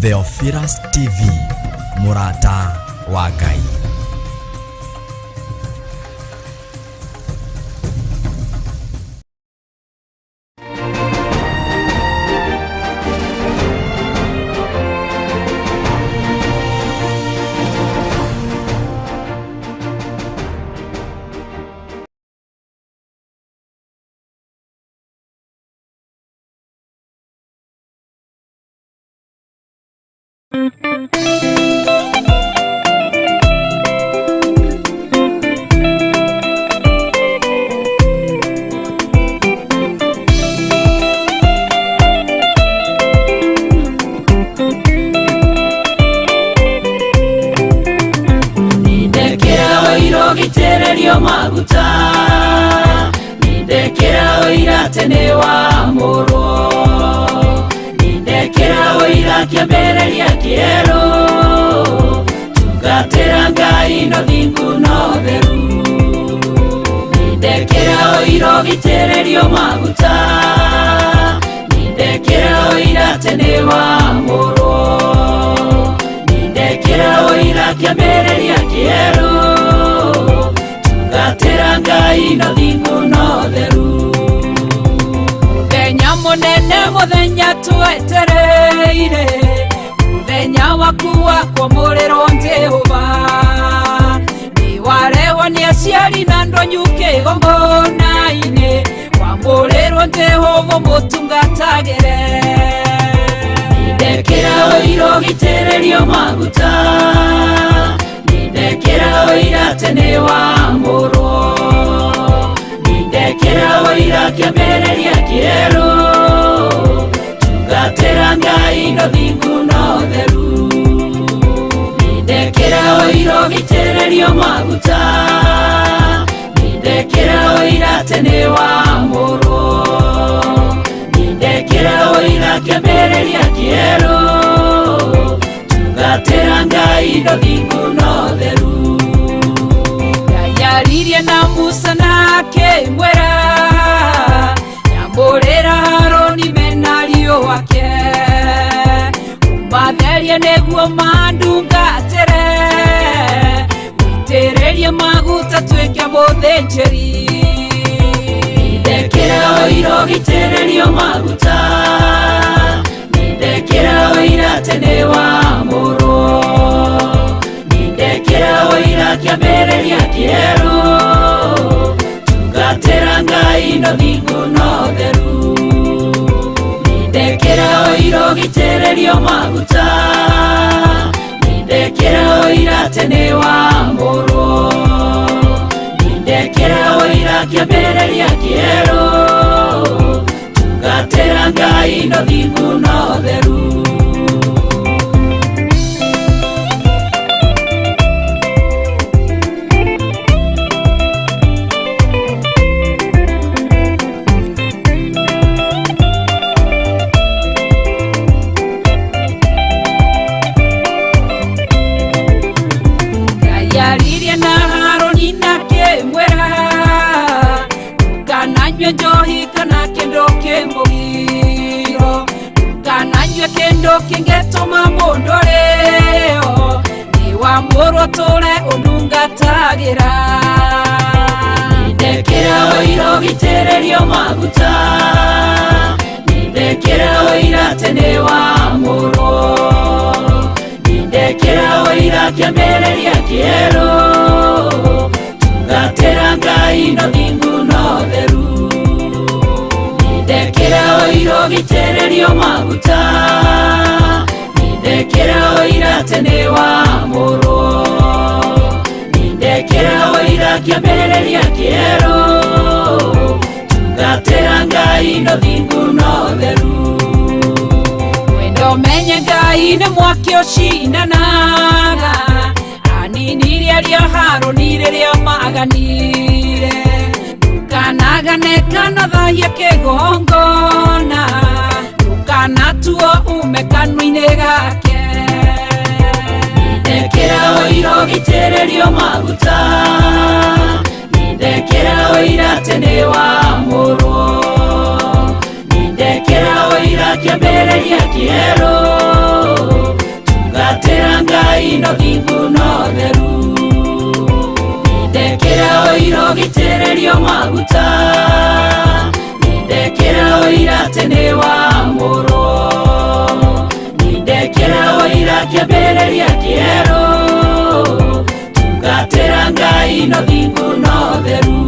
Theophilus TV, mũrata wa Ngai. Nindekera ũira ũgitĩrĩrio maguta, nindekera ũira atĩ nĩ wamũrwo, nindekera ũira kĩambĩrĩria kĩerũ, tungatĩra Ngai no thingu no theru. Nindekera ũira ũgitĩrĩrio maguta, nindekera ũira atĩ nĩ wamũrwo, nindekera ũira kĩambĩrĩria kĩerũ, tungatĩra Ngai no thingu no theru. Mũthenya mũnene, mũthenya twetereire, mũthenya waku wa kwamũrĩrwo Jehova, nĩ warehwo nĩ aciari na ndonyu kĩgongona-inĩ, wamũrĩrwo Jehova mũtungatagĩre. Nindekera ũira ũgitĩrĩrio maguta, nindekera ũira atĩ nĩ wamũrwo, nindekera ũira kĩambĩrĩria kĩerũ, tungatĩra Ngai no thingu no theru. Nindekera ũira ũgitĩrĩrio maguta, nindekera ũira atĩ nĩ wamũrwo, nindekera ũira kĩambĩrĩria kĩerũ, tungatĩra Ngai no thingu no theru. Ngai aririe na Musa na akĩmwĩra, nyamũrĩra Harũni mena ariũ ake, ũmatherie nĩguo mandungatĩre, ũitĩrĩrie maguta tuĩke mũthĩnjĩri. Nindekera ũira ũgitĩrĩrio maguta, nindekera ũira atĩ nĩ wamũrwo, nindekera ũira kĩambĩrĩria kĩerũ, tungatĩra Ngai no thingu no theru. Nindekera ũira ũgitĩrĩrio maguta, nindekera ũira atĩ nĩ wamũrwo, nindekera ũira kĩambĩrĩria kĩerũ, tungatĩra Ngai no thingu no theru. Ngai aririe na Harũni na akĩmwĩra, ndũkananyue njohi kana kĩndũ kĩmũgiro, ndũkananyue kĩndũ kĩngĩtũma mũndũ arĩo, nĩ wamũrwo tũre ũndungatagĩra. Nindekera ũira ũgitĩrĩrio maguta, nindekera ũira atĩ nĩ wamũrwo, nindekera ũira kĩambĩrĩria kĩerũ, tungatĩra Ngai no thingu no theru. Nindekera ũira ũgitĩrĩrio maguta, nindekera ũira atĩ nĩ wamũrwo, nindekera ũira kĩambĩrĩria kĩerũ, tungatĩra Ngai no thingu no theru. Wendo menye Ngai nĩ mwaki ũcindanaga, aninirie arĩa Harũni rĩrĩa maganire, ndũkanagane kana thahie kĩgongona, ndũkanatuo ume kanua-inĩ gake. Nindekera ũira ũgitĩrĩrio maguta, nindekera ũira atĩ nĩ wamũrwo, nindekera ũira kĩambĩrĩria kĩerũ, Ngai no thingu no theru. Nindekĩra ũira ũgitĩrĩrio maguta, nindekĩra ũira atĩ nĩ wamũrwo, nindekĩra ũira kĩambĩrĩria kĩerũ, tungatĩra Ngai no thingu no theru.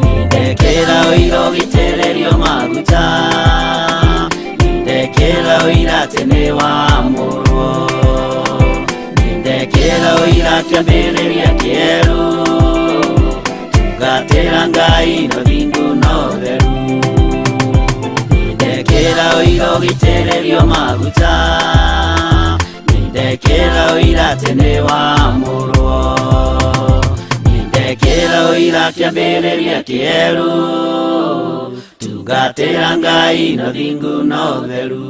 Nindekĩra ũira ũgitĩrĩrio maguta, nindekĩra ũira atĩ nĩ wamũrwo, nindekĩra ũira kĩambĩrĩria kĩerũ, tungatĩra Ngai no thingu no theru. Nindekĩra ũira ũgitĩrĩrio maguta, nindekĩra ũira atĩ nĩ wamũrwo, nindekĩra ũira kĩambĩrĩria kĩerũ, tungatĩra Ngai no thingu no theru.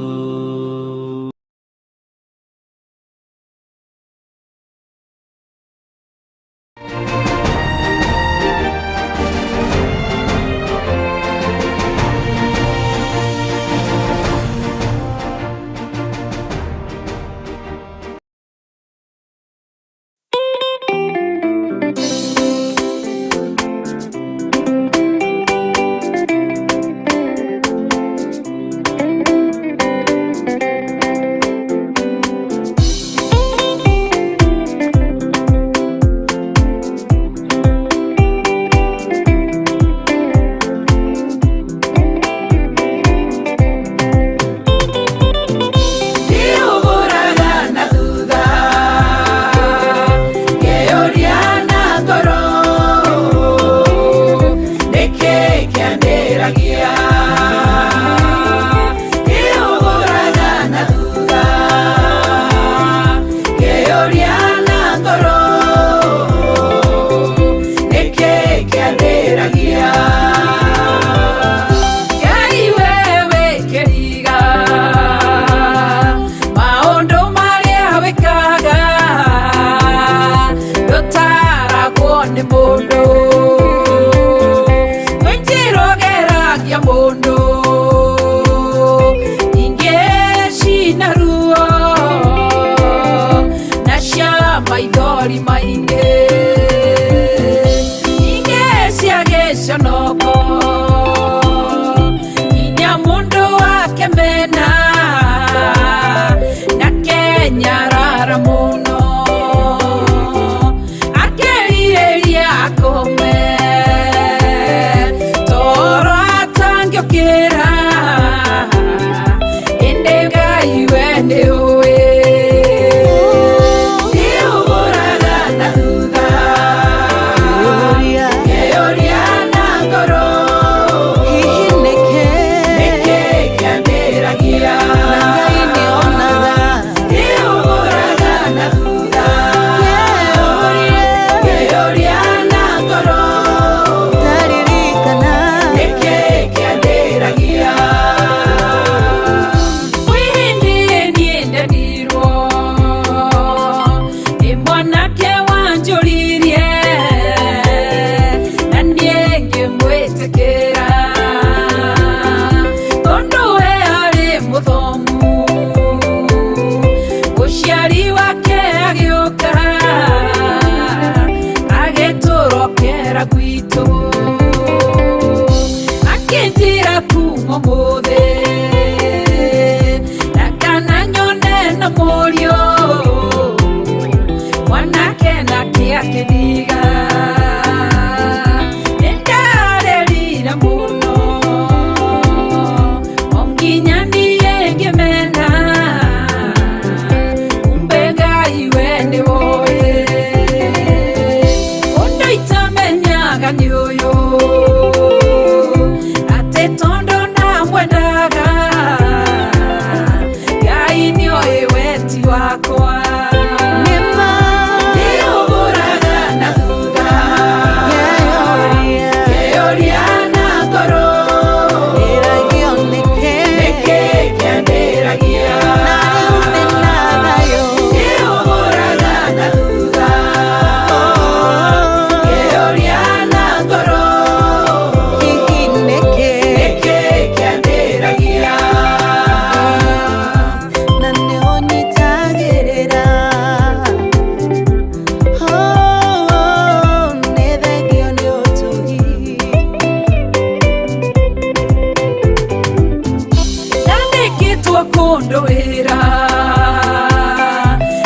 Kũndũĩra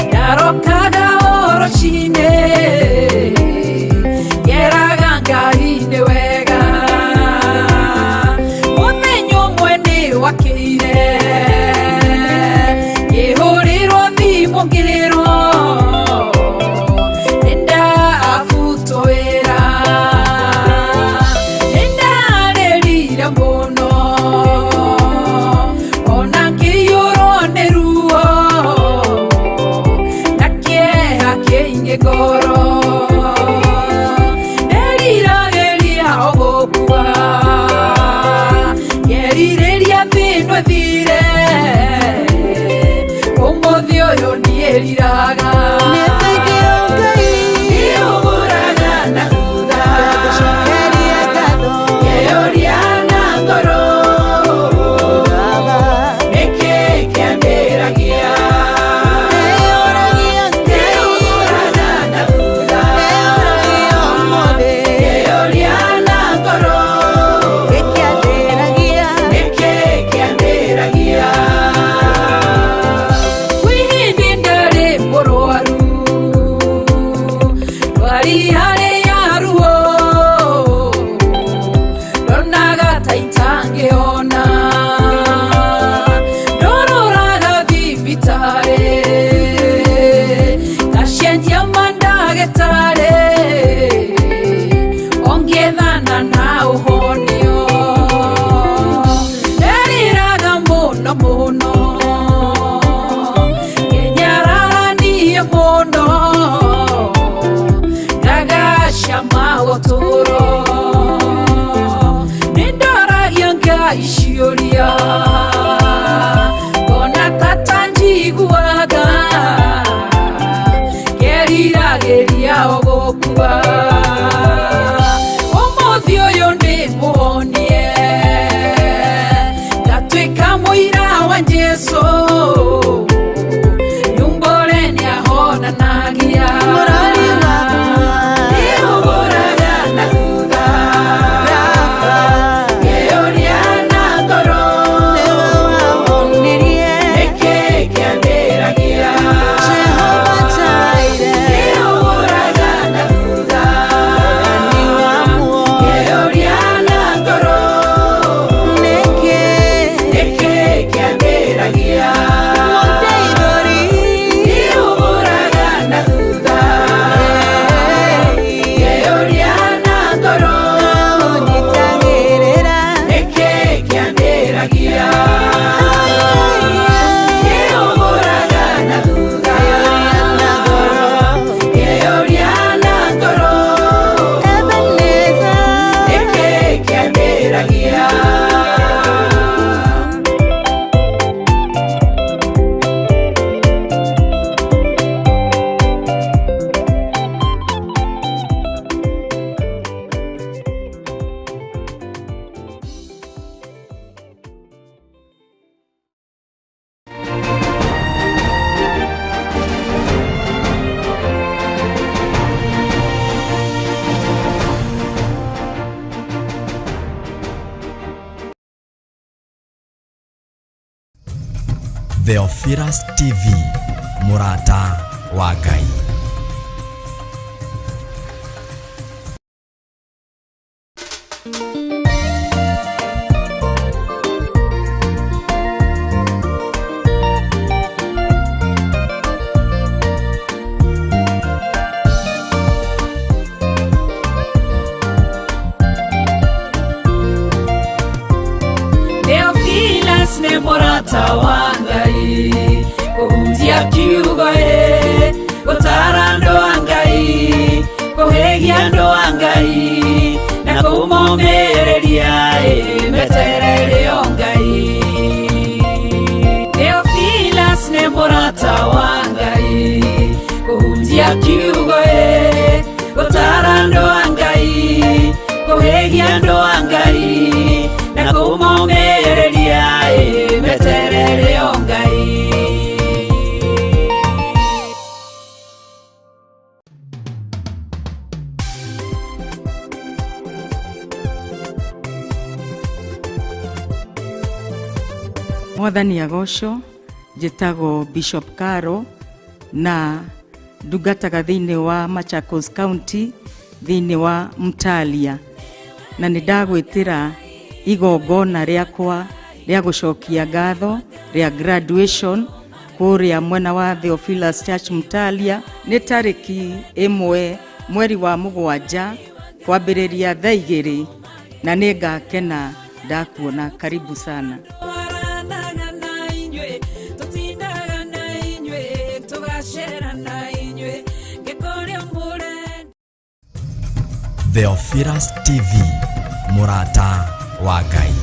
ndarokaga o rũcinĩ, ngeraga Ngai nĩ wega. Mũthenya ũmwe nĩ wakĩire, ngĩhũrĩrwo thimũ, ngĩrwo nĩndabutwo wĩra. Nĩndarĩrire mũno ona ngĩiyũrwo nĩ ruo na kĩeha kĩingĩ ngoro. Nderiragĩria o gũkua, ngerirĩria thĩ ĩno ĩthire. Ũmũthĩ ũyũ niĩriraga. Nĩ thengiũ Ngai. Ndiũgũraga na thutha. Ngagũcokeria ngatho. Ngeyũria na ngoro. Baba. Nĩkĩ kĩandĩragia? Ndĩyũragia Ngai. Ndiũgũraga na thutha. Ndĩyũragia ũmũthĩ. Ngeyũria na ngoro. Gĩkĩandĩragia. Nĩkĩ kĩandĩragia? Kwĩ hĩndĩ ndarĩ mũrwaru, ndwari harĩ ya ruo, ndonaga ta itangĩona. Ndororaga thibitarĩ, ngacenjia mandagĩtarĩ, ongĩethana na ũhonio. Nderiraga mũno mũno, ngenyararanie mũno, ngagacama ũtũũro. Nĩndoragia Ngai ciũria, ngona tata njiguaga, ngeriragĩria o gũkua. Ũmũthĩ ũyũ nĩ mũhonie, ngatuĩka mũira wa Jesũ, nyumbũre nĩahonanagia. Mũrori wakwa. Ndiũgũraga na thutha. Baba. Ngeyũria na ngoro. Nĩwe wahonirie. Nĩkĩ kĩandĩragia? Jehova Jireh. Ndiũgũraga na thutha. Ni wa muoyo. Ngeyũria na ngoro. Nĩkĩ. Nĩkĩ kĩandĩragia? Mũndeithũri. Ndiũgũraga na thutha. Ngeyũria na ngoro. Ũnyitagĩrĩra. Nĩkĩ kĩandĩragia? Ndiũgũraga na thutha. Na ngoro. Ngeyũria na ngoro. Ebenezer. Nĩkĩ kĩandĩragia? Theophilus TV, mũrata wa Ngai. Theophilus nĩ mũrata wa Ngai, kũhunjia kiugo ĩ, gũtara andũ a Ngai, kũhĩgia andũ a Ngai na kũmomĩrĩria ĩ, meterere o Ngai. Theophilus nĩ mũrata wa Ngai, kũhunjia kiugo ĩ, gũtara andũ a Ngai, kũhĩgia andũ a Ngai na kũmomĩrĩria ĩ, meterere o Ngai. Mwathani agocwo. Njĩtagwo Bishop Caro na ndungataga thĩinĩ wa Machakos County, thĩinĩ wa Mtalia, na nĩ ndagwĩtĩra igongona rĩakwa rĩa gũcokia ngatho rĩa graduation kũrĩa mwena wa Theophilus Church Mtalia. Nĩ tarĩki 1 mweri wa 7 kwambĩrĩria thaa 2, na nĩ ngakena ndakuona. Karibu sana. Twaranaga na inyuĩ, tũtindaga na inyuĩ, tũgacera na inyuĩ ngĩkũrĩa mũrenda. Theophilus TV, mũrata wa Ngai.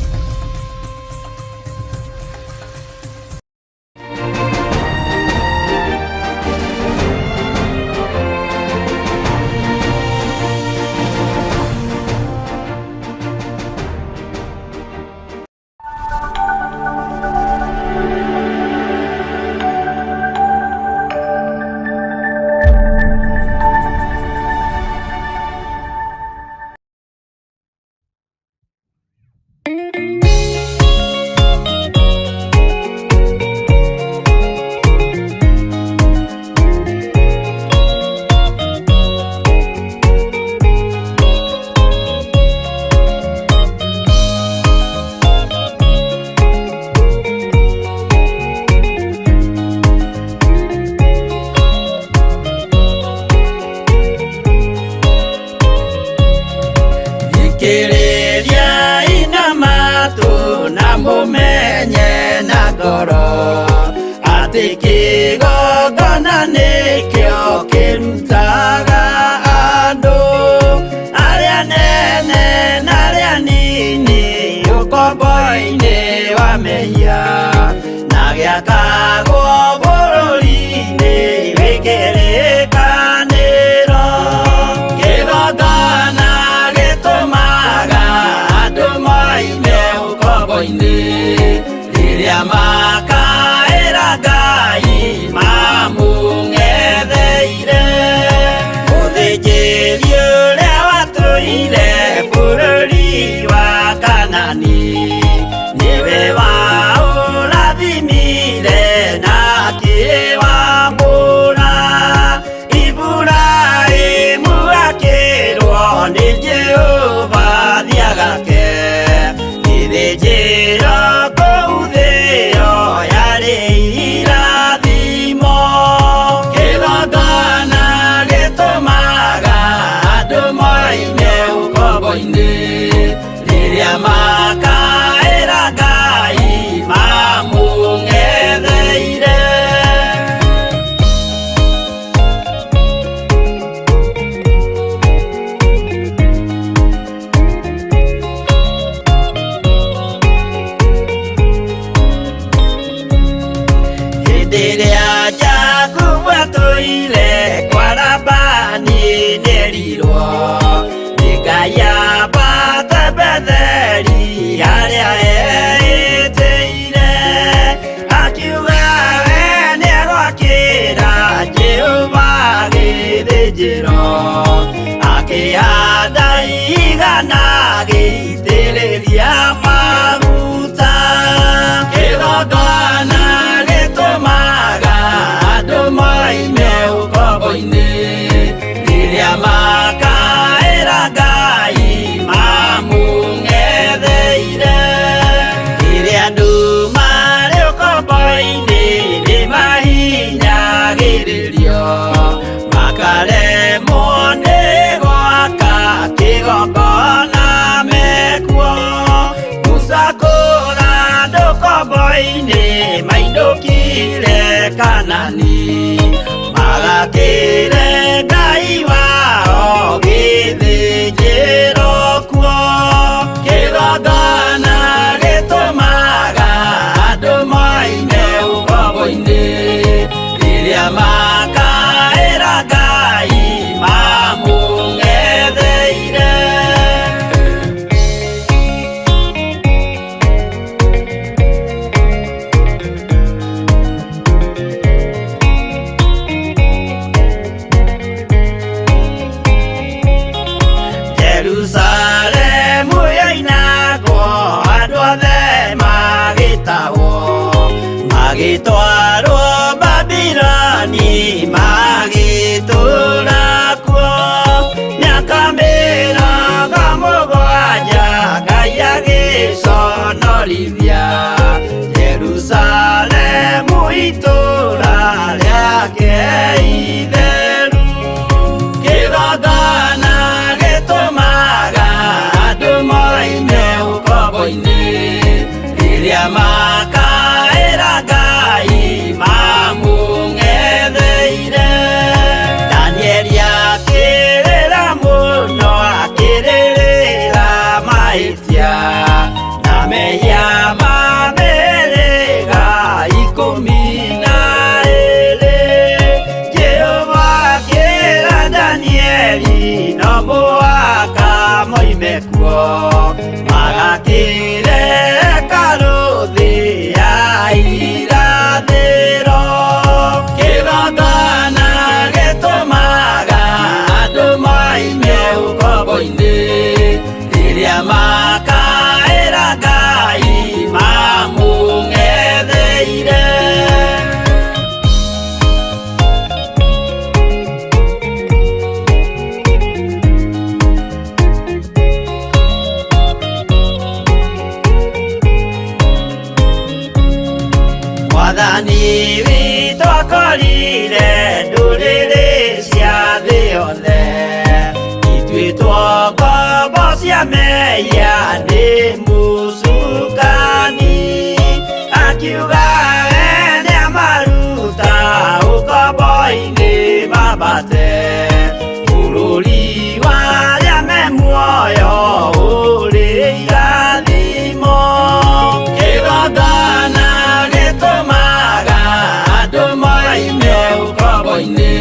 Thikĩrĩria ina matũ na mũmenye na ngoro atĩ kĩgongona nĩkĩo kĩrutaga andũ arĩa nene na arĩa nini ũkombo-inĩ wa mehia na gĩakagwo bũrũri-inĩ wĩ kĩrĩkanĩro. Kĩgongona gĩtũmaga andũ moime ũkombo-inĩ rĩrĩa makaĩra Ngai mamũng'etheire. Mũthĩnjĩri ũrĩa watũire bũrũri wa Kanani nĩwe waũrathimire. Mwathani witũ akorire ndũrĩrĩ cia thĩ yothe ituĩtwo ngombo cia mehia nĩ mũcukani akiuga we nĩamaruta ũkombo-inĩ mambate bũrũri wa arĩa me muoyo ũrĩ irathimo kĩgongona gĩtũmaga andũ moime ũkombo-inĩ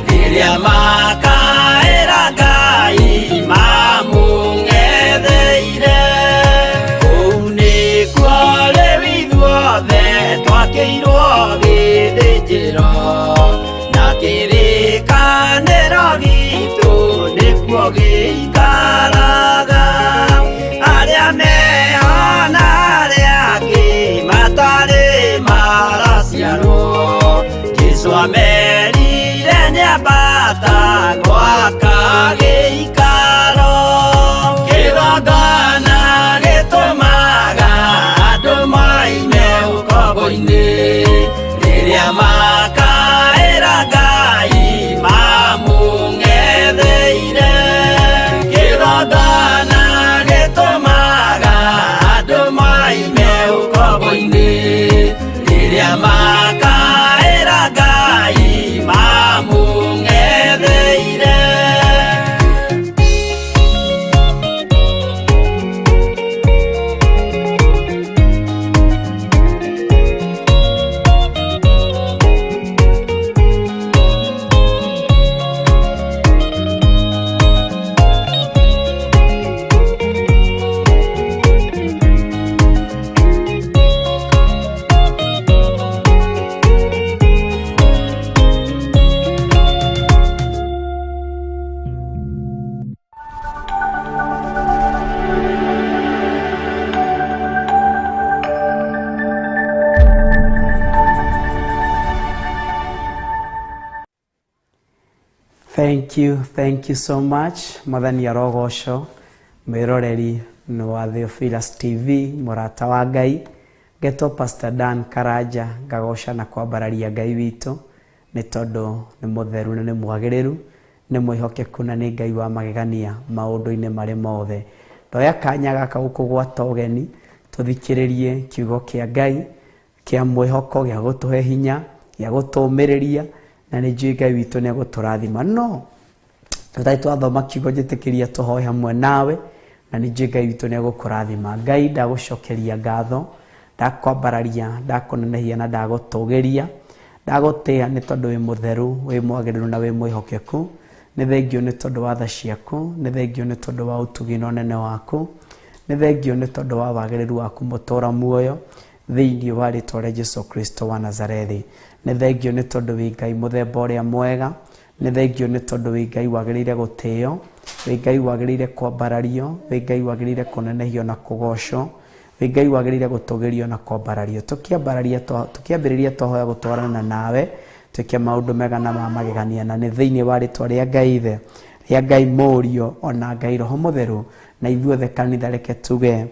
rĩrĩa makaĩra Ngai mamũng'etheire kũu nĩkuo rĩu ithuothe twakĩirwo gĩthĩnjĩro na kĩrĩkanĩro gitũ nĩkuo gĩikaraga arĩa meho na arĩa angĩ matarĩ maraciarwo Jesũ amerire nĩambata gwaka gĩikaro kĩgongona gĩtũmaga andũ moime ũkombo-inĩ rĩrĩa makaĩra Ngai mamũng'etheire kĩgongona gĩtũmaga andũ moime ũkombo-inĩ rĩrĩa makaĩra Ngai mamũng'etheire. Thank you, thank you so much. Mwathani arogoco mwiroreri nĩ wa Theophilus TV, mũrata wa Ngai. Ngetwo Pastor Dan Karanja, ngagoca na kwambararia Ngai witũ nĩ tondũ nĩ mũtheru na nĩ mwagĩrĩru, nĩ mwĩhokeku na nĩ Ngai wa magegania maũndũ-inĩ marĩ mothe. Ndoya kanya gaka gũkũgwata ũgeni tũthikĩrĩrie kiugo kĩa Ngai kĩa mwĩhoko, gĩa gũtũhe hinya, gĩa gũtũũmĩrĩria, na nĩ njũĩ Ngai witũ nĩ egũtũrathima. No tũtarĩ twathoma kiugo, njĩtĩkĩria tũhoe hamwe nawe, na nĩ njũĩ Ngai witũ nĩ egũkũrathima. Ngai, ndagũcokeria ngatho, ndakwambararia, ndakũnenehia na ndagũtũgĩria, ndagũtĩa nĩ tondũ wĩ mũtheru, wĩ mwagĩrĩru na wĩ mwĩhokeku. Nĩ thengio nĩ tondũ wa tha ciaku, nĩ thengio nĩ tondũ wa ũtugi na ũnene waku, nĩ thengio nĩ tondũ wa wagĩrĩru waku mũtũra muoyo thĩinĩ wa rĩtwa rĩa Jesu Kristo wa Nazarethi. Nĩ thengio nĩ tondũ wĩ Ngai mũthemba ũrĩa mwega, nĩ thengio nĩ tondũ wĩ Ngai wagĩrĩire gũtĩo, wĩ Ngai wagĩrĩire kwambarario, wĩ Ngai wagĩrĩire kũnenehio na kũgocwo, wĩ Ngai wagĩrĩire gũtũgĩrio na kwambarario. Tũkĩambĩrĩria twahoya gũtwarana nawe, twĩke maũndũ mega na ma magegania, na nĩ thĩinĩ wa rĩtwa rĩa Ngai Ithe, rĩa Ngai Mũriũ, ona Ngai Roho Mũtheru, na ithuothe kanitha reke tuge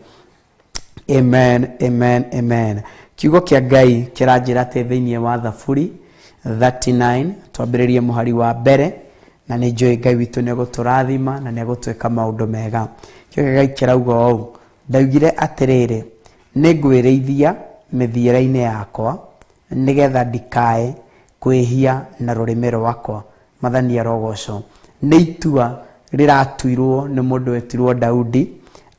amen, amen, amen. Kiugo kĩa Ngai kĩranjĩra atĩ thĩinĩ wa Thaburi 39 twambĩrĩrie mũhari wa mbere, na nĩ njũĩ Ngai witũ nĩ egũtũrathima na nĩ egũtwĩka maũndũ mega. Kiugo kĩa Ngai kĩrauga ũũ: ndaugire atĩrĩrĩ, nĩ ngwĩrĩithia mĩthiĩre-inĩ yakwa nĩgetha ndikae kwĩhia na rũrĩmĩ rwakwa. Mwathani arogocwo. Nĩ itua rĩratuirwo nĩ mũndũ wetirwo Daudi,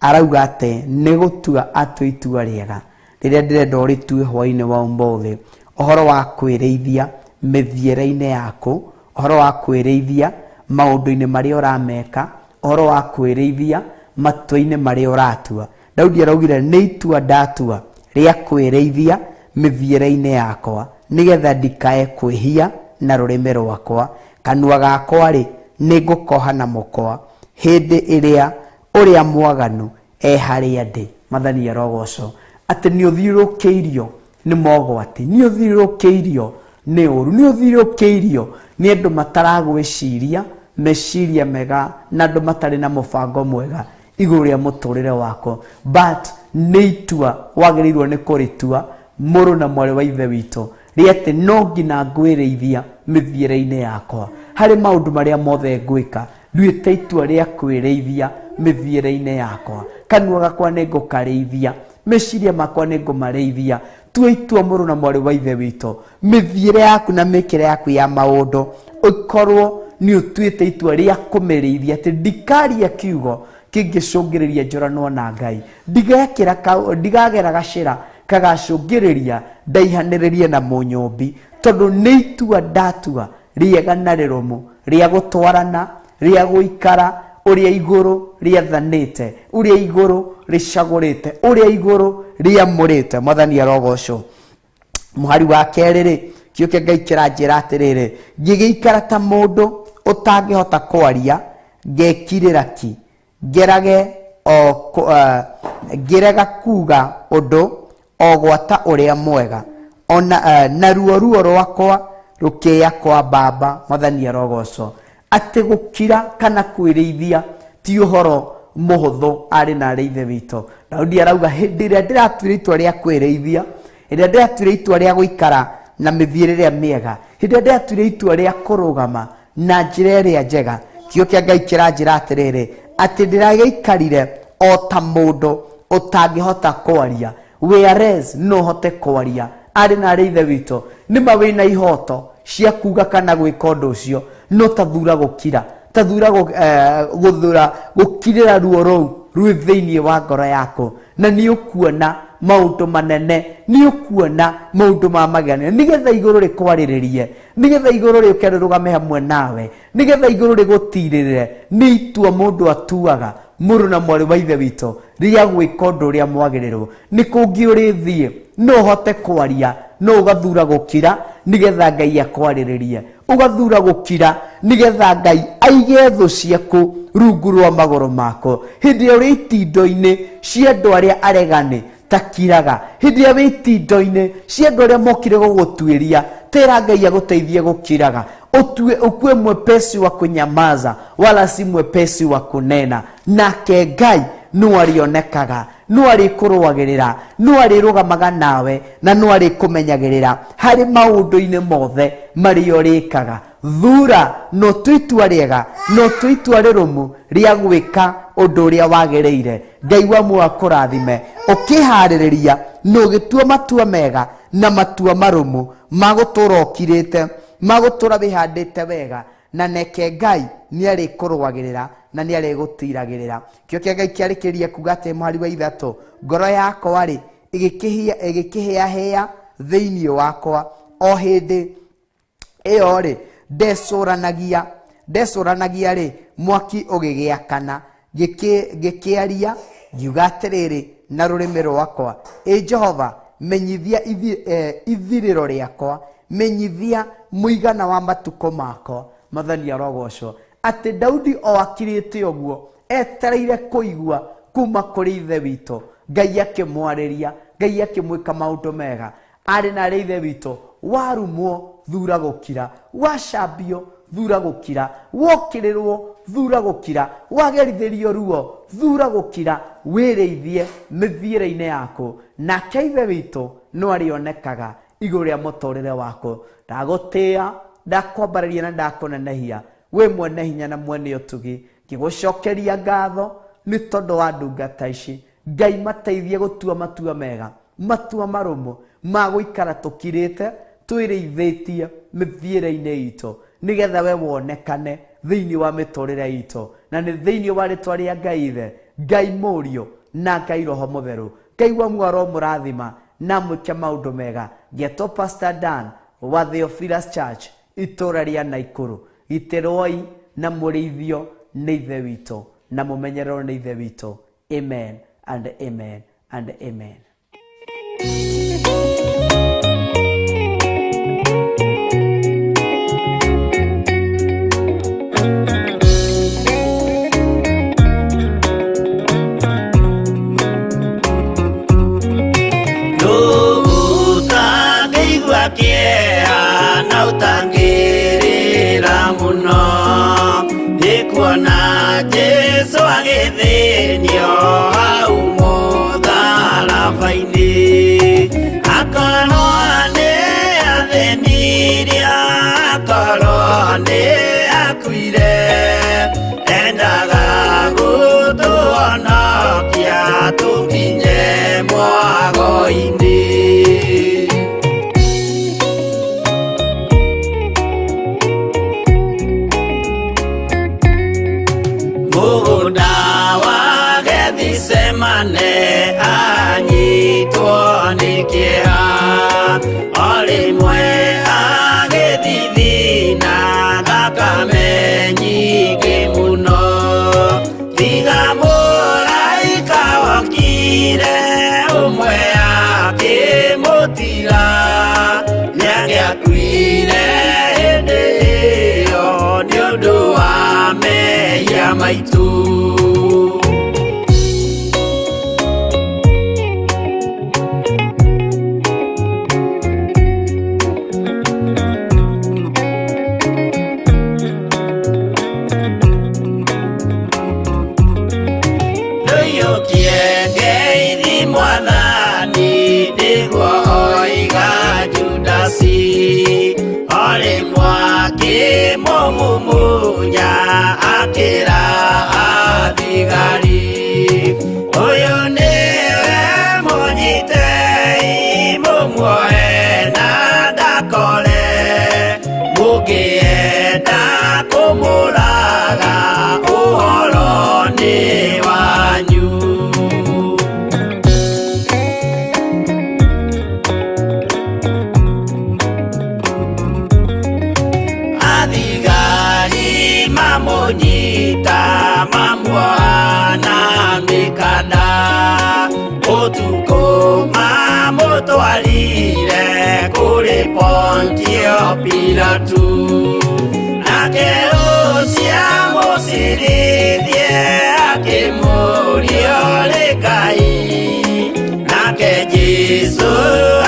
arauga atĩ nĩ gũtua atue itua rĩega rĩrĩa ndĩrenda ũrĩtue hwaĩ-inĩ wa ũmũthĩ, ũhoro wa kwĩrĩithia mĩthiĩre-inĩ yaku, ũhoro wa kwĩrĩithia maũndũ-inĩ marĩa ũrameka, ũhoro wa kwĩrĩithia matua-inĩ marĩa ũratua. Daudi araugire nĩ itua ndatua rĩa kwĩrĩithia mĩthiĩre-inĩ yakwa nĩgetha ndikae kwĩhia na rũrĩmĩ rwakwa. Kanua gakwa rĩ, nĩ ngũkoha na mũkwa hĩndĩ ĩrĩa ũrĩa mwaganu e harĩa ndĩ. Mwathani arogocwo. Atĩ nĩ ũthiũrũrũkĩirio nĩ mogwati, nĩ ũthiũrũrũkĩirio nĩ ũru, nĩ ũthiũrũrũkĩirio nĩ andũ mataragwĩciria meciria mega na andũ matarĩ na mũbango mwega igũrũ rĩa mũtũrĩre wako, but nĩ itua wagĩrĩirwo nĩ kũrĩtua Mũrũ na mwarĩ wa ithe witũ, rĩa atĩ no nginya ngwĩrĩithia mĩthiĩre-inĩ yakwa harĩ maũndũ marĩa mothe ngwĩka. Nduĩte itua rĩa kwĩrĩithia mĩthiĩre-inĩ yakwa. Kanua gakwa nĩ ngũkarĩithia, meciria makwa nĩ ngũmarĩithia. Tua itua, mũrũ na mwarĩ wa ithe witũ, mĩthiĩre yaku na mĩkĩre yaku ya maũndũ ũkorwo nĩ ũtuĩte itua rĩa kũmĩrĩithia, atĩ ndikaria kiugo kĩngĩcũngĩrĩria njũranwo na Ngai, ndigekĩra ndigagera gacĩra kagacũngĩrĩria ndaihanĩrĩrie na mũnyũmbi, tondũ nĩ itua ndatua rĩega na rĩrũmu rĩa gũtwarana, rĩa gũikara ũrĩa igũrũ rĩathanĩte, ũrĩa igũrũ rĩcagũrĩte, ũrĩa igũrũ rĩamũrĩte. Mwathani arogocwo. Mũhari wa kerĩ rĩ, kiũke Ngai kĩranjĩra atĩrĩrĩ, ngĩgĩikara ta mũndũ ũtangĩhota kwaria, ngekirĩra ki, ngerage o ngĩrega kuga ũndũ o gwata ũrĩa mwega ona, naruo ruo rwakwa rũkĩya kwa baba. Mwathani arogocwo. Atĩ gũkira kana kwĩrĩithia ti ũhoro mũhũthũ, arĩ na arĩ ithe witũ. Daudi arauga hĩndĩ ĩrĩa ndĩratuire itua rĩa kwĩrĩithia, hĩndĩ ĩrĩa ndĩratuire itua rĩa gũikara na mĩthiĩre ĩrĩa mĩega, hĩndĩ ĩrĩa ndĩratuire itua rĩa kũrũgama na njĩra ĩrĩa njega, kĩo kĩa Ngai kĩranjĩra atĩrĩrĩ, atĩ ndĩragĩikarire o ta mũndũ ũtangĩhota kwaria, whereas no hote kwaria. Arĩ na arĩ ithe witũ, nĩma wĩna ihoto cia kuga kana gwĩka ũndũ ũcio, no tathura gũkira, tathura gũthura gũkirĩra ruo rũu rwĩ thĩinĩ wa ngoro yaku, na nĩ ũkuona maũndũ manene, nĩ ũkuona maũndũ ma magegania, nĩgetha igũrũ rĩkwarĩrĩrie, nĩgetha igũrũ rĩũke rĩrũgame hamwe nawe, nĩgetha igũrũ rĩgũtirĩrĩre. Nĩ itua mũndũ atuaga, mũrũ na mwarĩ wa ithe witũ, rĩa gwĩka ũndũ ũrĩa mwagĩrĩrwo. Nĩ kũngĩ ũrĩthiĩ no ũhote kwaria, no ũgathura gũkira nĩgetha Ngai akwarĩrĩrie, ũgathura gũkira nĩgetha Ngai aige thũ ciaku rungu rwa magũrũ mako. Hĩndĩ ĩrĩa ũrĩ itindo-inĩ cia andũ arĩa aregani, takiraga. Hĩndĩ ĩrĩa wĩ itindo-inĩ cia andũ arĩa mokire gũgũtuĩria, tera Ngai agũteithie gũkiraga. Utue ukuwe mwepesi wa kunyamaza, wala si mwepesi wa kunena. Nake Ngai no arĩonekaga, no arĩkũrũagĩrĩra, no arĩrũgamaga nawe, na no arĩkũmenyagĩrĩra harĩ maũndũ-inĩ mothe marĩa ũrĩkaga. Thura no tue itua rĩega, no tue itua rĩrũmu rĩa gwĩka ũndũ ũrĩa wagĩrĩire. Ngai wa muoyo akũrathime ũkĩharĩrĩria na ũgĩtua matua mega na matua marũmu ma gũtũra ũkirĩte, ma gũtũra wĩhandĩte wega, na neke Ngai nĩ arĩkũrũagĩrĩra na nĩ arĩgũtiragĩrĩra. Kĩo kĩa Ngai kĩarĩkĩrĩria kuga atĩ mũhari wa 3, ngoro yakwa rĩ ĩgĩkĩhĩahĩa thĩinĩ wakwa, o hĩndĩ ĩyo rĩ ndecũranagia rĩ, mwaki ũgĩgĩakana, ngĩkĩaria ngiuga atĩrĩrĩ na rũrĩmĩ rwakwa, ĩ Jehova, menyithia ithirĩro rĩakwa, menyithia mũigana wa matukũ makwa. Mwathani arogocwo. Atĩ Daudi o akirĩte ũguo etereire kũigua kuma kũrĩ ithe witũ, Ngai akĩmwarĩria, Ngai akĩmwĩka maũndũ mega. Arĩ na arĩ ithe witũ, warumwo thura gũkira, wacambio thura gũkira, wokĩrĩrwo thura gũkira, wagerithĩrio ruo thura gũkira, wĩrĩithie mĩthiĩre-inĩ yaku, nake ithe witũ no arĩonekaga igũrũ rĩa mũtũrĩre waku. Ndagũtĩĩa, ndakwambarĩria na ndakũnenehia, wĩ mwene hinya na mwene ũtugi, ngĩgũcokeria ngatho nĩ tondũ wa ndungata ici. Ngai mateithie gũtua matua mega, matua marũmu ma gũikara tũkirĩte twĩrĩithĩtie mĩthiĩre-inĩ itũ, nĩgetha we wonekane thĩinĩ wa mĩtũrĩre itũ, na nĩ thĩinĩ wa rĩtwa rĩa Ngai Ithe, Ngai Mũriũ na Ngai Roho Mũtheru. Ngai wa muoyo aromũrathima na amwĩke maũndũ mega. Ngetwo Pastor Dan wa Theophilus Church, itũra rĩa Naikuru. Gitĩrwoi na mũrĩithio nĩ Ithe witũ, na mũmenyererwo nĩ Ithe witũ. Amen and amen and amen. Ũtangĩigua kĩeha na ũtangĩrĩra mũno, nĩ kuona Jesũ agĩthĩnio hau mũtharaba. gũtira nĩangĩakuire hĩndĩ ĩyo nĩ ũndũ wa mehia maitũ. Ndũiyũkie ngeithi mwathani nĩguo oiga Judasi o rĩmwe akĩmũmumunya akĩra athigari ũyũ nĩwe mũnyitei mũmuoe na ndakore mũngĩenda kũmũraga ũhoro nĩ wanyu. Athigari mamũnyita mamuoha na mĩkanda ũtukũ mamũtwarire kũrĩ Pontio Pilatu nake ũcio amũcirithie akĩmũũria ũrĩ Ngai nake Jesũ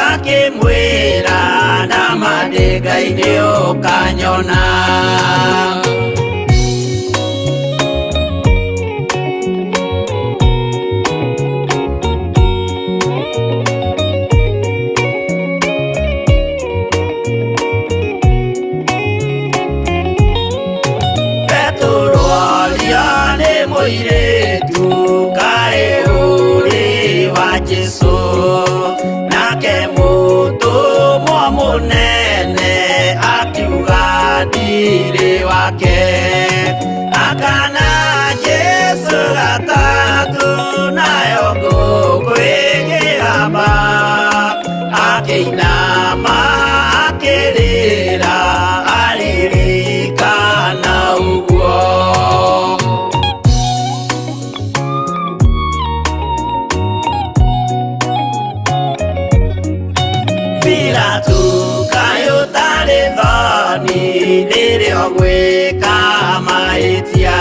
akĩmwĩra nama ndĩ Ngai nĩũkanyona. Petero orio nĩ mũirĩtu kaĩ ũrĩ wa Jesũ nake mũtũmwo mũnene akiuga ndirĩ wake akana Jesũ gatatũ nayo ngũkũ ĩkĩgamba akĩinama akĩrĩra aririkana ũguo. Pilatu kaĩ ũtarĩ thoni rĩrĩa ũgwĩka mahĩtia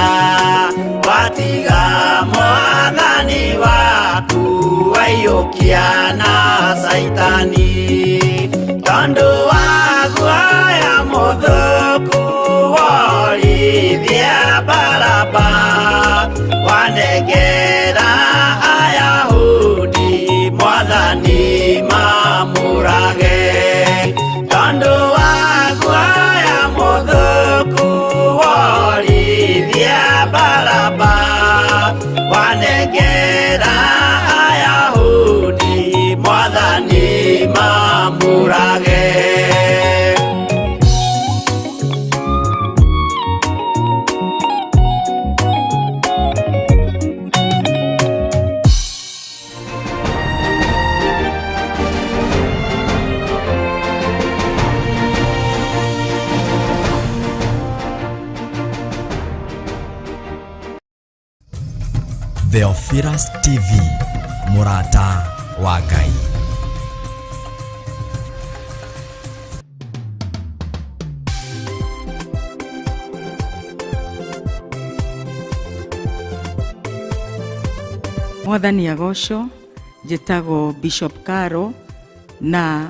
watiga mwathani waku waiyũkia na Caitani tondũ wa guoya mũthũku worithia Baraba wanengera Ayahudi mwathani mamũrage tondũ wa guoya mũthũku worithia Baraba wanengera Ayahudi mwathani mamũrage. Theophilus TV, mũrata wa Ngai. Mwathani agocwo. Njĩtagwo Bishop Caro na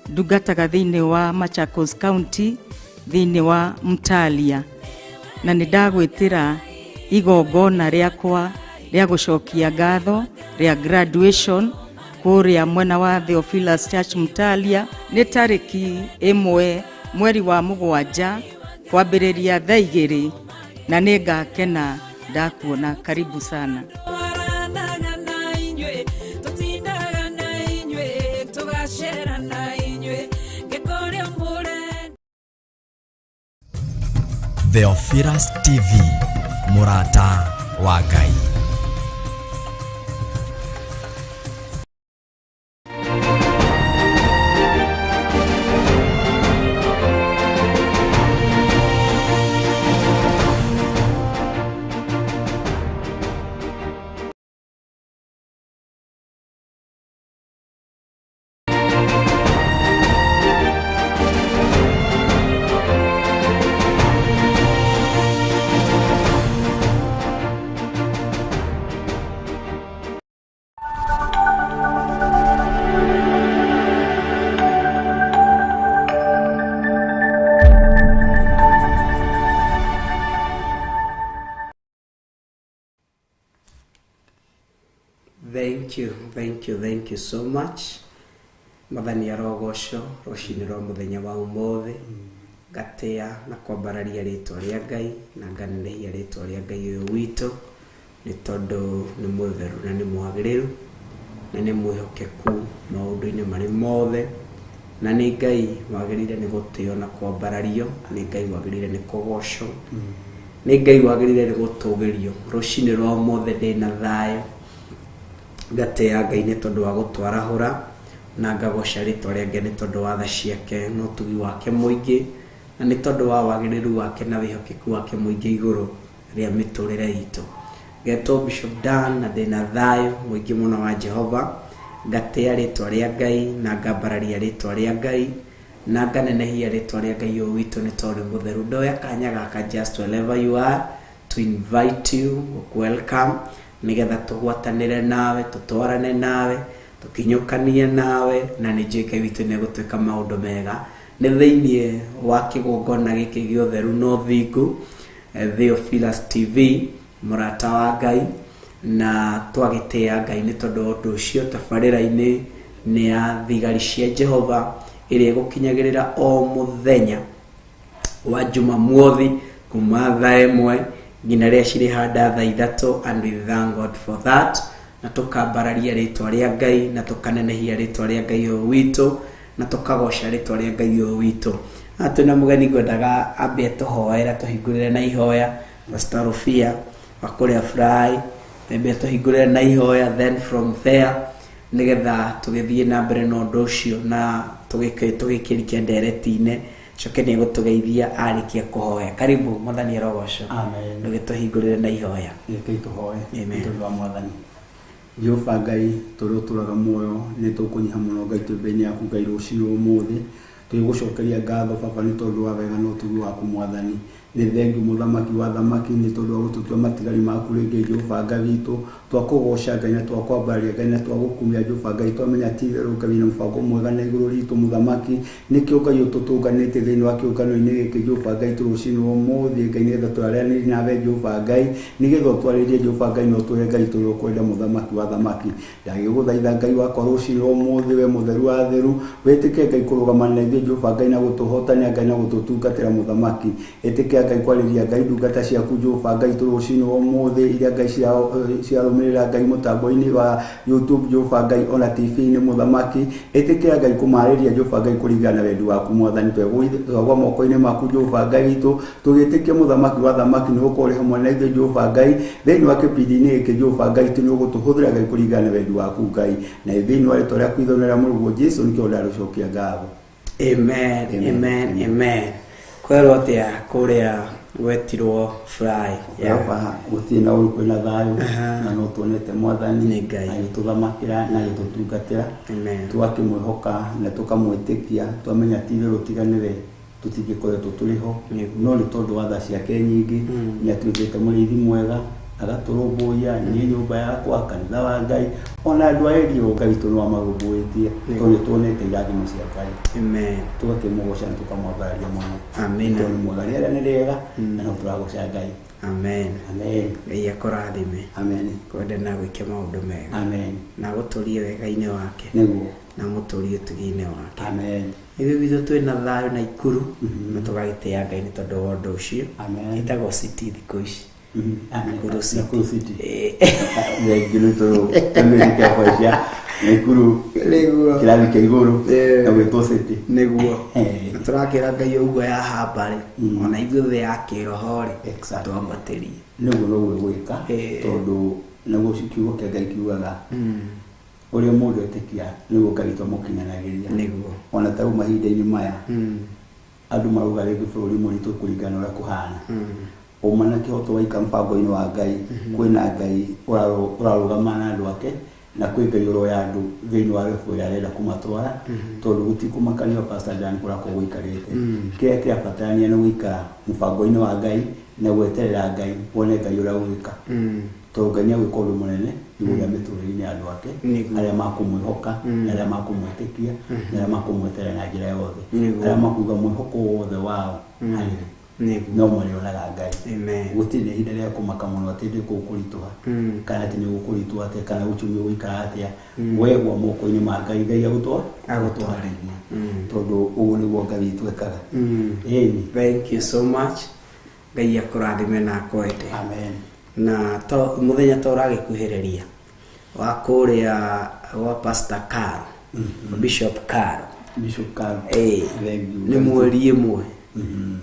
ndungataga thĩinĩ wa Machakos County thĩinĩ wa Mtalia, na nĩ ndagwĩtĩra igongona rĩakwa rĩa gũcokia ngatho rĩa graduation kũrĩa mwena wa Theophilus Church Mtalia nĩ tarĩki 1 mweri wa 7 kwambĩrĩria thaa 2 na nĩ ngakena ndakuona. Karibu sana. Theophilus TV, mũrata wa Ngai. Thank you, thank you, thank you so much. Mwathani arogocwo rũcinĩ rwa mũthenya wa ũmũthĩ. Ngatia na kwambararia rĩtwa rĩa Ngai na nganenehia rĩtwa rĩa Ngai ũyũ witũ nĩ tondũ nĩ mũtheru na nĩ mwagĩrĩru na nĩ mwĩhokeku maũndũ-inĩ marĩ mothe, na nĩ Ngai wagĩrĩire nĩ gũtĩo na kwambarario, nĩ Ngai wagĩrĩire nĩ kũgocwo, nĩ Ngai wagĩrĩire nĩ gũtũgĩrio. Rũcinĩ rwa ũmũthĩ ndĩna thayũ, ngatĩa Ngai nĩ tondũ wa gũtwarahũra na ngagoca rĩtwa rĩake nĩ tondũ wa tha ciake na ũtugi wake mũingĩ na nĩ tondũ wa wagĩrĩru wake na wĩhokeku wake mũingĩ igũrũ rĩa mĩtũrĩre itũ. Ngetwo Bishop Dan na ndĩna thayũ mũingĩ mũno wa Jehova, ngatĩa rĩtwa rĩa Ngai na ngambararia rĩtwa rĩa Ngai na nganenehia rĩtwa rĩa Ngai ũyũ witũ nĩ tondũ nĩ mũtheru. Ndoya kanya gaka just wherever you are to invite you, welcome, nĩgetha tũgwatanĩre nawe, tũtwarane nawe, tũkinyũkanie nawe, na nĩ njũĩ Ngai witũ nĩ egũtwĩka maũndũ mega. Nĩ thĩiniĩ wa kĩgongona gĩkĩ gĩa ũtheru na ũthingu, Theophilus TV, mũrata wa Ngai, na twagĩtĩa Ngai nĩ tondũ wa ũndũ ũcio. Tabarĩra-inĩ nĩ ya thigari cia Jehova ĩrĩa ĩgũkinyagĩrĩra o mũthenya wa Jumamothi kuma thaa 1 nginya rĩrĩa cirĩhanda thaa 3, and we thank God for that. Na tũkambararia rĩtwa rĩa Ngai na tũkanenehia rĩtwa rĩa Ngai ũyũ witũ na tũkagoca rĩtwa rĩa Ngai ũyũ witũ. Na twĩna mũgeni ngwendaga ambe tũhoere, tũhingũrĩre na ihoya, Pastor Rufia wa kũrĩa Fry, ambe tũhingũrĩre na ihoya, then from there nĩgetha tũgĩthiĩ na mbere na ũndũ ũcio na tũgĩkĩrikia ndereti-inĩ. Coke nĩ egũtũgeithia arĩkia kũhoya. Karibu, Mwathani arogocwo. Amen. Ndũgĩtũhingũrĩre na ihoya. Rekei tũhoe. Amen. Nĩ tondũ wa Mwathani. Jehova Ngai tũrĩa ũtũraga muoyo, nĩ tũkũnyiha mũno Ngai twĩ mbere-inĩ yaku Ngai rũcinĩ rwa ũmũthĩ. Tũgĩgũcokeria ngatho Baba nĩ tondũ wa wega na ũtugi waku Mwathani. Nĩ thengiũ mũthamaki wa thamaki nĩ tondũ wa gũtũtua matigari maku rĩngĩ Jehova Ngai witũ. Twakũgoca Ngai na twakwambararia Ngai na twagũkumia Jehova Ngai, twamenya ti itherũ Ngai wĩna mũbango mwega na igũrũ ritũ mũthamaki. Nĩkĩo Ngai ũtũtũnganĩte thĩinĩ wa kĩũngano-inĩ gĩkĩ Jehova Ngai tũrũcinĩ rwa ũmũthĩ Ngai, nĩgetha twaranĩrie nawe Jehova Ngai, nĩgetha ũtwarĩrie Jehova Ngai na ũtwĩre Ngai tũrĩa ũkwenda mũthamaki wa thamaki. Ndagĩgũthaitha Ngai wakwa rũcinĩ rwa ũmũthĩ, we mũtheru wa theru, wĩtĩke Ngai kũrũgama na ithuĩ Jehova Ngai na gũtũhotania Ngai na gũtũtungatĩra mũthamaki. Ĩtĩkĩra Ngai kwarĩria Ngai ndungata ciaku Jehova Ngai tũrũcinĩ rwa ũmũthĩ, iria Ngai ciarũmĩrĩra Ngai mũtambo-inĩ wa YouTube Jehova Ngai ona TV-inĩ mũthamaki. Ĩtĩkĩra Ngai kũmarĩria Jehova Ngai kũringana na wendi waku Mwathani. Twagwa moko-inĩ maku Jehova Ngai witũ, tũgĩtĩkia mũthamaki wa thamaki nĩ ũgũkorwo ũrĩ hamwe na ithuĩ Jehova Ngai thĩinĩ wa kĩbindi-inĩ gĩkĩ Jehova Ngai witũ, nĩ ũgũtũhũthĩra Ngai kũringana na wendi waku Ngai, na thĩinĩ wa rĩtwa rĩaku itheru na rĩa mũrũguo Jesũ nĩkĩo ndarũcokia ngatho. Amen, amen, amen. Kwerwo atĩa kũrĩa gwetirwo Fry? Jehova gũtirĩ na ũru, kwĩna thayũ na no tuonete Mwathani Nĩ Ngai. agĩtũthamakĩra na agĩtũtungatĩra. Amen. Tũgakĩmwĩhoka na tũkamwĩtĩkia, twamenya ti itherũ tiga nĩwe tũtingĩkoretwo tũrĩ ho, Nĩguo. no nĩ tondũ wa tha ciake nyingĩ nĩ atuĩkĩte mũrĩithi mwega, agatũrũmbũiya niĩ nyũmba yakwa, kanitha wa Ngai, ona andũ a area Ngai witũ nĩ wamarũmbũĩtie, tondũ nĩ tuonete irathimo cia Ngai. Amen. Tũgakĩmũgoca na tũkamwambararia mũno. Amina. Tondũ nĩ mwega, rĩera nĩ rĩega na no tũragoca Ngai. Amen. Amen. Ngai akũrathime. Amen. Kwende na gwĩke maũndũ mega. Amen. Na gũtũrie wega-inĩ wake. Nĩguo. Na mũtũrie ũtugi-inĩ wake. Amen. Ithuĩ gwitũ twĩna thayũ na ikuru na tũgagĩtĩa Ngai nĩ tondũ wa ũndũ ũcio. Amen. Ĩtagwo city thikũ ici. Nakuru City. Nakuru City. Thengiũ nĩ tondũ tũmĩrĩkia kwanjia Nakuru Nĩguo. kĩrathi kĩa igũrũ na gwĩtwo city. Nĩguo. Eh. Na tũrakĩra Ngai ũguo ya hamba rĩ, ona ithuĩ thĩ ya kĩroho rĩ, Exactly. twambatĩrie. Nĩguo noguo gwĩka tondũ naguo kiugo kĩa Ngai kiugaga ũrĩa mũndũ etĩkia nĩguo Ngai witũ amũkinyanagĩria. Nĩguo. Ona ta rĩu mahinda-inĩ maya andũ marauga rĩngĩ bũrũri mũritũ kũringana na ũrĩa kũhana. Ũma na kĩhoto waika mũbango-inĩ wa Ngai, kwĩna Ngai ũrarũgama na andũ ake na kwĩ Ngai ũroya andũ thĩinĩ wa rebu ĩrĩa arenda kũmatwara, tondũ gũtikũmakania Pastor Dan kũrakorwo gũikarĩte. Kĩrĩa kĩrabatarania nĩ gũikara mũbango-inĩ wa Ngai na gweterera Ngai wone Ngai ũrĩa ũgwĩka. Tondũ Ngai nĩ egwĩka ũndũ mũnene igũrũ rĩa mĩtũrĩre-inĩ ya andũ ake, Nĩguo. arĩa makũmwĩhoka, na arĩa makũmwĩtĩkia, na arĩa makũmweterera na njĩra yothe, Nĩguo. arĩa makuga mwĩhoko wothe wao harĩ we. Nĩguo. No marĩonaga Ngai. Amen. Gũtirĩ na ihinda rĩa kũmaka mũno atĩ ndĩ kũu kũritũha, kana atĩ nĩ gũkũritũha atĩa, kana uchumi ũgũikara atĩa. Wegwa moko-inĩ ma Ngai, Ngai agũtwara, Agũtware. Tondũ ũguo nĩguo Ngai witũ ekaga. Ĩni. Thank you so much. Ngai akũrathime na akwende. Amen. Na to mũthenya ta ũragĩkuhĩrĩria wa kũrĩa gwa Pastor Caro, Bishop Caro. Bishop Caro. Ĩĩ. Thank you. Nĩ mweri ĩmwe,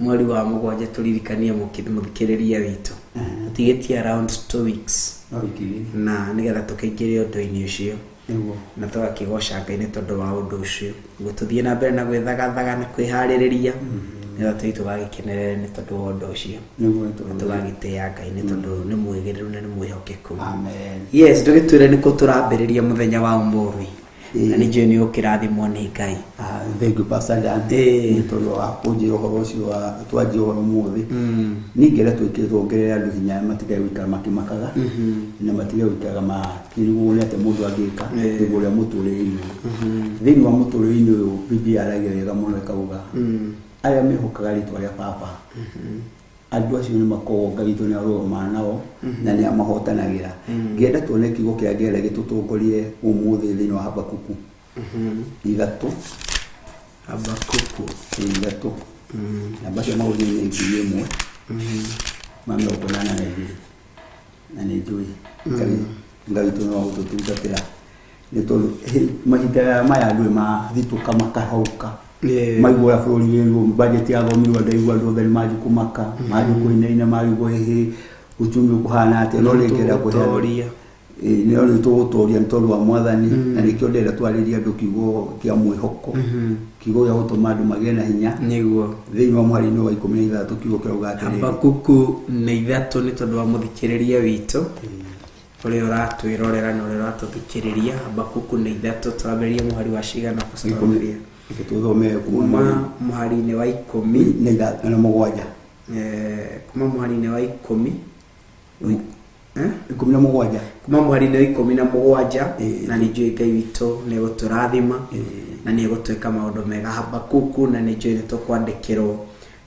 mweri wa mũgwanja, tũririkanie mũthikĩrĩria witũ tũtigĩtie around 2 weeks No wiki igĩrĩ. Na nĩgetha tũkĩingĩre ũndũ-inĩ ũcio na tũgakĩgoca Ngai nĩ tondũ wa ũndũ ũcio, guo tũthiĩ na mbere na gwĩthagathaga na kwĩharĩrĩria nĩgetha tũthiĩ tũgagĩkenerere nĩ tondũ wa ũndũ ũcio na tũgagĩtĩĩa Ngai nĩ tondũ nĩ mwĩgĩrĩru na nĩ mwĩhokeku. Amen. Yes, ndũgĩtwĩre nĩkũ tũrambĩrĩria mũthenya wa ũmũthĩ, na nĩ njũĩ nĩ ũkĩrathimwo nĩ Ngai. Ah, thank you, Pastor Dan, nĩ tondũ wa kũnjĩra ũhoro ũcio wa twanjia ũhoro ũmũthĩ. Niĩ ngĩenda twĩkĩre tuongerere andũ hinya matige gũikara makĩmakaga na matige gũikaraga makĩrigwo nĩ atĩa mũndũ angĩka nĩguo ũrĩa mũtũrĩre-inĩ ũyũ. Thĩinĩ wa mũtũrĩre-inĩ ũyũ, Biblia yaragia wega mũno ĩkauga arĩa mehokaga rĩtwa rĩa baba, andũ acio nĩ makoragwo Ngai witũ nĩ arũgamaga nao na nĩ amahotanagĩra. Ngĩenda tuone kiugo kĩrĩa ngĩenda gĩtũtongorie ũmũthĩ thĩinĩ wa Habakuku 3. Habakuku. 3, namba cia maũndũ nĩ 1082, na nĩ njũĩ Ngai witũ no agũtũtungatĩra nĩ tondũ mahinda maya andũ nĩ mathitũka makahauka, maigua ũrĩa bũrũri wĩruo, budget yathomirwo, ndaigua andũ othe nĩ manji kũmaka, manji kũinaina, marigwo hĩhĩ uchumi ũkũhana atĩa. No rĩngĩenda kũhe andũ- Tũgũtoria. Ĩĩ, nĩ nĩ tũgũtoria nĩ tondũ wa Mwathani, na nĩkĩo ndĩrenda twarĩrie andũ kiugo kĩa mwĩhoko, kiugo gĩa gũtũma andũ magĩe na hinya. Thĩinĩ wa mũhari-inĩ wa 16, kiugo kĩrauga atĩrĩrĩ. Habakuku nĩ 3, nĩ tondũ wa mũthikĩrĩria witũ ũrĩa ũratwĩrorera na ũrĩa ũratũthikĩrĩria. Habakuku nĩ 3, tũrambĩrĩria mũhari wa cigana, Pastor? 10. Rufia? Reke tũthome kuma Kuma mũhari-inĩ wa 10 na 7. Kuma mũhari-inĩ wa 10. Eh? 17. Kuma mũhari-inĩ wa 17. Ĩĩ. Na nĩ njũĩ Ngai witũ nĩ gũtũrathima na nĩ egũtwĩka maũndũ mega. Habakuku, na nĩ njũĩ nĩ tũkwandĩkĩrwo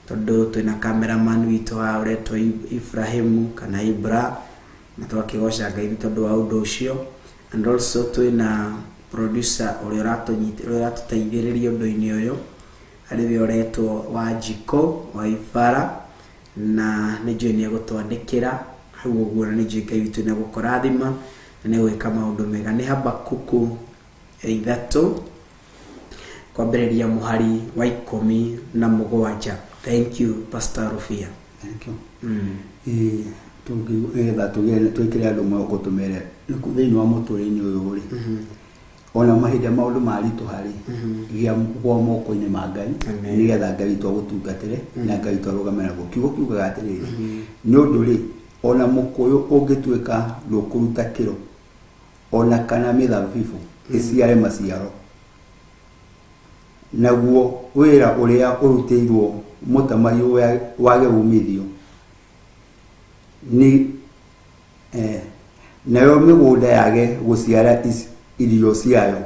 tondũ twĩna cameraman witũ haha ũretwo Ibrahimu kana Ibra, na tũgakĩgoca Ngai nĩ tondũ wa ũndũ ũcio, and also twĩna producer ũrĩa ũratũnyita, ũrĩa ũratũteithĩrĩria ũndũ-inĩ ũyũ, arĩ we ũretwo Wanjikũ wa Ibara, na nĩ njũĩ nĩ egũtwandĩkĩra hau ũguo, na nĩ njũĩ Ngai witũ nĩ egũkũrathima na nĩ egwĩka maũndũ mega. Nĩ Habakuku 3, kwambĩrĩria mũhari wa 17. Thank you, Pastor Rufia. Thank you. Ĩĩ, nĩgetha tũgĩe twĩkĩre andũ mwĩhoko, tũmere thĩinĩ wa mũtũrĩre-inĩ ũyũ rĩ, ona mahinda maũndũ maritũha rĩ, gĩa gwa moko-inĩ ma Ngai, Amen. nĩgetha Ngai witũ agũtungatĩre na Ngai witũ arũgame naguo. Kiugo kiugaga atĩrĩrĩ, nĩ ũndũ rĩ, ona mũkũyũ ũngĩtuĩka ndũkũruta kĩro, ona kana mĩthabibũ ĩciare maciaro, naguo wĩra ũrĩa ũrutĩirwo mũtamaiyũ wage umithio, nĩ nayo mĩgũnda yage gũciara irio ciayo,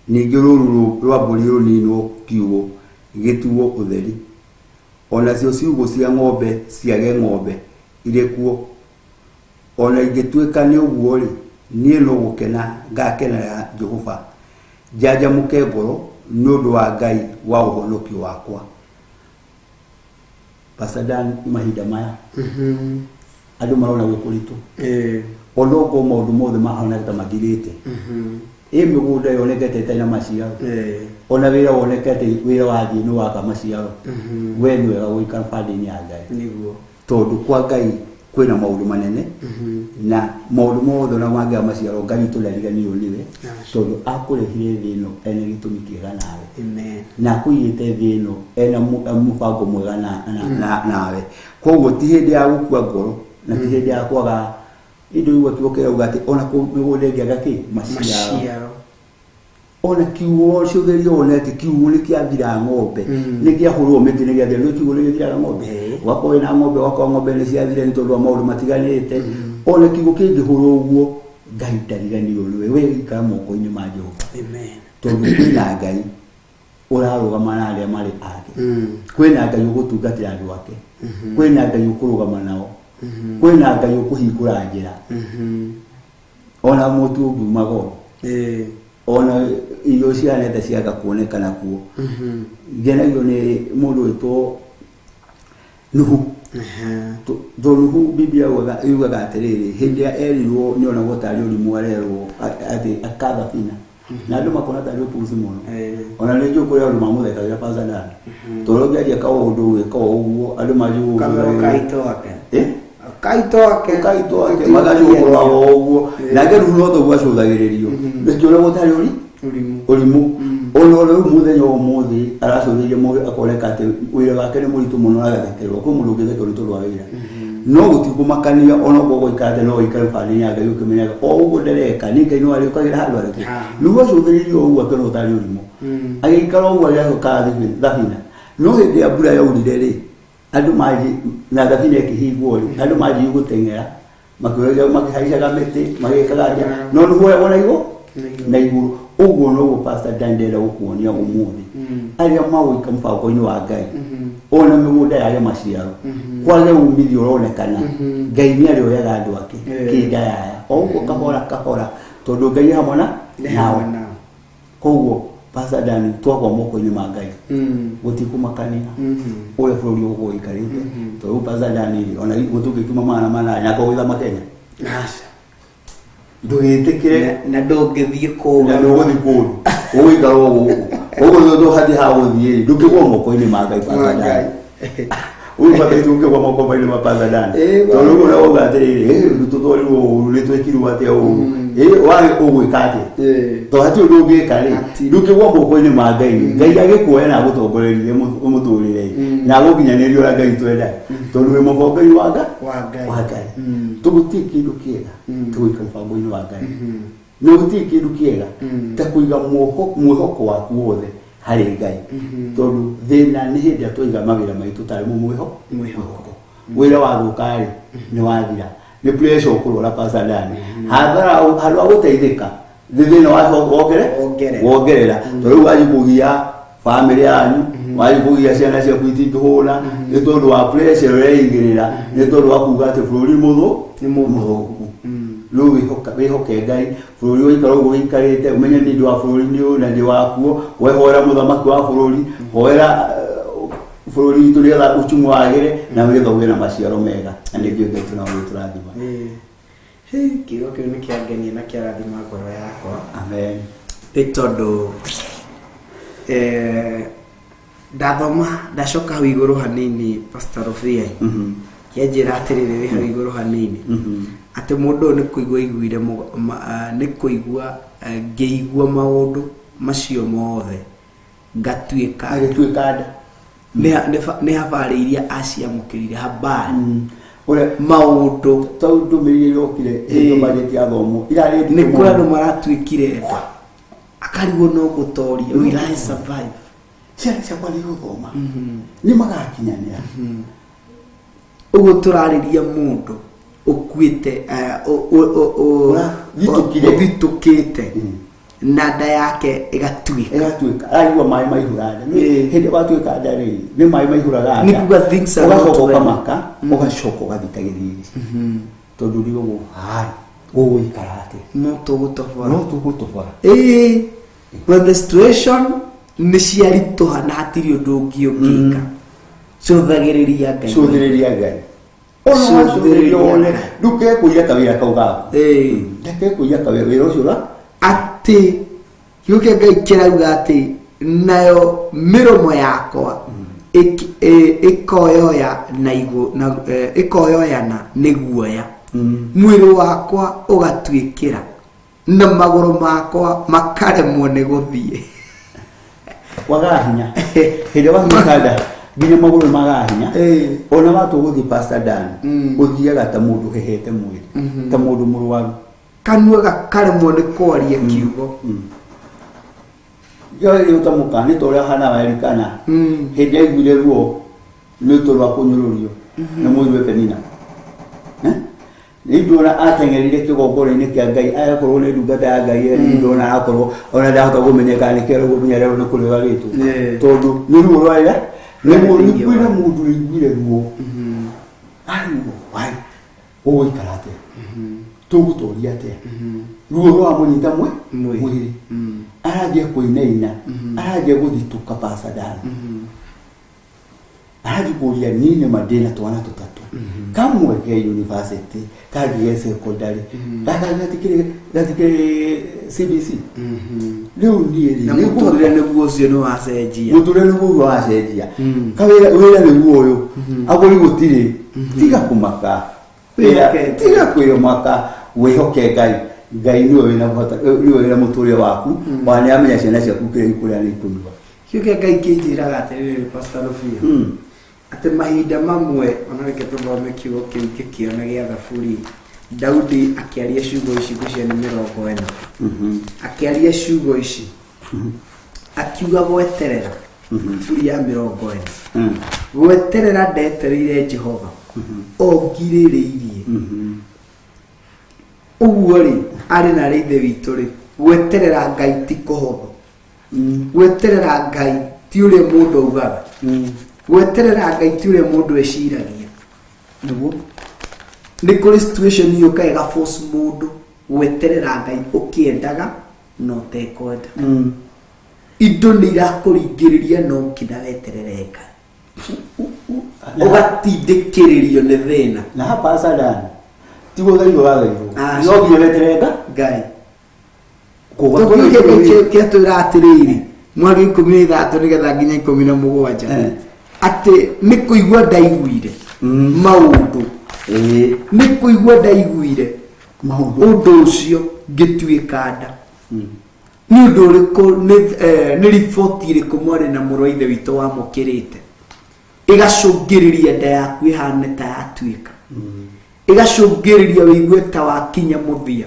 ningĩ rũũru rwa mbũri rũninwo kiugũ gĩtuo ũtheri, onacio ciugũ cia ng'ombe ciage ng'ombe irĩ kuo, ona ingĩtuĩka nĩ ũguo rĩ, niĩ no gũkena ngakenera Jehova, njanjamũke ngoro nĩ ũndũ wa Ngai wa ũhonokio wakwa. Pastor Dan, mahinda maya andũ marona gwĩ kũritũ, ona okorwo maũndũ mothe mahana ta mathirĩte, ĩ mĩgũnda yonekete ĩtarĩ na maciaro, ona wĩra wonekete wĩra wathiĩ nĩ waga maciaro, we nĩ wega gũikara bandi-inĩ ya Ngai, tondũ kwa Ngai kwĩna maũndũ manene, na maũndũ mothe ona mangĩaga maciaro, Ngai witũ ndariganĩirwo nĩwe, tondũ akũrehire thĩ ĩno ena gĩtũmi kĩega nawe, Amen. Na akũigĩte thĩ ĩno ena mũbango mwega nawe. Koguo ti hĩndĩ ya gũkua ngoro na ti hĩndĩ ya kwaga indo. Igua kiugo kĩrauga atĩ ona mĩgũnda ĩngĩaga kĩ maciaro, Maciaro. Ona kiugo ciũgerio wone atĩ kiugo nĩ kĩathira ng'ombe, nĩ kĩahũrwo mĩtĩ, nĩ gĩathira. Nĩ kiugo nĩ gĩthiraga ng'ombe, ũgakorwo wĩna ng'ombe, ũgakorwo ng'ombe nĩ ciathira nĩ tondũ wa maũndũ matiganĩte. Ona kiugo kĩngĩhũrwo ũguo, Ngai ndariganĩirwo nĩwe. We ikara moko-inĩ ma Jehova, Amen. tondũ kwĩna Ngai. Ũrarũgama na arĩa marĩ ake. Kwĩna Ngai ũgũtungatĩra andũ ake. Kwĩna Ngai ũkũrũgama nao. Kwĩna Ngai ũkũhingũra njĩra. Ona mũtu ũngiuma goro. Ona irio cihanete ciaga kuonekana kuo. Ngenagio nĩ mũndũ wĩtwo Nuhu. Tondũ Nuhu Biblia yugaga atĩrĩrĩ, hĩndĩ ĩrĩa erirwo nĩ onagwo tarĩ ũrimũ arerwo atĩ aka thabina. Na andũ makona tarĩ ũpuzi mũno. Ona nĩ njũĩ kũrĩ andũ mamũthekagĩra Pastor Dan. Tondũ ũngĩanjia kaũndũ gwĩka o ũguo andũ manjie Kamero kaito ake. Eh? Kaito ake. Kaito ake magacũkũrwa o ũguo. Nake Nuhu no toguo acũthagĩrĩrio. Nĩkĩo tarĩ ũri Ũrimũ. Ũrimũ. Ona rĩu mũthenya wa ũmũthĩ aracũthĩrĩria mũndũ akoneka atĩ wĩra wake nĩ mũritũ mũno agathekerwo. Kwĩ mũndũ ũngĩthekerwo nĩ tondũ wa wĩra. No gũtikũmakania ona okorwo gũikara atĩa no ũikare bani ya Ngai ũkĩmenyaga o ũguo ndereka nĩ Ngai no arĩũkagĩra handũ arĩkũ. Nĩguo acũthĩrĩirio ũguo akĩona ũtarĩ ũrimũ. Agĩikara ũguo agĩcoka thabina. No hĩndĩ ya mbura yaurire rĩ, andũ manji na thabina ĩkĩhingwo rĩ, andũ manjirie gũteng'era makĩũragia makĩhaicaga mĩtĩ magĩkaga atĩa no nĩguo oyagwo na igũrũ na igũrũ. Ũguo noguo Pastor Dan ndĩrenda gũkuonia ũmũthĩ arĩa magũika mũbango-inĩ wa Ngai ona mĩgũnda yage maciaro kwage umithio ũronekana Ngai nĩ arĩoyaga andũ ake kĩndayaya o ũguo kahora kahora tondũ Ngai e hamwe na nao. Koguo Pastor Dan twagwa moko-inĩ ma Ngai gũtikũmakania ũrĩa bũrũri ũgũkorwo ũikarĩte tondũ rĩu Pastor Dan rĩ ona gũtũngĩkiuma 800 akorwo gũthama Kenya. Aca. Ndũgĩtĩkĩre Na ndũngĩthiĩ kũu. Na ndũgũthiĩ kũndũ ũgũikara o gũkũ ũguo nĩ ũhathiĩ ha gũthiĩ rĩ ndũngĩgwa moko-inĩ ma Ngai Pastor Dan. Ũyũ bata itũ ũngĩgwa moko-inĩ ma Pastor Dan. Tondũ ũguo nĩ wauga atĩrĩrĩ, tũtwarirwo ũru nĩ twĩkirwo atĩa ũru warĩ ũgwĩka atĩa tondũ hatirĩ ũndũ ũngĩka rĩ ndũngĩgwa moko-inĩ ma Ngai rĩ Ngai agĩkuoya na agũtongorerie mũtũrĩre na agũkinyanĩrie ũrĩa Ngai twendaga tondũ wĩ mũbango-inĩ wa Ngai Wa Ngai. Wa Ngai. Tũgũtirĩ kĩndũ kĩega tũgũika mũbango-inĩ wa Ngai na gũtirĩ kĩndũ kĩega ta kũiga mwĩhoko waku wothe harĩ Ngai tondũ thĩna nĩ hĩndĩ ĩrĩa twaiga mawĩra maitũ tarĩ mo mwĩhoko wĩra wathũka rĩ nĩ wathira nĩ pressure ũkũrwara Pastor Dan hathara handũ ha gũteithĩka nĩ thĩna Wongerera. wongerera tondũ rĩu wanjia kũgia bamĩrĩ yanyu wanjia kũgia ciana ciaku itingĩhũna nĩ tondũ wa pressure ũreigĩrĩra nĩ tondũ wa kuga atĩ bũrũri Nĩ mũthũku. mũthũku. Rĩu wĩhoke Ngai bũrũri ũikara ũguo ũikarĩte ũmenye nĩ ndĩ wa bũrũri nĩ ũyũ na ndĩ wakuo wehoera mũthamaki wa bũrũri hoera bũrũri witũ nĩgetha uchumi wagĩre na nĩgetha ũgĩe na maciaro mega na nĩkĩo Ngai tũnagũtũrathima. Kiugo kĩu nĩ kĩangenia na kĩarathima ngoro yakwa. Amen. Nĩ tondũ ndathoma ndacoka hau igũrũ hanini Pastor Rufia. Kĩanjĩra atĩrĩrĩ wĩ hau igũrũ hanini. Atĩ mũndũ ũyũ nĩ kũigua aiguire nĩ kũigua ngĩigua maũndũ macio mothe ngatuĩka Agĩtuĩka nda. Nĩ habarĩ iria aciamũkĩrire habari. Ũrĩa maũndũ tondũ ndũmĩrĩri ĩrokire hĩndĩ budget ya thomo irarĩ nditũ nĩ kũrĩ mũno. andũ maratuĩkire nda akarigwo no gũtoria will I survive. Ciana ciakwa nĩ igũthoma nĩ magakinyanĩra. Ũguo tũrarĩria mũndũ ũkuĩte Ũrathitũkire. ũthitũkĩte na nda yake ĩgatuĩka. Ĩgatuĩka araigua maĩ maihũra nda. Nĩ hĩndĩ watuĩka nda rĩ nĩ maĩ maihũraga nda. Nĩ kuga things are not Ũgacoka well. ũkamaka ũgacoka ũgathika gĩthithi tondũ rĩ ũguo hai ũgũikara atĩa No tũgũtobora. No tũgũtobora. When the situation nĩ ciaritũha na hatirĩ ũndũ ũngĩ ũngĩka cũthagĩrĩria Ngai. Cũthĩrĩria Ngai. Ona wacũthĩrĩria wone ndũkekũiya kawĩra kau gaku. Ndakekũiya kawĩra wĩra ũcio ũra Atĩ kiugo kĩa Ngai kĩrauga atĩ nayo mĩromo yakwa ĩkoyoya na igũ, na ĩkoyoyana nĩ guoya. Mwĩrĩ wakwa ũgatuĩkĩra na magũrũ makwa makaremwo nĩ gũthiĩ. Wagaga hinya. Hĩndĩ ĩrĩa wahinyĩka nda nginya magũrũ magaga hinya. Ona watua gũthiĩ Pastor Dan ũthiaga ta mũndũ ũhehete mwĩrĩ ta mũndũ mũrwaru. Kanua gakaremwo nĩ kwaria kiugo. Njoe ũtamũka nĩ ta ũrĩa hana wa Elikana. Hĩndĩ aiguire ruo nĩ tondũ wa kũnyũrũrio nĩ mũriũ Penina. Nĩ ndona ateng'erire kĩgongona-inĩ kĩa Ngai agakorwo nĩ ndungata ya Ngai, nĩ ndona akorwo ona ndahota kũmenyeka nĩ kĩarĩ kũmenya rĩu nĩ kũrĩ warĩtwo. Tondũ nĩ ruo rwarĩa nĩ Thĩinĩ kwĩna wake. mũndũ ũraiguire ruo aruo wai ũgũikara atĩa, tũgũtoria atĩa, ruo rwamũnyita Mwĩrĩ. mwĩrĩ, aranjia kũinaina, aranjia gũthitũka pasadani, arathiĩ kũria niĩ nĩma ndĩna twana tũtatũ, kamwe ke university, kangĩ ge secondary, gaka gatikĩrĩ CBC, rĩu niĩ rĩ Na nĩ mũtũrĩre nĩguo ũcio nĩ wacenjia. Mũtũrĩre nĩguo wacenjia, kawĩra wĩra nĩguo ũyũ, agũri gũtirĩ, tiga kũmaka. Wĩhoke. Tiga kwĩmaka, wĩhoke Ngai. Ngai nĩwe wĩna ũhota, nĩwe wĩna mũtũrĩre waku, ona nĩamenya ciana ciaku kĩrĩa ikũrĩa na ikũnyua. Kĩu kĩa Ngai kĩnjĩraga atĩrĩrĩ, Pastor Rufio, atĩ mahinda mamwe ona reke tũthome kiugo kĩu ngĩkĩona gĩa Thaburi, Daudi akĩaria ciugo ici ngwĩciria nĩ 40, akĩaria ciugo ici akiuga gweterera, Thaburi ya 40, gweterera ndetereire Jehova o ngirĩrĩirie. Ũguo rĩ, arĩ na arĩ ithe witũ rĩ, gweterera Ngai ti kũhũthũ, gweterera Ngai ti ũrĩa mũndũ augaga, gweterera Ngai ti ũrĩa mũndũ eciragia. Nĩguo. Nĩ kũrĩ situation yũkaga ĩga force mũndũ gweterera Ngai ũkĩendaga na ũtekwenda. Indo nĩ irakũringĩrĩria no nginya weterere Ngai, ũgatindĩkĩrĩrio nĩ thĩna. Na hapa sadani tiguo thairwo wathairwo. Aca. No nginya weterere Ngai. Kũgwa Tũkiuge kĩatwĩra atĩrĩrĩ, mweri 13 nĩgetha nginya 17, atĩ nĩ kũigua ndaiguire maũndũ, nĩ kũigua ndaiguire maũndũ, ũndũ ũcio ngĩtuĩka nda. Nĩ ũndũ ũrĩkũ, nĩ riboti ĩrĩkũ mwarĩ na mũrũ wa ithe witũ wamũkĩrĩte ĩgacũngĩrĩria nda yaku ĩhane ta yatuĩka, ĩgacũngĩrĩria wĩigue ta wakinya mũthia,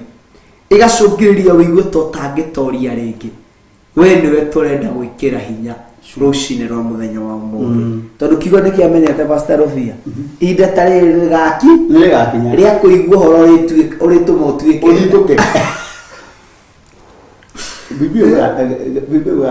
ĩgacũngĩrĩria wĩigue ta ũtangĩtoria rĩngĩ? We nĩwe tũrenda gwĩkĩra hinya rũcinĩ rwa mũthenya wa ũmũthĩ, tondũ kiugo nĩ kĩamenyete, Pastor Rufia, ihinda ta rĩrĩ rĩgaki Nĩ rĩgakinya. Rĩa kũigua ũhoro ũrĩtũma ũtuĩke ũthitũke. Biblia yugaga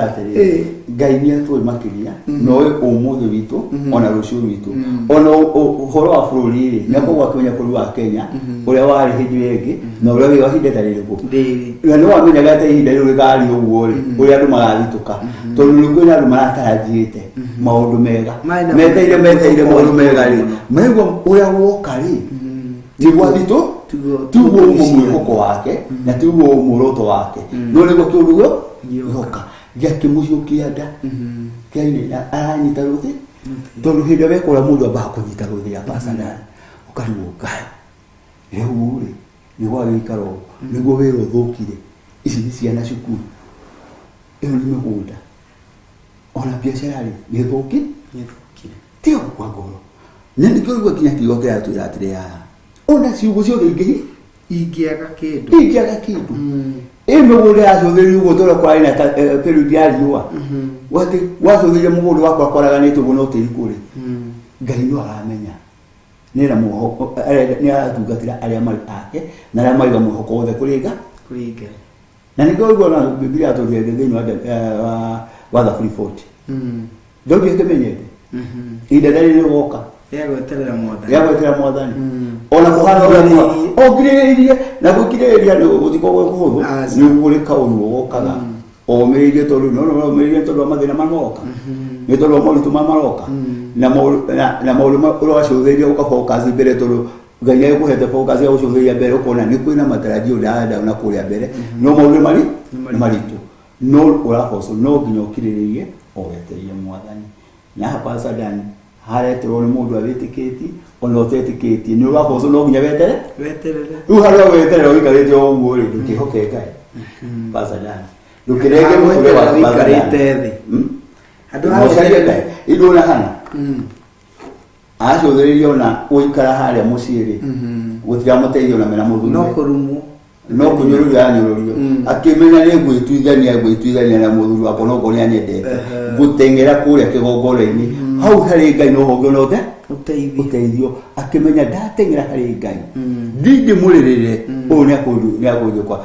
atĩrĩrĩ, Ngai nĩ atũĩ makĩria, noĩ ũmũthĩ witũ ona rũciũ rwitũ, ona ũhoro wa bũrũri rĩ, nĩ akoragwo akĩmenya bũrũri wa Kenya ũrĩa warĩ hĩndĩ ĩyo ĩngĩ na ũrĩa wĩ ihinda ta rĩrĩkũ. Rĩrĩ. Na nĩ wamenyaga atĩ ihinda rĩu rĩkarĩ ũguo rĩ, ũrĩa andũ magathitũka, tondũ nĩ kwĩna andũ maratarajĩte maũndũ mega, Marĩ na meteire meteire mwĩhoko maũndũ mega rĩ, mũno. maigua ũrĩa woka rĩ, tiguo thitũ, Tiguo tiguo twĩciragia. mwĩhoko wake na tiguo muoroto wake, no nĩguo kĩũndũ gĩo gĩoka gĩakĩmũhiũkia nda kĩainĩ, aranyita rũthĩ, tondũ hĩndĩ ĩrĩa weka ũrĩa mũndũ ambaga kũnyita rũthĩ ya pasanani, ũkarigwo Ngai rĩu rĩ nĩguo agĩikara ũũ, nĩguo wĩra ũthũkire, ici nĩ ciana cukuru, ĩyo nĩ mĩgũnda, ona biacara rĩ nĩ thũki, tiga gũkua ngoro. Na nĩkĩo ũigua kinya kiugo kĩratwĩra atĩrĩ haha, ona ciugo ciothe ingĩ Ingĩaga kĩndũ. Ingĩaga kĩndũ, ĩ mĩgũnda yacũthĩrĩrio ũguo tũrĩa kwarĩ na period ya riũa, atĩ wacũthĩrĩria mũgũnda wakwa kwaraganĩte ũguo no tĩri kũrĩ, Ngai no aramenya nĩna mwĩhoko, nĩ aratungatĩra arĩa marĩ ake na arĩa maiga mwĩhoko wothe kũrĩ Ngai. Kũrĩ Ngai. Na nĩkĩo ũigua na Biblia yatũrire thĩinĩ wa Thaburi 40, Daudi akĩmenyete ihinda rĩrĩ rĩgoka Rĩa gweterera Mwathani. Rĩa gweterera Mwathani, ona kũhana ũrĩa ũngirĩrĩirie na gũkirĩrĩria nĩ gũtikoragwo gwĩ kũhũthũ. Aca. Nĩ kũrĩ kaũndũ gokaga omĩrĩirie, tondũ no no omĩrĩirie tondũ wa mathĩna marĩa maroka, nĩ tondũ wa moritũ marĩa maroka na maũndũ ũrĩa wacũthĩrĩria ũka focus mbere, tondũ Ngai nĩ agĩkũhete focus ya gũcũthĩrĩria mbere, ũkona nĩ kwĩna matarajio ndĩrarenda na kũrĩa mbere, no maũndũ nĩ maritũ, no ũraboco no nginya ũkirĩrĩrie o wetereire Mwathani. Na hapa Sadani hareterwo nĩ mũndũ awĩtĩkĩtie ona ũtetĩkĩtie, nĩ ũraboco no nginya wetere. Weterere. Rĩu harĩa weterera ũikarĩte o ũguo rĩ, ndũkĩhoke Ngai, Pastor Dan, ndũkĩrenge mũtũrĩre waku, Pastor Dan. Ũikarĩte thĩ. Handũ ha Na ũcarie weterere. Ngai indũ na hana acũthĩrĩria ona gũikara harĩa mũciĩ rĩ, gũtiramũteithia ona mena mũthuri. No kũrumwo. No kũnyũrũrio anyũrũrio, akĩmenya nĩ ngwĩtuithania na mũthuri wakwa, no ngorwo nĩ anyendete, ngũteng'era kũrĩa kĩgongona-inĩ. Hau harĩ Ngai no hongĩona ũte Ũteithio. Ũteithio. Akĩmenya ndateng'era harĩ Ngai, ndingĩmũrĩrĩre, ũyũ nĩakũnjũkwa,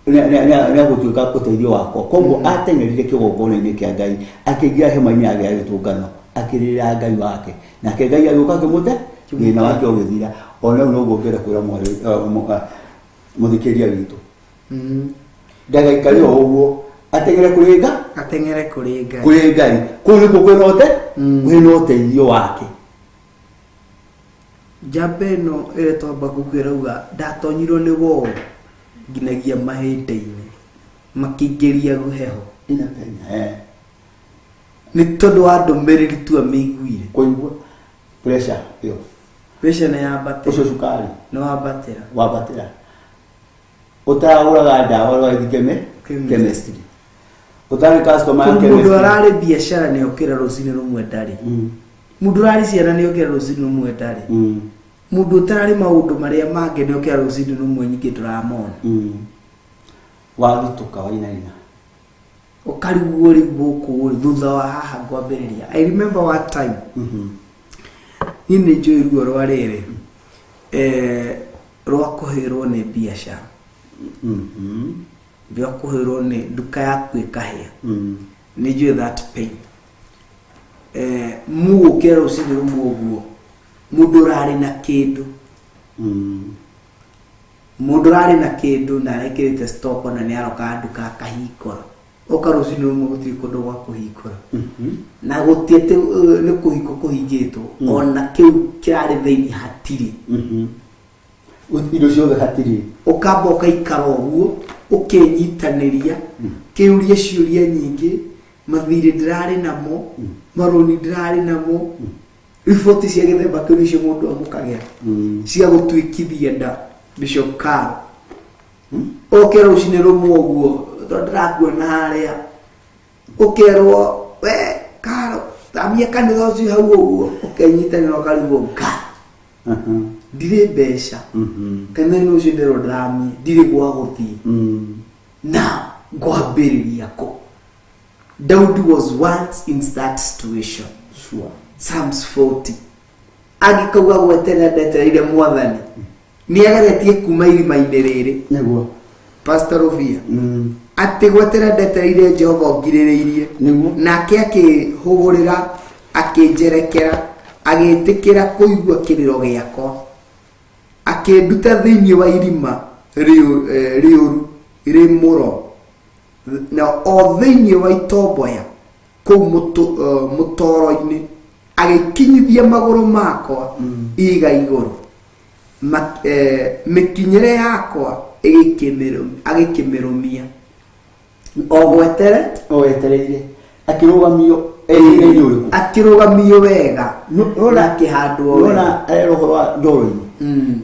nĩagũtuĩka ũteithio wakwa. Koguo ateng'erire kĩgongona-inĩ kĩa Ngai, akĩingĩra hema-inĩ yake ya gĩtũngano, akĩrĩrĩra Ngai wake, nake Ngai agĩũka akĩmũte thĩna wake ũgĩthira. Ona rĩu noguo ngĩenda kwĩra mũthikĩria witũ, ndagaikare o ũguo, ateng'ere kũrĩ Ngai. Ateng'ere kũrĩ Ngai. Kũrĩ Ngai, kũu nĩkuo kwĩna ũte kwĩna ũteithio wake. Njamba ĩno ĩretwo Habakuku ĩrauga, ndatonyirwo nĩ woru nginyagia mahĩndĩ-inĩ, makĩingĩria heho. Inapenya Nĩ tondũ wa ndũmĩrĩri tu amĩiguire. Kũigua pressure ĩyo. Pressure nĩ yambatĩra. Ũcio cukari. Nĩ wambatĩra. Wambatĩra, ũtaragũraga ndawa ũgathiĩ Chemist. Chemistry, ũtarĩ customer ya Tondũ mũndũ chemistry. ararĩ biacara nĩ okĩra rũcinĩ rũmwe ndarĩ. Mũndũ ũrarĩ ciana nĩ okĩra rũcinĩ rũmwe ndarĩ. Mũndũ ũtararĩ maũndũ marĩa mangĩ nĩ okĩra rũcinĩ rũmwe nyingĩ ndũramona. Wathitũka wainaina. Ũkarigwo rĩu gũkũ rĩ, thutha wa haha ngwambĩrĩria. I remember one time, niĩ nĩ njũĩ ruo rwa rĩrĩ, rwa kũhĩrwo nĩ biacara, rwa kũhĩrwo nĩ nduka yaku ĩkahĩa. Nĩ njũĩ that pain. Mũgũkĩra rũcinĩ rũmwe ũguo, mũndũ ũrarĩ na kĩndũ, mũndũ ũrarĩ na kĩndũ na arekĩrĩte stock, ona nĩ aroka nduka akahingũra, oka rũcinĩ rũmwe gũtirĩ kũndũ gwa kũhingũra, na gũtirĩ atĩ nĩ kũhingwo kũhingĩtwo, ona kĩu kĩrarĩ thĩinĩ hatirĩ. Indo ciothe hatirĩ. Ũkamba ũkaikara ũguo ũkenyitanĩria, kĩũria ciũria nyingĩ, mathirĩ ndĩrarĩ namo, marũni ndĩrarĩ namo, riboti cia gĩthemba kĩu nĩcio mũndũ amũkagĩra cia gũtuĩkithia nda. Bishop Karo, ũke rũcinĩ rũmwe ũguo, tondũ ndĩrakuona harĩa, ũkerwo, "We Karo, thamia kanitha ũcio hau." Ũguo ũkenyitanĩra, ũkarigwo, nga ndirĩ mbeca, kanitha-inĩ ũcio ndĩrwo ndĩramie, ndirĩ gwa gũthiĩ na ngwambĩrĩria kũ? Daudi was once in that situation. Psalms 40 angĩkauga, "Gweterera ndetereire Mwathani," nĩ ageretie kuma irima-inĩ rĩrĩ. Pastor Rubia, atĩ gweterera ndetereire Jehova ũngirĩrĩirie, nake akĩhũgũrĩra akĩnjerekera, agĩtĩkĩra kũigua kĩrĩro gĩakwa, akĩnduta thĩinĩ wa irima rĩũru rĩ mũro, na o thĩinĩ wa itomboya kũu mũtoro-inĩ, agĩkinyithia magũrũ makwa iga igũrũ. Mĩkinyĩre yakwa agĩkĩmĩrũmia o gwetere. O wetereire, akĩrũgamio etereire ũrĩkũ? Akĩrũgamio wega No- na akĩhandwo wega. Nona arera ũhoro wa ndoro-inĩ.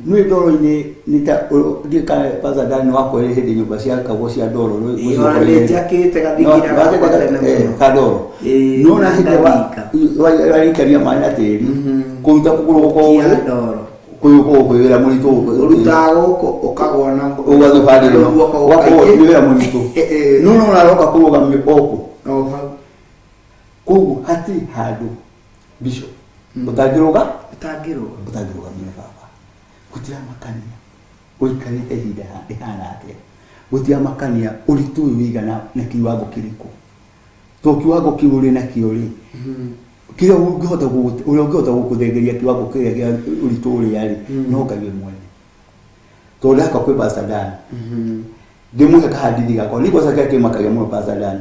Nĩ ndoro-inĩ nĩ ta ndiĩ kana Pastor Dan wakorire hĩndĩ nyũmba ciakagwo cia ndoro. Ĩĩ, ona nĩ njakĩte gathingira gakwa tene mũno. Kandoro. Ĩĩ, Nona na hĩndĩ ngathika. warikania maĩ na tĩri, kũruta kũgũrũ Kia gũkorwo ndoro. kũgũrũ kwĩ wĩra mũritũ. Ũrutaga gũkũ ũkagwa na Ũgathiĩ bandĩ ĩno. guoko Ũgakorwo gũkaingĩ. nĩ wĩra mũritũ. No no aroka kũrũgamio oku. O hau. Koguo hatirĩ handũ, bishop, ũtangĩrũga. Ũtangĩrũga. Ũtangĩrũgamio nĩ baba. Gũtiramakania ũikarĩte ihinda rĩhana atĩa, gũtiramakania ũritũ ũyũ wĩigana na kiwango kĩrĩkũ, to kiwango kĩu ũrĩ nakĩo rĩ, kĩrĩa ũngĩhota ũrĩa ũngĩhota gũkũthengeria kiwango kĩrĩa kĩa ũritũ ũrĩa rĩ, no Ngai we mwene. Tondũ ndaka kwĩ Pastor Dan, ndĩmũhe kahandithi gakwa nĩ kwanza kĩrĩa kĩmakagia mũno, Pastor Dan,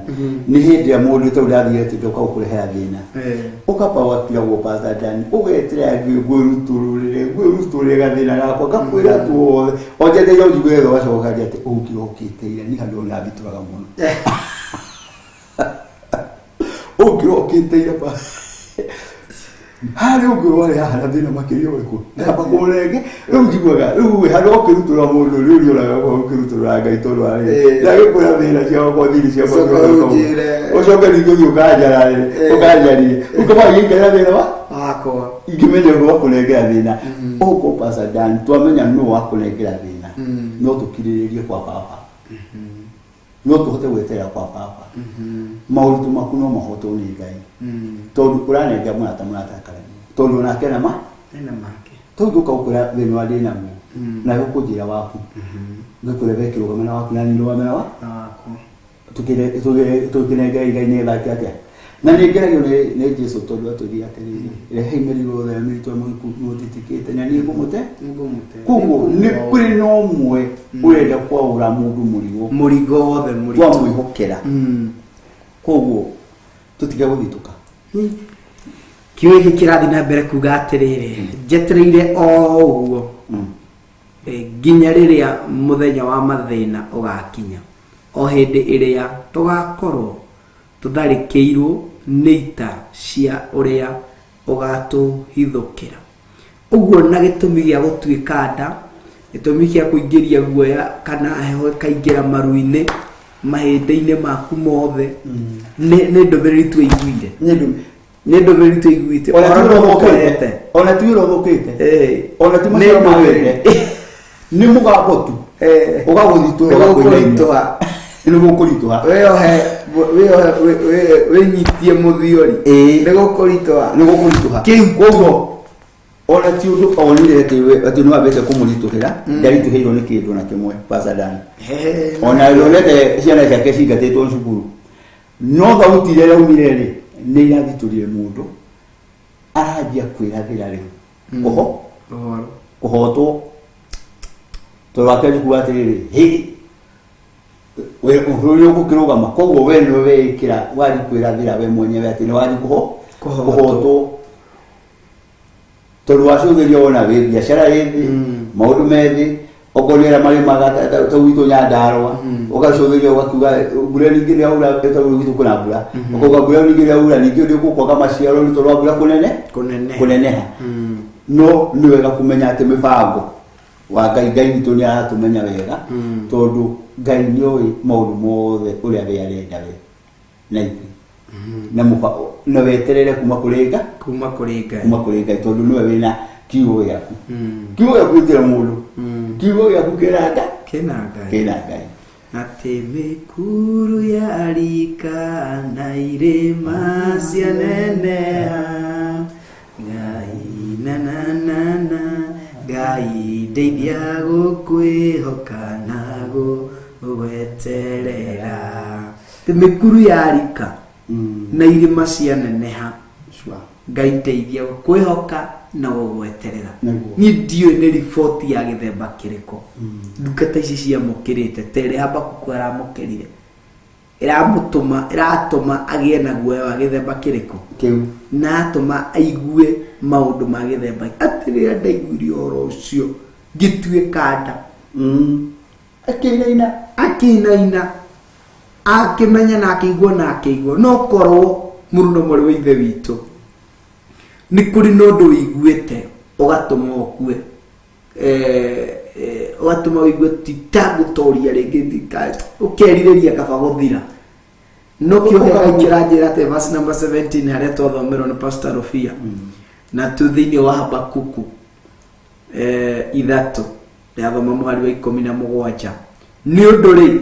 nĩ hĩndĩ ĩrĩa mũndũ tau ndathiĩ atĩ ndoka gũkũrehera thĩna, ũkaba wakiragwo, Pastor Dan, ũgeterera ngwĩrutũrũrĩre ngwĩrutũrĩre gathĩna gakwa, ngakwĩra tuothe o njeteire ũnjigue wega, ũgacoka ũkanjĩra atĩ ũngĩrokĩte ira niĩ handũ ndambitũraga mũno, ũngĩrokĩte ira harĩ ũngĩ warĩ haha na thĩna makĩria ũrĩkũ, ngamba kũrenge. Rĩu njiguaga rĩu wĩ handũ ũkĩrutũra mũndũ rĩu rĩũraga ũkĩrutũrũra Ngai, tondũ warĩ ndagĩkwĩra thĩna ciakwa, thiri ciakwa. Ũcoke ũnjĩre. Ũcoke ningĩ ũthiĩ ũkanjararĩre, ũkanjarire ũkaba gĩikarĩra thĩna wa wakwa. Ingĩmenya ũndũ wa kũnengera thĩna ũguo, Pastor Dan, twamenya nũ wa kũnengera thĩna, no tũkirĩrĩrie kwa baba. No tũhote gweterera kwa baba, maũritũ maku no mahotwo nĩ Ngai, tondũ ũranenga mũrata, mũrata akaremwo, tondũ onake nama Ena make. Tondũ ũka gũkwĩra thĩna wa ndĩ naguo na gũkũnjĩra waku, ngĩkwĩra we kĩrũgame na waku na niĩ ndũgame na wa Na waku. Tũkĩnengera Ngai nĩ thake atĩa, na nĩ ngeragio nĩ Jesu, tondũ atwĩrire atĩrĩrĩ, rehei mĩrigo yothe mĩritũ mũtitikĩte na niĩ ngũmũte. Nĩngũmũte. Koguo nĩ kũrĩ na ũmwe ũrenda kwaũra mũndũ mũrigo. Mũrigo wothe mũritũ. Twamwĩhokera. Koguo tũtige gũthitũka. Kiugo gĩkĩ kĩrathiĩ na mbere kuga atĩrĩrĩ, njetereire o ũguo nginya rĩrĩa mũthenya wa mathĩna ũgakinya, o hĩndĩ ĩrĩa tũgakorwo tũtharĩkĩirwo nĩ ita cia ũrĩa ũgatũhithũkĩra. Ũguo na gĩtũmi gĩa gũtuĩka nda, gĩtũmi gĩa kũingĩria guoya kana heho ĩkaingĩra maru-inĩ, mahĩndĩ-inĩ maku mothe, nĩ ndũmĩrĩri tũiguire. Nĩ ndũ- Nĩ ndũmĩrĩri tũiguĩte. Ona ti Ũhoro ũrĩa nĩũgũkorete. ũthũkĩte, ona ti ũrĩa ũthũkĩte, ona ti Nĩ maciaro ma ndũmĩrĩri. wĩra, nĩ mũgambo tu ũgagũthitũra, Nĩgũkũritũha. Nĩgũkũritũha. Wĩyohe wĩnyitie mũthiori. Nĩgũkũritũha. Nĩgũkũritũha. Kĩu. Koguo ona ti ũndũ onire atĩ atĩ nĩ wambĩte kũmũritũhĩra, ndaritũhĩirwo nĩ kĩndũ na kĩmwe, Pastor Dan. Ona onete ciana ciake cingatĩtwo cukuru, no thauti ĩrĩa ĩraumire rĩ, nĩ irathitũrire mũndũ, aranjia kwĩrathĩra rĩu kũho Ũhoro. Kũhotwo, tondũ wake kuga atĩrĩrĩ, hĩ we bũrũri ũgũkĩrũgama. Koguo we nĩwe weĩkĩra wathi kwĩrathĩra we mwenyewe atĩ nĩ wathi kũho Kũhotwo. Kũhotwo, tondũ wacũthĩria wona wĩ biacara ĩ thĩ, maũndũ me thĩ, okorwo nĩ arĩa marĩmaga ta gwitũ Nyandarũa, ũgacũthĩria ũgakiuga mbura ningĩ nĩ yaura, tondũ gwitũ kwĩna mbura, ũkauga mbura ningĩ nĩ yaura, ningĩ nĩ ũgũkwaga maciaro nĩ tondũ wa mbura kũnene Kũnene. Kũneneha. No nĩ wega kũmenya atĩ mĩbango wa Ngai, Ngai witũ nĩ aratũmenya wega, tondũ Ngai nĩ oĩ maũndũ mothe ũrĩa we arenda we na ithuĩ na na weterere kuma kũrĩ Ngai. Kuma kũrĩ Ngai. Kuma kũrĩ Ngai, tondũ nĩwe wĩna kiugo gĩaku. Kiugo gĩaku gĩtirĩ mũndũ, kiugo gĩaku kĩna Ngai. Kĩna Ngai. Kĩna Ngai. Atĩ mĩkuru ya rika na irĩma cianeneha, Ngai na na na na Ngai ndeithia gũkwĩhoka na gũgweterera. Atĩ mĩkuru ya rika na irĩma cianeneha, Ngai ndeithia gũkwĩhoka na gũgweterera. Niĩ ndiũĩ nĩ riboti ya gĩthemba kĩrĩkũ ndungata ici ciamũkĩrĩte, ta ĩrĩa Habakuku aramũkĩrire, ĩramũtũma, ĩratũma agĩe na guoya wa gĩthemba kĩrĩkũ kĩu, na atũma aigue maũndũ ma gĩthemba atĩ rĩrĩa ndaiguire ũhoro ũcio ngĩtuĩka nda. Akĩinaina. Akĩinaina, akĩmenya na akĩigua na akĩigua. No korwo mũrũ na mwarĩ wa ithe witũ, nĩ kũrĩ na ũndũ wĩiguĩte ũgatũma ũkue, ũgatũma ũigue titagũtoria rĩngĩ, ũkerirĩria kaba gũthira, no kĩo Ngai kĩranjĩra atĩ verse number 17 harĩa twathomerwo nĩ Pastor Rofia na tu thĩinĩ wa Habakuku 3, ndathoma mũhari wa 17, nĩ ũndũ rĩ,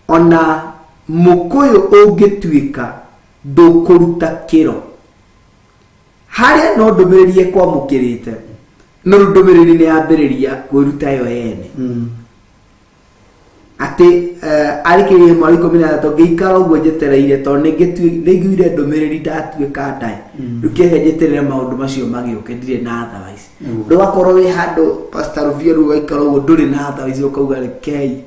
ona mũkũyũ ũngĩtuĩka ndũkũruta kĩro, harĩa no ndũmĩrĩri ĩkwamũkĩrĩte, no rĩu ndũmĩrĩri nĩ yambĩrĩria kwĩruta yo yene, atĩ arĩkĩrĩrie mweri 13, ngĩikara ũguo njetereire, tondũ nĩnguire ndũmĩrĩri, ndatuĩka ndaĩ, rĩu kĩhe njeterere maũndũ macio magĩũke, ndirĩ na otherwise. Rĩu wakorwo wĩ handũ, Pastor Rufia, rĩu ũgaikara ũguo ndũrĩ na otherwise, ũkauga rekei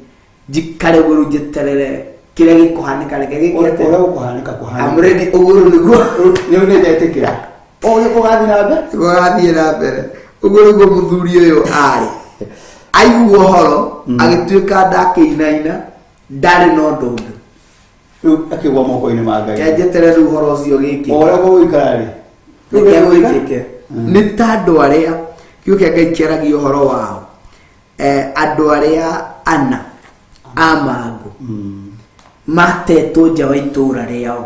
njikare ũguo rĩu njeterere kĩrĩa gĩkũhanĩka, reke gĩke atĩa? Ũrĩa gũkũhanĩka kũhanĩka. I'm ready, ũguo rĩu nĩguo. Rĩu nĩ ndetĩkĩra o ũrĩa kũgathiĩ na mbere. Gũgathiĩ na mbere. Ũguo nĩguo mũthuri ũyũ arĩ aigua ũhoro, agĩtuĩka ndakĩinaina, ndarĩ na ũndũ ũngĩ. Rĩu akĩgwa moko-inĩ ma Ngai. Kenjetere rĩu ũhoro ũcio gĩkĩ. O ũrĩa gũgũikara rĩ, reke gwĩkĩke. Nĩ ta andũ arĩa kiugo kĩa Ngai kĩaragia ũhoro wao, andũ arĩa ana a mangũ matetwo nja wa itũũra rĩao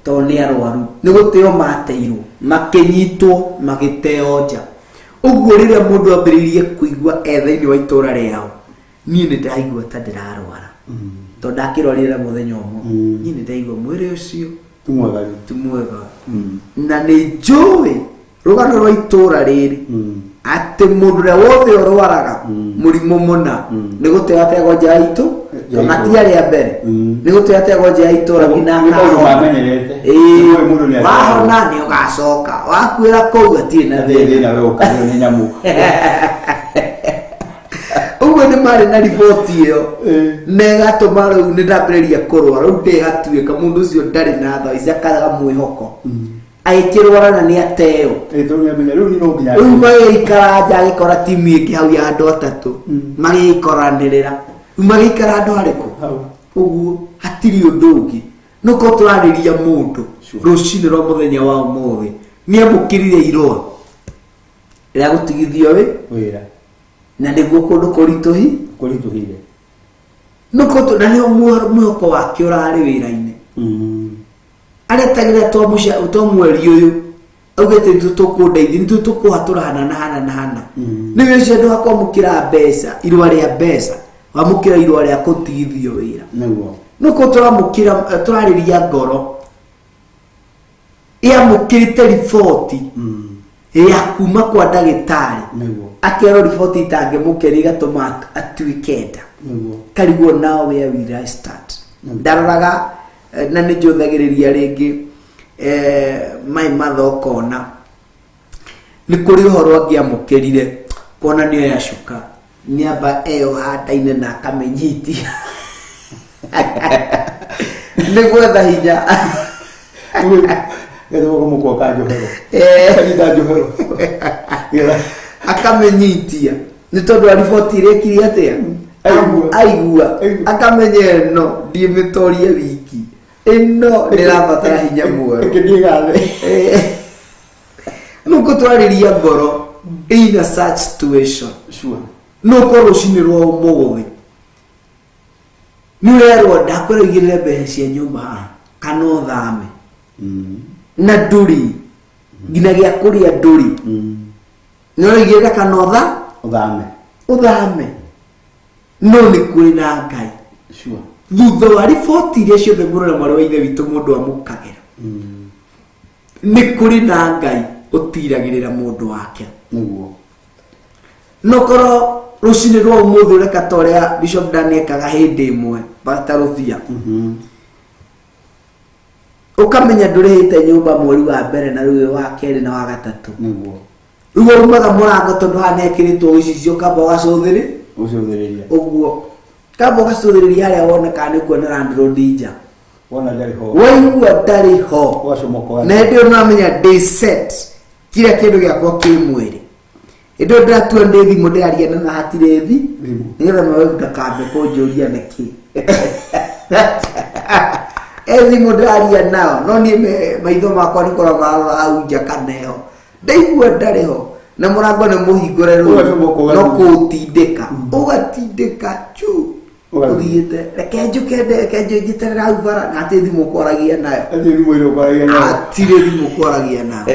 tondũ nĩ arwaru, nĩ gũteo mateirwo, makĩnyitwo, magĩteo nja. Ũguo rĩrĩa mũndũ ambĩrĩirie kũigua e thĩinĩ wa itũũra rĩao Niĩ nĩ ndaigua ta ndĩrarwara tondũ ndakĩrwarire mũthenya ũmwe. Niĩ nĩ ndaigua mwĩrĩ ũcio ti mwega rĩu. Ti mwega, na nĩ njũĩ rũgano rwa itũra rĩrĩ atĩ mũndũ ũrĩa wothe ũrwaraga mũrimũ mũna nĩ gũteo ategwo nja ya itũ Ya na itũra. ti arĩa mbere nĩ gũteo ategwo nja ya itũra nginya Nĩ maũndũ akahona. mamenyerete. Ĩĩ, Nĩ mũndũ nĩ wahona nĩ ũgacoka wakuĩra kũu hatirĩ na Hatirĩ thĩna. thĩna, we ũkarĩo nĩ nyamũ. Ũguo nĩ marĩ na riboti ĩyo na ĩgatũma rĩu nĩ ndambĩrĩria kũrwara rĩu ndĩgatuĩka mũndũ ũcio ndarĩ na tha ici akaga mwĩhoko agĩkĩrwara na nĩ ateo. Ĩ, tondũ nĩamenya, rĩu niĩ no nginya Rĩu magĩikara nja agĩkora timu ĩngĩ hau ya andũ atatũ magĩikoranĩrĩra, rĩu magĩikara andũ arĩkũ? Hau. Ũguo hatirĩ ũndũ ũngĩ nũkorwo tũrarĩria mũndũ rũcinĩ rwa mũthenya wa ũmũthĩ nĩ amũkĩrire irũa rĩa gũtigithio wĩ wĩra na nĩguo kũndũ kũritũhi kũritũhire. Nũkorwo na nĩho mwĩhoko wake ũrarĩ wĩra-inĩ aretagĩrĩra to mweri ũyũ augĩte nitũ tũkũndeithia nitũ tũkũhatũra hana na hana na hana nĩ ũcio andũ akwamũkĩra mbeca irũa rĩa mbeca wamũkĩra irũa rĩa kũtigithio wĩra. Nĩguo. Nũkorwo tũramũkĩra tũrarĩria ngoro ĩamũkĩrĩte riboti ya kuma kwa ndagĩtarĩ. Nĩguo. Akerwo riboti itangĩmũkenia igatũma atuĩke nda. Nĩguo. Kariguo now where will I start? Ndaroraga na nĩ njũthagĩrĩria rĩngĩ mai mathokona nĩ kũrĩ ũhoro angĩamũkĩrire kuona nĩ oya cuka nĩamba eyoha nda-inĩ na akamĩnyitia nĩ gwetha hinya. Getha mũkwa ka njohero. Eh. Kanyita njohero. Getha Akamĩnyitia nĩ tondũ wa riboti ĩrĩkire atĩa. Aigua. Aigua. Aigua. Akamenya ĩno ndiĩmĩtorie wiki ĩno ndĩrabatara hinya mwerũ. Ĩkĩthiĩ gathe. Nũkũ twarĩria ngoro in a such situation. Sure. Nũkorwo rũcinĩ rwa ũmũthĩ nĩ ũrerwo ndakwĩra ũigĩrĩre mbeca cia nyũmba haha kana ũthame na ndũrĩ nginya gĩa kũrĩa ndũrĩ nĩ ũraigĩrĩra kana ũtha Ũthame. Ũthame no nĩ kũrĩ na Ngai. Sure. Thutha wa riboti iria ciothe mũrore mwarĩ wa ithe witũ mũndũ amũkagĩra nĩ kũrĩ na Ngai ũtiragĩrĩra mũndũ wake. Nĩguo. No korwo rũcinĩ rwa ũmũthĩ ũreka ta ũrĩa Bishop Dan ekaga hĩndĩ ĩmwe, Pastor Rũthia, ũkamenya ndũrĩhĩte nyũmba mweri wa mbere na rĩu wĩ wa kerĩ na wa gatatũ. Nĩguo. Rĩu ũrumaga mũrango tondũ haha nĩhekĩrĩtwo gĩcicio kamba ũgacũthĩrĩ Ũcũthĩrĩria. Ũguo kamba ũgacũthĩrĩria harĩa wonekaga nĩ kuona landlord nja. Wona ndarĩ ho. Waigua ndarĩ ho. Ũgacomoka. Na hĩndĩ ĩyo nĩwamenya ndĩ set kira kĩndũ gĩakwa kĩ mwĩrĩ hĩndĩ ĩyo ndĩratua ndĩ thimũ ndĩraria na hatirĩ thi Thimũ. Nĩgetha mawe ndakambe kũnjũria nĩkĩ e thimũ ndĩraria nao no niĩ maitho makwa nĩ kũrora marora hau nja kana ĩho ndaigua ndarĩ ho na mũrango nĩ mũhingũre rĩu Ũgacomoka ũgathiĩ. no kũũtindĩka ũgatindĩka chu. Ũgathiĩ. Ũthiĩte reke njũke reke njeterere hau bara na hatirĩ thimũ ũkwaragia nayo. Hatirĩ thimũ ĩrĩa ũkwaragia nayo. Hatirĩ thimũ ũkwaragia nayo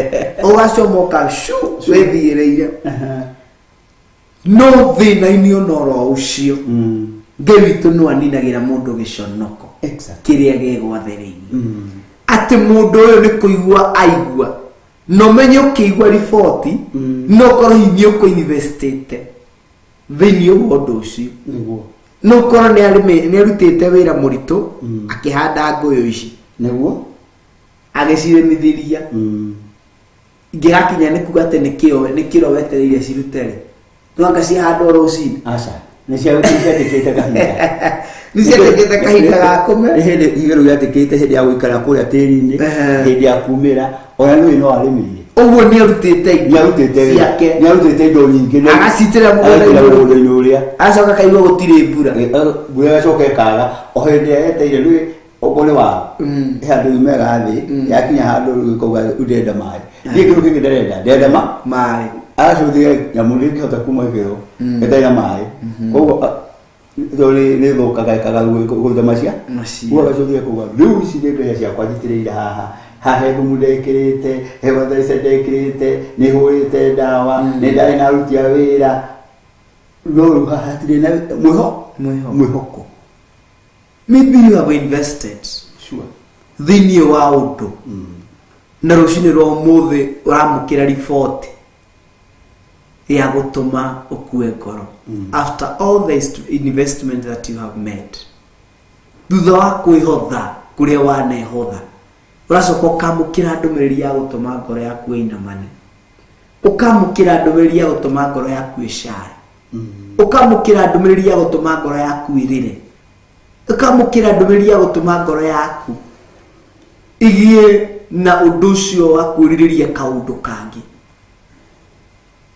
ũgacomoka cu wĩthiĩrĩire no thĩna-inĩ ona oro ũcio Ngai witũ no aninagĩra mũndũ gĩconoko Exactly. kĩrĩa gĩgwathĩrĩirie atĩ mũndũ ũyũ nĩ kũigua aigua na ũmenye ũkĩigua riboti no korwo hihi nĩ ũkũinvestĩte thĩinĩ wa ũndũ ũcio. Nĩguo. No korwo nĩ arutĩte wĩra mũritũ akĩhanda ngũyũ ici Nĩguo. Agĩcirĩmithĩria ingĩgakinya nĩ kuga atĩ nĩ kĩro wetereire cirute rĩ no anga ciahandwo rũcinĩ. Aca. Nĩ ciatĩkĩte kahinda. Nĩ ciatĩkĩte kahinda ga kũmera. Nĩ hĩndĩ igĩrĩ gĩatĩkĩte hĩndĩ ya gũikara kũrĩa tĩri-inĩ, hĩndĩ ya kumĩra, ona nĩũĩ no arĩmĩire. Ũguo nĩ arutĩte Nĩ arutĩte wĩra. ciake. Nĩ arutĩte indo nyingĩ. Agacitĩra Agacitĩra mũgũnda-inĩ. mũgũnda-inĩ ũrĩa. Acoka kaigua gũtirĩ mbura. Mbura ĩgacoka ĩkaga o hĩndĩ ĩrĩa yeteire rĩu okorwo nĩ waru he handũ yumĩraga thĩ yakinya handũ rĩu ĩkauga rĩu ndĩrenda maĩ niĩ kĩndũ kĩngĩ ndĩrenda maĩ. Agacũthĩria nyamũ ndĩngĩhota kuma kĩro ĩtarĩ na maĩ koguo tondũ nĩ ĩthũkaga ĩkaga kũruta macia. Macia. Koguo agacũthĩria kuga rĩu ici nĩ mbeca ciakwa njitĩrĩire haha haha he thumu ndekĩrĩte he bataraitha ndekĩrĩte nĩ hũrĩte ndawa nĩ ndarĩ na aruti a wĩra no rĩu haha hatirĩ na mwĩho. Mwĩhoko. Mwĩhoko. Maybe you have invested Sure. thĩinĩ wa ũndũ, na rũcinĩ rwa ũmũthĩ ũramũkĩra riboti ya gũtũma ũkue ngoro after all the investment that you have made, thutha wa kwĩhotha kũrĩa wanehotha, ũracoka ũkamũkĩra ndũmĩrĩri ya gũtũma ngoro yaku ĩinamane, ũkamũkĩra ndũmĩrĩri ya gũtũma ngoro yaku ĩcae, ũkamũkĩra ndũmĩrĩri ya gũtũma ngoro yaku ĩrĩre, ũkamũkĩra ndũmĩrĩri ya gũtũma ngoro yaku igie na ũndũ ũcio wa kwĩrirĩria kaũndũ kangĩ.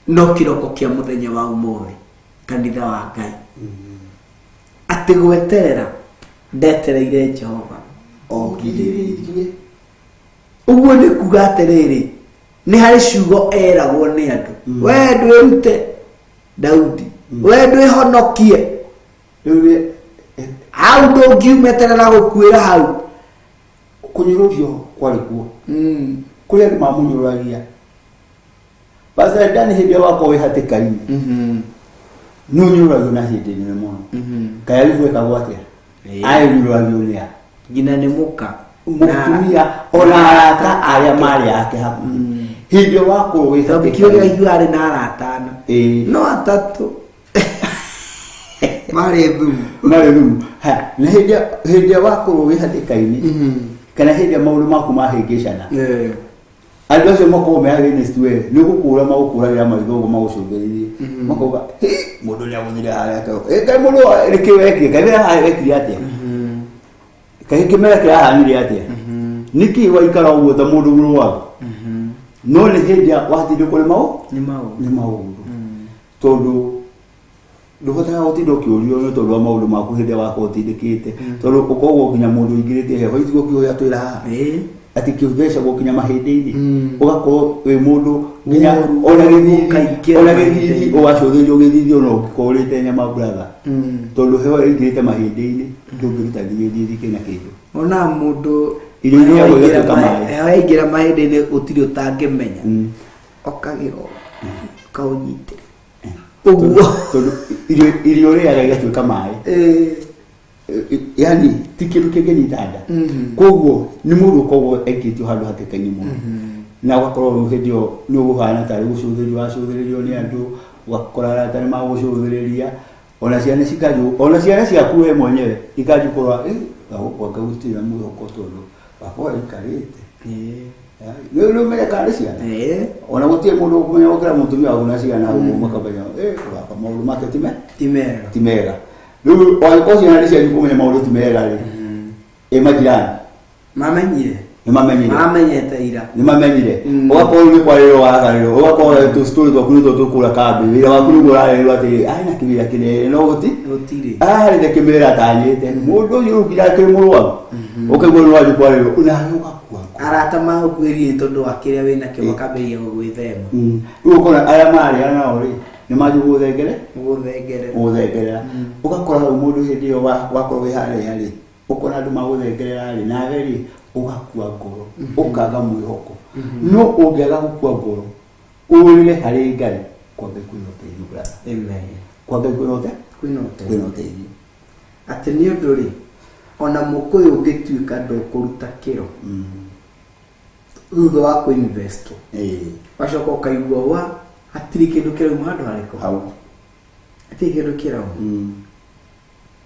No kĩroko kĩa mũthenya wa ũmũthĩ, kanitha wa Ngai, atĩ gweterera ndetereire Jehova Ogirĩrĩirie. Ũguo nĩ kuga atĩrĩrĩ, nĩ harĩ ciugo eragwo nĩ andũ, we ndwĩrute Daudi, we ndwĩhonokie. Rĩu nĩ Hau ndũngiumeterera gũkuĩra hau. Kũnyũrũrio kwarĩ kuo, kũrĩ andũ mamũnyũrũragia. Pastor Dan, hĩndĩ ĩrĩa wakorwo wĩ hatĩka-inĩ, nĩ ũnyũrũragio na hĩndĩ nene mũno. Kaĩ Ayubu ekagwo atĩa? Anyũrũragio nĩ a? Nginya nĩ mũka. Mũtumia ona arata arĩa marĩ ake hakuhĩ. Hĩndĩ ĩrĩa wakorwo wĩ Tondũ kĩo hatĩka-inĩ. gĩaigua arĩ na arata ana, no atatũ marĩ thumu. Marĩ thumu. Ha, na hĩndĩ ĩrĩa wakorwo wĩ hatĩka-inĩ, kana hĩndĩ ĩrĩa maũndũ maku mahĩngĩcana, andũ acio makorwo me against we, nĩ gũkũra magũkũragĩra maitho ũguo, magũcũthĩrĩrie, makauga, "Hĩ, mũndũ nĩ agũthire harĩa kaĩ mũndũ nĩkĩ wekire? Kaĩ wĩra harĩa wekire atĩa? Kaĩ kĩmera kĩrahanire atĩa? Nĩkĩ waikara ũguo ta mũndũ mũrwaru?" No nĩ hĩndĩ ya watindĩkwo nĩ maũ Nĩ maũndũ. Nĩ maũndũ, tondũ ndũhotaga gũtinda ũkĩũrio nĩ tondũ wa maũndũ maku hĩndĩ ĩrĩa wakorwo ũtindĩkĩte, tondũ ũkoragwo nginya mũndũ ũingĩrĩte heho itigo kĩũrĩa twĩra haha, atĩ kĩthecagwo nginya mahĩndĩ-inĩ, ũgakorwo wĩ mũndũ nginya Mũru, ona gĩthithi, ũkaingĩra ona gĩthithi, mahĩndĩ-inĩ. Ũgacũthĩrĩrio gĩthithi ona ũngĩkorwo ũrĩte nyama, brother, tondũ heho ĩingĩrĩte mahĩndĩ-inĩ, ndũngĩruta nginya gĩthithi kĩna kĩndũ. Ona mũndũ Irio iria igatuĩka maĩ. Heho yaingĩra mahĩndĩ-inĩ, gũtirĩ ũtangĩmenya. Okagĩro kaũnyitĩre ũguo. Tondũ irio ũrĩaga igatuĩka maĩ. Yani ti kĩndũ kĩngĩnyita nda. Koguo nĩ mũndũ ũkoragwo aikĩtio handũ hatĩka-inĩ mũno, na ũgakorwo rĩu hĩndĩ ĩyo nĩ ũgũhana tarĩ gũcũthĩrĩrio wacũthĩrĩrio nĩ andũ, ũgakora arata nĩ magũcũthĩrĩria, ona ciana cikanji, ona ciana ciaku we mwenyewe ikanji kũrora, gũkũ gũtirĩ na mwĩhoko tondũ baba aikarĩte. Nĩ ũmenye kana nĩ ciana, ona gũtirĩ mũndũ ũkũmenya gũkĩra mũtumia waku na ciana. Ũguo makamenya, baba maũndũ make ti me Ti mega. Ti mega. Rĩu angĩkorwo ciana nĩ cianyu kũmenya maũndũ ti mega rĩ, ĩ majirani? Mamenyire. Nĩ mamenyire. Maramenyete ira. Nĩ mamenyire. Ũgakorwo nĩ kwarĩrwo wagarĩrwo, ũgakorwo tũstory twaku nĩtwo tũkũra kambĩ, wĩra waku nĩguo ũrarĩrwo atĩrĩ, arĩ na kĩwĩra kĩnene no gũti Gũtirĩ. Ararĩte kĩmĩra atanyĩte mũndũ ũcio rĩu nginya akĩrĩ mũrwaru, ũkaigua nĩ wanjĩ kwarĩrwo nawe ũgakua ngoro. Arata magũkuĩrie nĩ tondũ wa kĩrĩa wĩnakĩo, makambĩrĩria gũgwĩthema. Rĩu ũkona arĩa mararĩa nao rĩ, nĩ manjĩ gũgũthengere Gũgũthengerera. Gũgũthengerera. Ũgakora rĩu mũndũ hĩndĩ ĩyo wakorwo wĩ harĩa rĩ, ũkona andũ magũthengerera rĩ, nawe rĩ ũgakua ngoro, ũkaga mwĩhoko. No ũngĩaga gũkua ngoro, ũrĩre harĩ Ngai, kwa Ngai kwĩna ũteithio, brother. Amen. Kwa Ngai kwĩna ũte Kwĩna ũteithio. Kwĩna ũteithio. Atĩ nĩ ũndũ rĩ, ona mũkũyũ ũngĩtuĩka ndũkũruta kĩro thutha wa kũinvest, wacoka ũkaigua wa hatirĩ kĩndũ kĩrauma handũ harĩkũ, hau hatirĩ kĩndũ kĩrauma,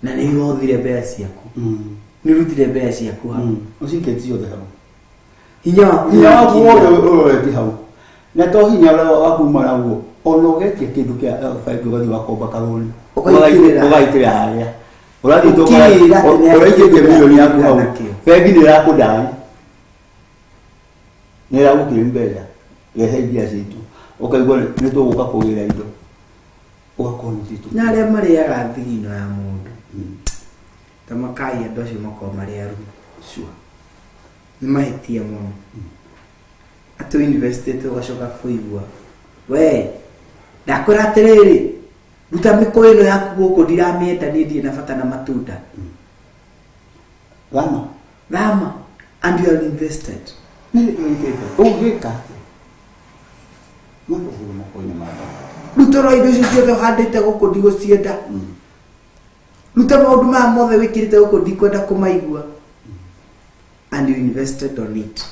na nĩ wothire mbeca ciaku, nĩ ũrutire mbeca ciaku hau. Ũcikĩtie ciothe hau. Hinya waku. Hinya waku wothe ũrorete hau, na to hinya ũrĩa waku uma naguo, ona ũgetia kĩndũ kĩa bengi, ũgathiĩ wakomba karũni. Ũgaitĩrĩra. Ũgaitĩrĩra harĩa ũrathiĩ. Ũkĩĩra atĩ nĩ Ũraikĩtie kĩndũ milioni yaku hau. nakĩo. Bengi nĩ ĩrakũndai, nĩ ĩragũkĩrĩ mbeca, rehe mbia citũ, ũkaigua nĩ tũgũka kũgĩra indo, ũgakorwo nĩ titũ. Na arĩa marĩaga thigino ya mũndũ ta makai, andũ acio makorwo marĩ aru. Sure. Nĩ mahĩtia mũno atĩ ũinvestĩte ũgacoka kũigua, we ndakwĩra atĩrĩrĩ, ruta mĩkũyũ ĩno yaku gũkũ, ndiramĩenda niĩ, ndirĩ na bata na matunda. Thama. Thama, and you are invested. Nĩ ũingĩte ũngĩka atĩa? Mũndũ ũhuru moko-inĩ ma Ngai. Rutũra indo icio ciothe ũhandĩte gũkũ, ndigũcienda. Ruta maũndũ maya mothe wĩkĩrĩte gũkũ ndikwenda kũmaigua. And you invested on it.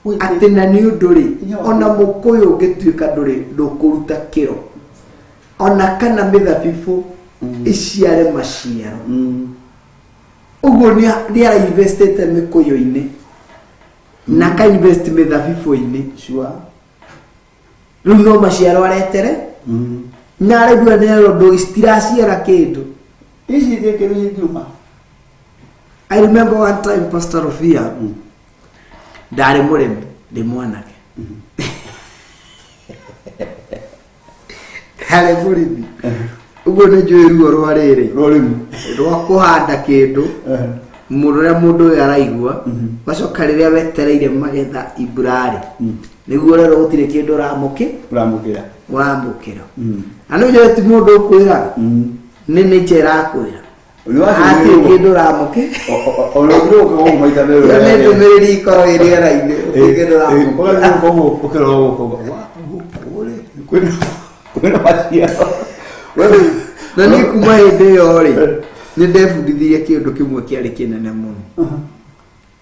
Atĩ na nĩ ũndũ rĩ, ona mũkũyũ ũngĩtuĩka ndũrĩ ndũkũruta kĩro, ona kana mĩthabibũ ĩciare maciaro. Ũguo nĩ arainvestĩte mĩkũyũ-inĩ na akainvest mĩthabibũ-inĩ. Sure. Rĩu no maciaro aretere na araigua nĩ ũndũ citiraciara kĩndũ. Ici gĩkĩ nĩ ngiuma. I remember one time Pastor Rofia, ndarĩ mũrĩmi ndĩ mwanake, ndarĩ mũrĩmi ũguo nĩ njũĩ ruo rwa rĩrĩ Rũrĩmi. Rwa kũhanda kĩndũ mũndũ ũrĩa mũndũ ũyũ araigua, ũgacoka rĩrĩa wetereire magetha imburarĩ nĩguo rero gũtirĩ kĩndũ ũramũkĩ Ũramũkĩra. Ũramũkĩra na nĩ njũĩ ti mũndũ ũkwĩra, nĩ nature ĩrakwĩra hatirĩ kĩndũ ũramũkĩ. Ona ũngĩrũka ũguo maita merĩ. Ĩyo nĩ ndũmĩrĩri ikoragwo ĩ rĩera-inĩ, gũtirĩ kĩndũ ũramũkĩra. Ũgathiũrũrũka ũguo ũkĩrora gũkũ ũguo, wa, gũkũ rĩ, kwĩna maciaro. Na niĩ kuma hĩndĩ ĩyo rĩ, nĩ ndebundithirie kĩũndũ kĩmwe kĩarĩ kĩnene mũno.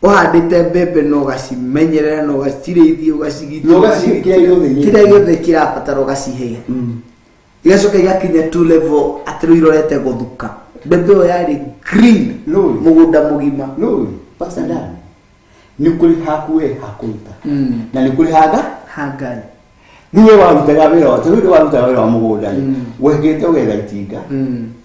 Ũhandĩte mbembe na ũgacimenyerera na ũgacirĩithia, ũgacigitĩra, Na ũgacihe kĩrĩa gĩothe kĩrĩa gĩothe kĩrabatara ũgacihe, igacoka igakinya to level atĩ rĩu irorete gũthuka. Mbembe ĩyo yarĩ green Rũĩ. mũgũnda mũgima. Rũĩ, Pastor Dan, nĩ kũrĩ haku we hakũruta na nĩ kũrĩ hanga Hangai. Rĩu we warutaga wĩra wa tondũ rĩu warutaga wĩra wa mũgũnda rĩ, wekĩte ũgetha itinga,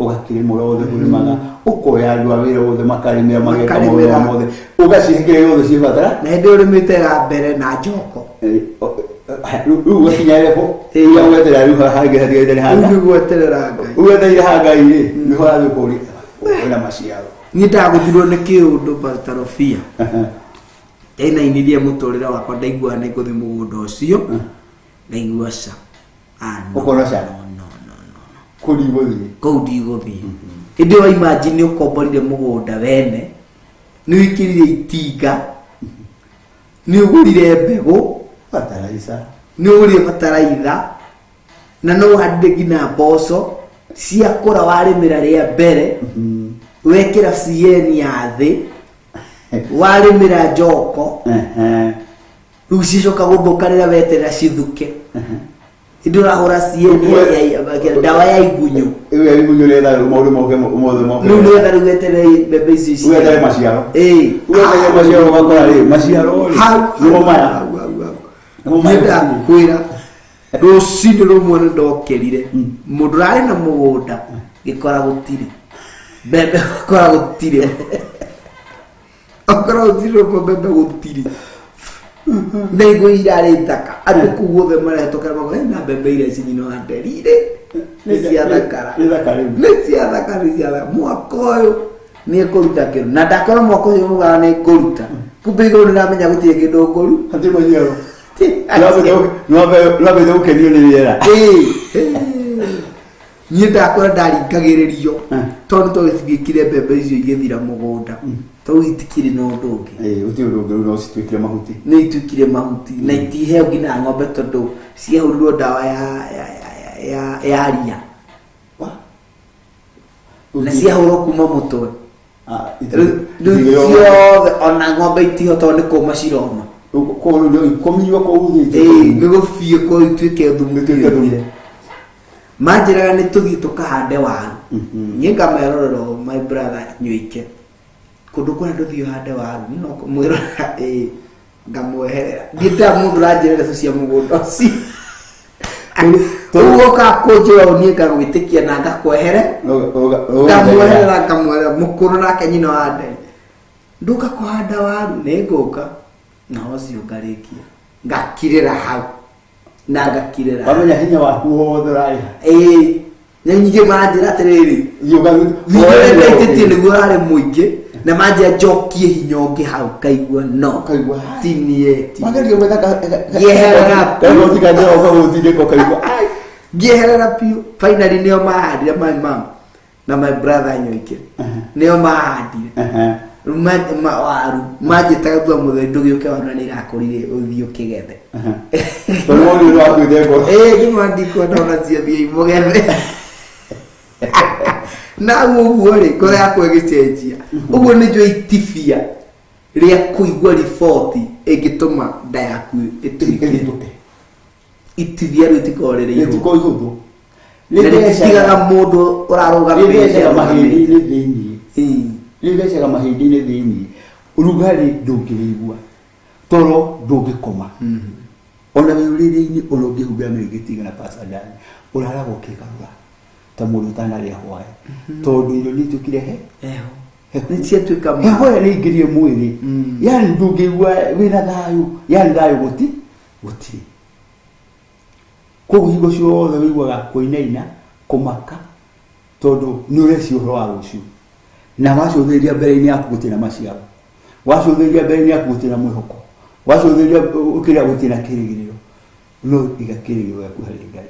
ũgakĩrĩmũra wothe kũrĩmaga, ũkoya andũ a wĩra wothe makarĩmĩra, mageka maũndũ Makarĩmĩra. mothe, ũgacihe kĩrĩa gĩothe cibatara. Na hĩndĩ ĩyo ũrĩmĩte ya mbere na njoko. Rĩu ũgakinya level ĩrĩa ũgeterera rĩu hangĩ hatigaire nĩ Rĩu hanga. nĩ gweterera Ngai. Rĩu wetereire hangai rĩ, nĩho ũrathiĩ ũkoria kwĩna maciaro. Niĩ ndagũthirwo nĩ kĩũndũ, Pastor Rofia, ndainainirie mũtũrĩre wakwa, ndaiguaga nĩ ngũthiĩ mũgũnda ũcio, ndaigua ca. Ah, no, Ũkona ca? no, no, no, no. Kũu ndigũthiĩ. Kũu ndigũthiĩ. Hĩndĩ ĩyo imagine ũkomborire mũgũnda wene, nĩ wĩkĩrire itinga, nĩ ũgũrire mbegũ, Bataraitha. Nĩ ũgũrire bataraitha, na no ũhandire nginya mboco ciakũra, warĩmĩra rĩa mbere, wekĩra CN ya thĩ, warĩmĩra njoko, rĩu cicoka gũthũka rĩrĩa weterera cithuke. Hĩndĩ ũrahũra CN ndawa ya igunyũ. Ĩyo ya igunyũ rĩetha rĩu maũndũ moke mothe moke. Rĩu nĩgetha rĩu weterere mbembe icio ici. Weterere maciaro. Ĩĩ. Weterere maciaro, ũgakora rĩ maciaro rĩ Hau nĩmo maya. Hau, hau, hau. Nĩmo maya. Niĩ ndakwĩra rũcinĩ rũmwe nĩ ndokĩrire, mũndũ ũrarĩ na mũgũnda gĩkora gũtirĩ mbembe, gũkora gũtirĩ, okorwo gũtirĩ rũmwe mbembe gũtirĩ, na igũ irarĩ thaka, andũ kũu guothe marahĩtũkĩra makoya na mbembe iria ici nyina wa nderire nĩ ciathakara. Nĩ thaka rĩu. Nĩ ciathaka, nĩ ciathaka. Mwaka ũyũ nĩ ekũruta kĩndũ, na ndakorwo mwaka ũcio mũgana nĩ ngũruta, kumbe igũrũ nĩramenya gũtirĩ kĩndũ ngũru. Hatirĩ maciaro. Nĩwambĩte gũkenio nĩ rĩera. Ĩĩ. Niĩ ndakora ndaringagĩrĩrio tondũ twagĩcigĩkire mbembe icio igĩthira mũgũnda, tondũ itikĩrĩ na ũndũ ũngĩ. Ĩĩ, gũtirĩ ũndũ ũngĩ, rĩu no cituĩkire mahuti. Nĩ ituĩkire mahuti na itiheo nginya ng'ombe tondũ ciahũrirwo ndawa ya ria na ciahũrwo kuma mũtwe. Ah, Rĩu ciothe ona ng'ombe itiho tondũ nĩ kũma ciroma. Koguo rĩu ikũminywo kũu thĩ. Ĩĩ, nĩ gũbiĩ kũu ituĩke thumu. Ituĩke thumu. Biũ. Manjĩraga nĩ tũthiĩ tũkahande waru, niĩ ngamerorera ũũ, my brother nyuike kũndũ kũrĩa ndũthiĩ ũhande waru, niĩ no kũmwĩrora ĩĩ ngamweherera, ndiendaga mũndũ ũranjĩra ndeto cia mũgũnda ũcio. Ũguo ũkaga kũnjĩra ũũ, niĩ ngagwĩtĩkia na ngakwehere, ngamweherera, ngamweherera. Mũkũrũ nake nyina wa nderi, ndũka kũhanda waru, nĩ ngũka na ũcio ngarĩkia ngakirĩra hau na ngakirĩra hau. Wamenya hinya waku wothe ũrarĩha. Ĩĩ, na nyingĩ manjĩra atĩrĩrĩ, hinya ũrĩa ndaitĩtie nĩguo ũrarĩ mũingĩ, na manjĩra njokie hinya ũngĩ hau, ngaigua no Ũkaigua, tinie tinie. Wageria gwetha Ngĩeherera biũ. kagoti kanjera ũkagũtindĩka ũkaigua ai. Ngĩeherera biũ. Finally nĩo mahandire, my mom na my brother nyoike nĩo mahandire. Rĩu waru manjĩtaga thutha mũtheri, ndũgĩũke, waru na nĩ irakũrire, ũthiĩ ũkĩgethe. Tondũ wonire nĩ wakuĩte ngoro. Ĩĩ, ngĩmwa ndikwenda ona ciathiĩ imũgethe. Na ũguo rĩ, ngoro yakwa ĩgĩcenjia. Ũguo nĩ njũĩ itibia rĩa kũigua riboti ĩngĩtũma nda yaku ĩtuĩke. Ĩthitũke. Itibia rĩu itikoragwo rĩrĩ ihũthũ. Rĩtikoragwo ihũthũ. Na rĩtitigaga mũndũ ũrarũgamĩte. Rĩthecaga mahĩndĩ-inĩ thĩiniĩ. Ĩĩ. Rĩthecaga mahĩndĩ-inĩ thĩiniĩ. Ũrugarĩ ndũngĩwĩigua. Toro ndũngĩkoma. Ona wĩ ũrĩrĩ-inĩ ona ũngĩhumbĩra mĩrĩngĩti igana Pastor Dan, ũraraga ũkĩgarũra ta mũndũ ũtanarĩa hwaĩ. Tondũ irio nĩ ituĩkire he. Heho. Nĩ ciatuĩka Heho ĩyo nĩ ingĩrie mwĩrĩ. Yani ndũngĩigua wĩna thayũ. Yani thayũ gũti gũtirĩ. Koguo hingo ciothe wĩiguaga kũinaina, kũmaka, tondũ nĩ ũreciria ũhoro wa rũciũ. Na wacũthĩrĩria mbere-inĩ yaku gũtirĩ na maciaro. Wacũthĩrĩria mbere-inĩ yaku gũtirĩ na mwĩhoko. Wacũthĩrĩria ũkĩrĩa gũtirĩ na kĩrĩgĩrĩro. No iga kĩrĩgĩrĩro gĩaku harĩ Ngai.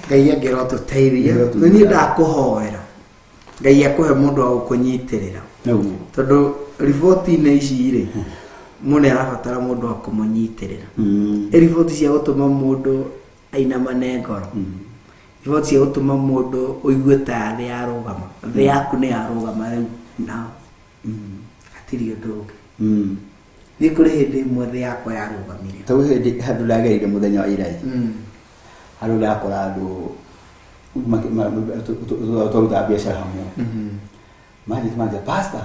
Ngai angĩrotũteithia. Angĩrotũteithia. Nĩ niĩ ndakũhoera. Ngai akũhe mũndũ wa gũkũnyitĩrĩra. Nĩguo. Tondũ riboti-inĩ ici rĩ, mũndũ nĩ arabatara mũndũ wa kũmũnyitĩrĩra. Ĩ riboti cia gũtũma mũndũ ainamane ngoro. Riboti cia gũtũma mũndũ ũigue ta thĩ yarũgama. Thĩ yaku nĩ yarũgama rĩu na hatirĩ ũndũ ũngĩ. Nĩ kũrĩ hĩndĩ ĩmwe thĩ yakwa yarũgamire. Tau hĩndĩ handũ ndagereire mũthenya wa ira. Handũ ndakora andũ twarutaga biacara hamwe. Manjĩta manjĩta pastor,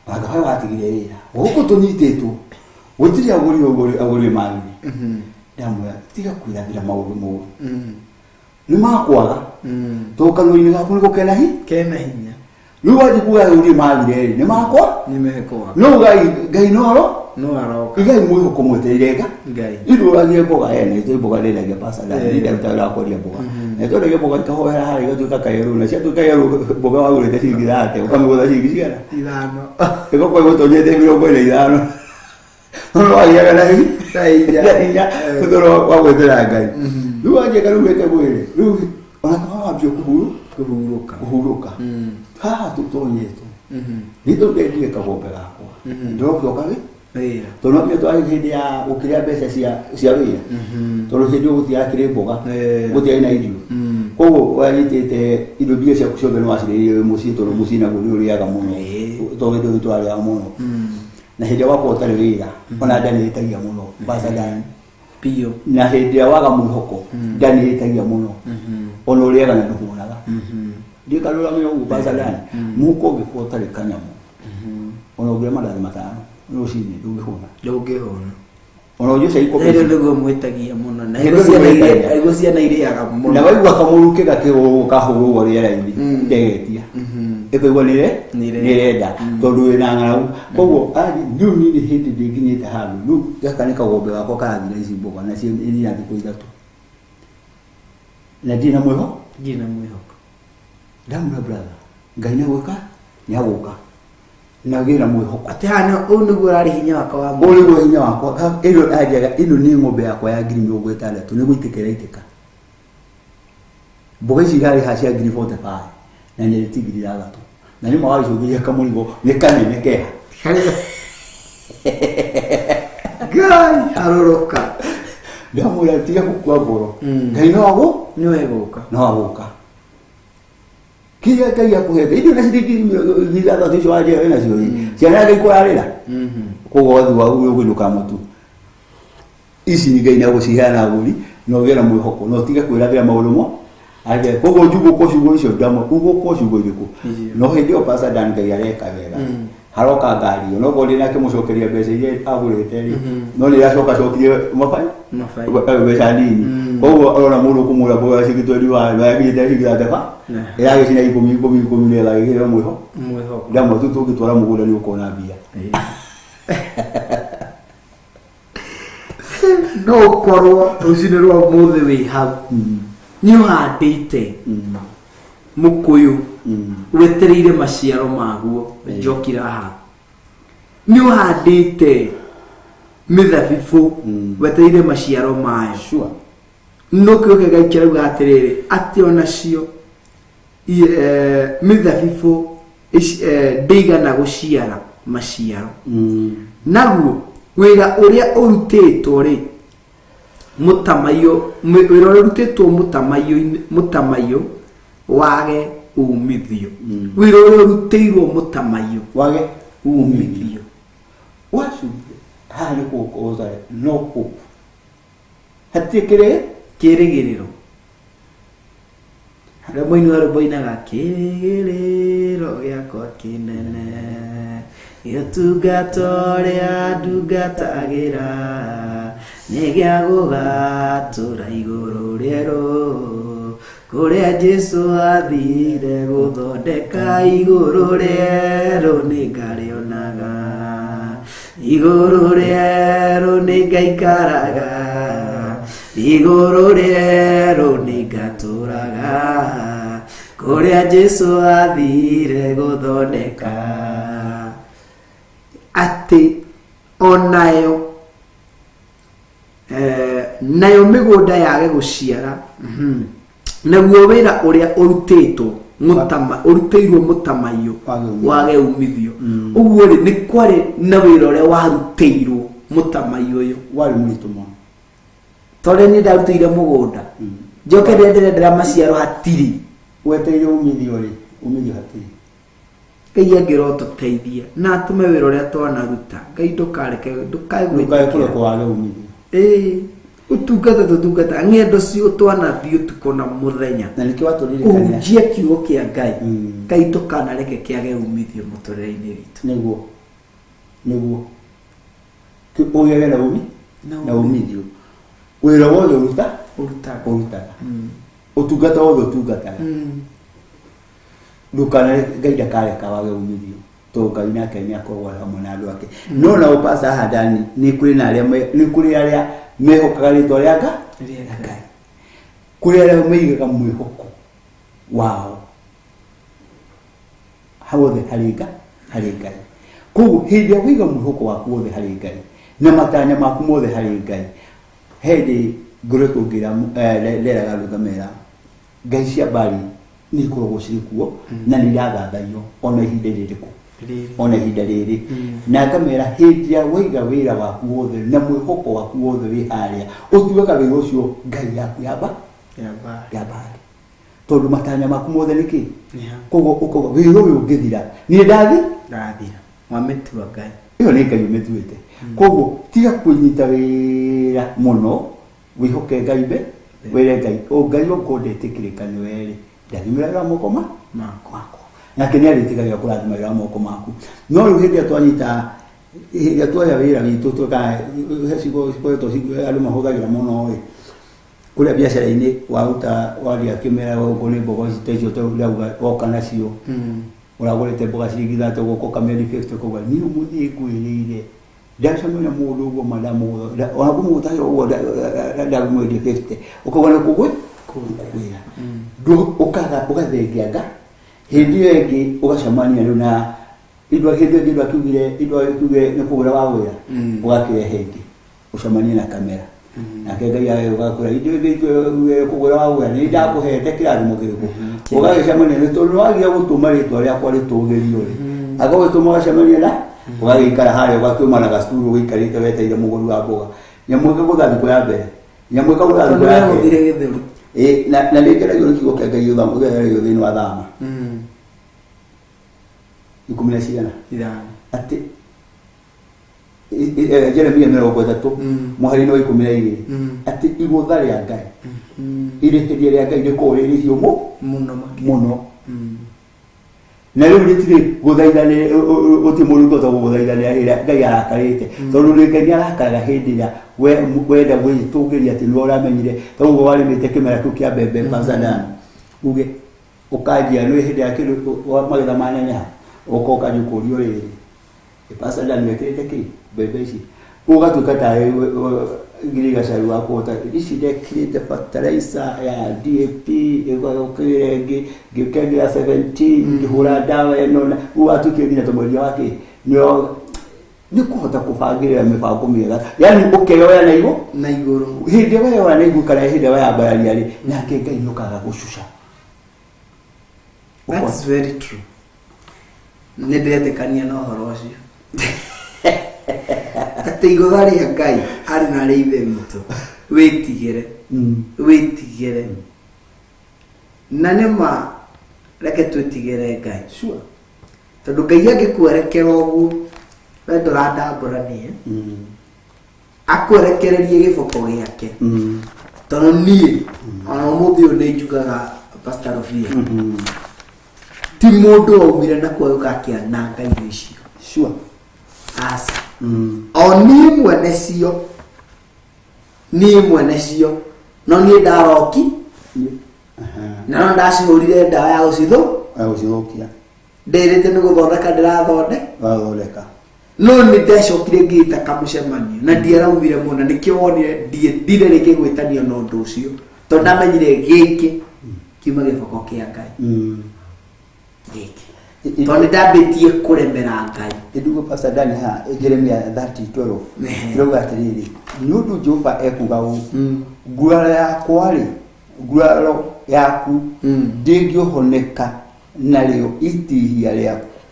ona kaba watigire wĩra. Gũkũ tũnyitĩtwo. Gũtirĩ agũri agũri agũri magire. Ndamwĩra tiga kwĩrathĩra maũndũ moru. Nĩ makwaga. Tondũ kanua-inĩ gaku nĩko kena hi. Kena hinya. Rĩu wanjia kuga agũri magire rĩ, nĩ makwa. Nĩ mekwaga. No Ngai Ngai no aro. No aroka. Igai mwĩhoko mwetereire nga. Ngai. Irũragie mboga ene, nĩ mboga ndendagia pastor Dan, nĩ ndaruta wĩra wa kwendia mboga. Na twendagia mboga ikahoera harĩa igatuĩka kayerũ, na ciatuĩka yerũ mboga wagũrĩte ciringi thate, ũkamĩgũra ciringi cigana? Ithano. Ĩgakorwo ĩgũtonyete mĩrongo ĩna ithano. No wagĩaga na hinya. Na hinya. Na hinya, tondũ wa gwetera Ngai. Rĩu wanjĩka rĩu reke ngwĩre, rĩu ona kaba wambia kũhuru, Kũhurũka. kũhurũka. Haha tũtonyetwo. Nĩ tondũ ndendire kagombe gakwa. Ndĩroka ũkagĩ Wĩra. tondũ no nginya twarĩ hĩndĩ ya gũkĩrĩa mbeca cia cia wĩra tondũ hĩndĩ ĩyo gũtirakĩrĩ mboga gũtiarĩ na irio koguo wanyitĩte indo mbia ciaku ciothe nĩ wacirĩire wĩ mũciĩ tondũ mũciĩ naguo nĩ ũrĩaga mũno tondũ hĩndĩ ĩyo twarĩaga mũno na hĩndĩ ĩrĩa wakorwo ũtarĩ wĩra ona nda nĩ ĩtagia mũno Pastor Dan Biũ. na hĩndĩ ĩrĩa waga mwĩhoko nda nĩ ĩtagia mũno ona ũrĩaga na ndũhũnaga ndikarũra ũguo Pastor Dan mũhuko ũngĩkorwo ũtarĩ kanyamũ ona ũngĩrĩa mandathi matano rũcinĩ ndũngĩhũna Ndũngĩhũna. ona ũnyue cai ikombe Hĩndĩ nĩguo mwĩtagia mũno. Na Hĩndĩ iguo ciana nĩguo irĩa mwĩtagia. iguo ciana irĩaga mũno. na waigua kamũrukĩ gakĩhũrwo rĩera-inĩ ndegetia ĩkaigua nĩre Nĩre- nĩrenda tondũ wĩna ng'aragu koguo rĩu niĩ nĩ hĩndĩ ndĩnginyĩte handũ rĩu gaka nĩ kagombe gakwa karathira ici mboga na cio ina thikũ ithatũ na ndirĩ na mwĩho Ndirĩ na mwĩhoko. Ndamwĩra brother Ngai nĩagwĩka nĩagũka na ũgĩe na mwĩhoko. Atĩ haha nĩ- ũyũ nĩguo ũrarĩ hinya wakwa wa Ũyũ nĩguo hinya wakwa. Ĩno anjaga ĩno nĩ ng'ombe yakwa ya ngiri mĩrongo ĩtandatũ nĩ gũitĩka ĩraitĩka. Mboga ici irarĩ haha cia ngiri 45 na nyendeti ngiri ithathatũ. Na nĩma wagĩcũthĩrĩria kamũrigo nĩ kanene keha. Ngai harũrũka. Ndamwĩra tiga gũkua ngoro. Ngai no agũ Nĩ egũka. no agũka. Kĩrĩa Ngai akũhete indo na ciringi ngiri ithathatũ icio wanjĩra wĩna cio ĩ ciana ngai kũrarĩra koguo wathiĩ ũgũinũka mũtu ici Ngai nĩ agũciheana agũri na ũgĩe na mwĩhoko na ũtige kwĩrathĩra maũndũ mo ake koguo njugũkwo ciugo icio ndamwe ugũkwo ciugo irĩkũ no hĩndĩ ĩyo Pastor Dan Ngai areka wega haroka ngari ĩyo no korwo ndinakĩmũcokeria mbeca iria agũrĩte rĩ no nĩ iracoka cokirie mabai Mabai. mbeca nini koguo arona mũndũ kũmũra mboga ciringi 21 yakinyĩte ciringi 35 ĩragĩcina ikũmi ikũmi ikũmi nĩgetha agĩkĩre mwĩho Mwĩhoko. ndamwe tu tũngĩtwara mũgũnda nĩ ũkona mbia No ũkorwo rũcinĩ rwa ũmũthĩ wĩ hau nĩ ũhandĩte mũkũyũ wetereire maciaro maguo njoki raha nĩ ũhandĩte mĩthabibũ wetereire maciaro mayo sure no kĩo kĩo Ngai kĩrauga atĩrĩrĩ atĩ onacio mĩthabibũ ndĩigana gũciara maciaro naguo wĩra ũrĩa ũrutĩtwo rĩ mũtamaiyũ wĩra ũrĩa ũrutĩtwo mũtamaiyũ mũtamaiyũ Wage umithio. Wĩra ũrĩa ũrutĩirwo mũtamaiyũ wage umithio. What should haha nĩ kũgũkoza no hope hatirĩ kĩrĩ Kĩrĩgĩrĩro. Harĩa mũini wa rwĩmbo ainaga kĩrĩgĩrĩro gĩakwa kĩnene gĩũtungata ũrĩa ndungatagĩra nĩ gĩa gũgatũra igũrũ rĩerũ kũrĩa Jesũ athire gũthondeka igũrũ rĩerũ nĩ ngarĩonaga igũrũ rĩerũ nĩ ngaikaraga igũrũ rĩerũ nĩ ngatũraga kũrĩa Jesũ athire gũthondeka atĩ onayo nayo mĩgũnda yage gũciara. Naguo wĩra ũrĩa ũrutĩtwo ũrutĩirwo mũtamaiyũ Wage wage umithio. Ũguo rĩ nĩ kwarĩ na wĩra ũrĩa warutĩirwo mũtamaiyũ ũyũ warĩ mũritũ mũno. Tondũ niĩ ndarutĩire mũgũnda njoke ndĩrendera maciaro hatirĩ. Wetereire umithio rĩ, umithio hatirĩ. Ngai angĩrotũteithia na atũme wĩra ũrĩa twanaruta Ngai ndũkareke ndũkae Ndũkae gwĩtĩkĩra. kũrekwo wage umithio. Ĩĩ, ũtungata tũtungata ng'endo cio twanathiĩ ũtukũ na mũthenya Na nĩkĩo watũririkania kũhunjia kiugo kĩa Ngai. Ngai ndũkanareke kĩage umithio mũtũrĩre-inĩ witũ. Nĩguo nĩguo ũgĩage na umi Na na umithio wĩra wothe ũruta Ũrutaga. ũrutaga ũtungata wothe ũtungataga ndũkanareke Ngai ndakareka wage umithio tondũ Ngai nake nĩ akoragwo arĩ hamwe na andũ ake. No na ũpasa haha ndani nĩ kũrĩ na arĩa nĩ kũrĩ arĩa mehokaga rĩtwa rĩa Rĩa Ngai, kũrĩ arĩa maigaga mwĩhoko wao hothe harĩ harĩ Ngai. Koguo hĩndĩ ĩrĩa waiga mwĩhoko waku wothe harĩ Ngai na matanya maku mothe harĩ Ngai, hĩndĩ ngoretwo ngĩra nderaga andũ ngamera ngai cia Bali nĩ ikoragwo cirĩ kuo na nĩ irathathaiyo ona ihinda rĩrĩkũ ona ihinda rĩrĩ, na ngamera hĩndĩ ĩrĩa waiga wĩra waku wothe na mwĩhoko waku wothe wĩ harĩa ũtuaga wĩra ũcio ngai yaku ya ya Bali tondũ matanya maku mothe nĩ kĩ koguo ũkauga wĩra ũyũ ũngĩthira niĩ ndathi Ndathira wamĩtua Ngai. Ĩyo nĩ Ngai ũmĩtuĩte. Koguo tiga kwĩnyita wĩra mũno, wĩhoke Ngai mbe wĩre Ngai o Ngai okorwo ndetĩkĩrĩka nĩwe rĩ ndathimĩra wĩra wa moko makwa, nake nĩ arĩtĩkagĩra kũrathima wĩra wa moko maku. No rĩu hĩndĩ ĩrĩa twanyita hĩndĩ ĩrĩa tuoya wĩra witũ tweka he cigo cikoretwo andũ mahũthagĩra mũno ĩ kũrĩa biacara-inĩ waruta waria kĩmera okorwo nĩ mboga ta icio ndauga woka nacio ũragũrĩte mboga ciringi 30 ũgoka ũkamĩendia 50 ũkauga niĩ ũmũthĩ ngwĩrĩire ndacemania mũndũ ũguo ma ndamũgũra ona ngũmũgũtagĩra ũguo ndamwendia 50 ũkauga nĩ kũgwĩra ũkaga ũgathengia nga hĩndĩ ĩyo ĩngĩ ũgacemania rĩu na indo hĩndĩ ĩyo ĩngĩ indo akiugire indo akiugire nĩ kũgũra wagũra ũgakĩrehe ĩngĩ ũcemanie na kamera nake Ngai agĩũka indo ĩngĩ kũgũra wagũra nĩ ndakũhete kĩrathimo kĩrĩkũ ũgagĩcemania nĩ tondũ wagia gũtũma rĩtwa rĩakwa rĩtũgĩrio rĩ agagũtũma ũgacemania na ũgagĩikara harĩa ũgakĩũma na gacukuru ũgĩikarĩte wetereire mũgũri wa mboga nyamũ ĩkagũtha thikũ ya mbere nyamũ ĩkagũtha Tondũ thikũ ya wehũthire kerĩ gĩthũri. Ĩ, na nĩ ngenagio nĩ kiugo kĩa Ngai gĩtheragio thĩinĩ wa Thama 10 na cigana 5 atĩ Jeremia 30 mũhari-inĩ wa 12 atĩ igũtha rĩa Ngai irĩhĩria rĩa Ngai rĩkoragwo rĩ rĩhiũ Mũno makĩria. Mũno na rĩu rĩtirĩ gũthaithanĩra gũtirĩ mũndũ ũngĩhota gũgũthaithanĩra rĩrĩa Ngai arakarĩte tondũ rĩ Ngai nĩ arakaraga hĩndĩ ĩrĩa wenda gwĩtũgĩria atĩ nĩwe ũramenyire tondũ ũguo warĩmĩte kĩmera kĩu kĩa mbembe Pastor uge ũkanjia nĩ hĩndĩ ya kĩndũ magetha maneneha ũka ũkanjia kũrio rĩrĩ Pastor Dan wekĩrĩte kĩ mbembe ici ũgatuĩka tarĩ ngiri gacaru wa kũhota ici ndekĩrĩte fertilizer ya DAP ĩgũkĩra ĩngĩ ngĩkengera 17 ngĩhũra ndawa ĩno na rĩu watuĩkire nginya ta mwendia wa kĩ nĩ kũhota kũbangĩrĩra mĩbango mĩega yani ũkeyoya na igũ Na igũrũ. Hĩndĩ ĩrĩa weyoya na igũrũ kana hĩndĩ ĩrĩa weyambararia rĩ nake Ngai nĩ ũkaga gũcuca. That's very true. Nĩ ndĩretĩkania na ũhoro ũcio atĩ igũtha rĩa Ngai arĩ na rĩa ithe witũ wĩtigĩre wĩtigĩre na nĩ ma Reke twĩtigĩre Ngai. Sure. Tondũ Ngai angĩkwerekera ũguo, we ndũrandambũra niĩ, akwerekererie gĩboko gĩake. Tondũ niĩ ona ũmũthĩ ũyũ nĩ njugaga, Pastor Rubia, ti mũndũ waumire na kuo agĩũka akĩananga irio icio. Sure. Aca, o niĩ mwene cio, niĩ mwene cio, no niĩ ndaroki na no ndacihũrire ndawa ya gũcithũ Agũcithũkia. Ndĩrĩte nĩ gũthondeka ndĩrathonde Wathondeka. No nĩ ndacokire ngĩta kamũcemanio na ndiaraumire mũno, nĩkĩo wonire ndiendire rĩngĩ gwĩtanio na ũndũ ũcio, tondũ ndamenyire gĩkĩ kiuma gĩboko kĩa Ngai. Gĩkĩ tondũ nĩ ndambĩtie kũremera Ngai. Ndugu Pastor Dani, ha Jeremia 30:12 ĩrauga atĩrĩrĩ, nĩ ũndũ Jehova ekuga ũũ, nguraro yakwa rĩ, nguraro yaku ndĩngĩhoneka, narĩo itihia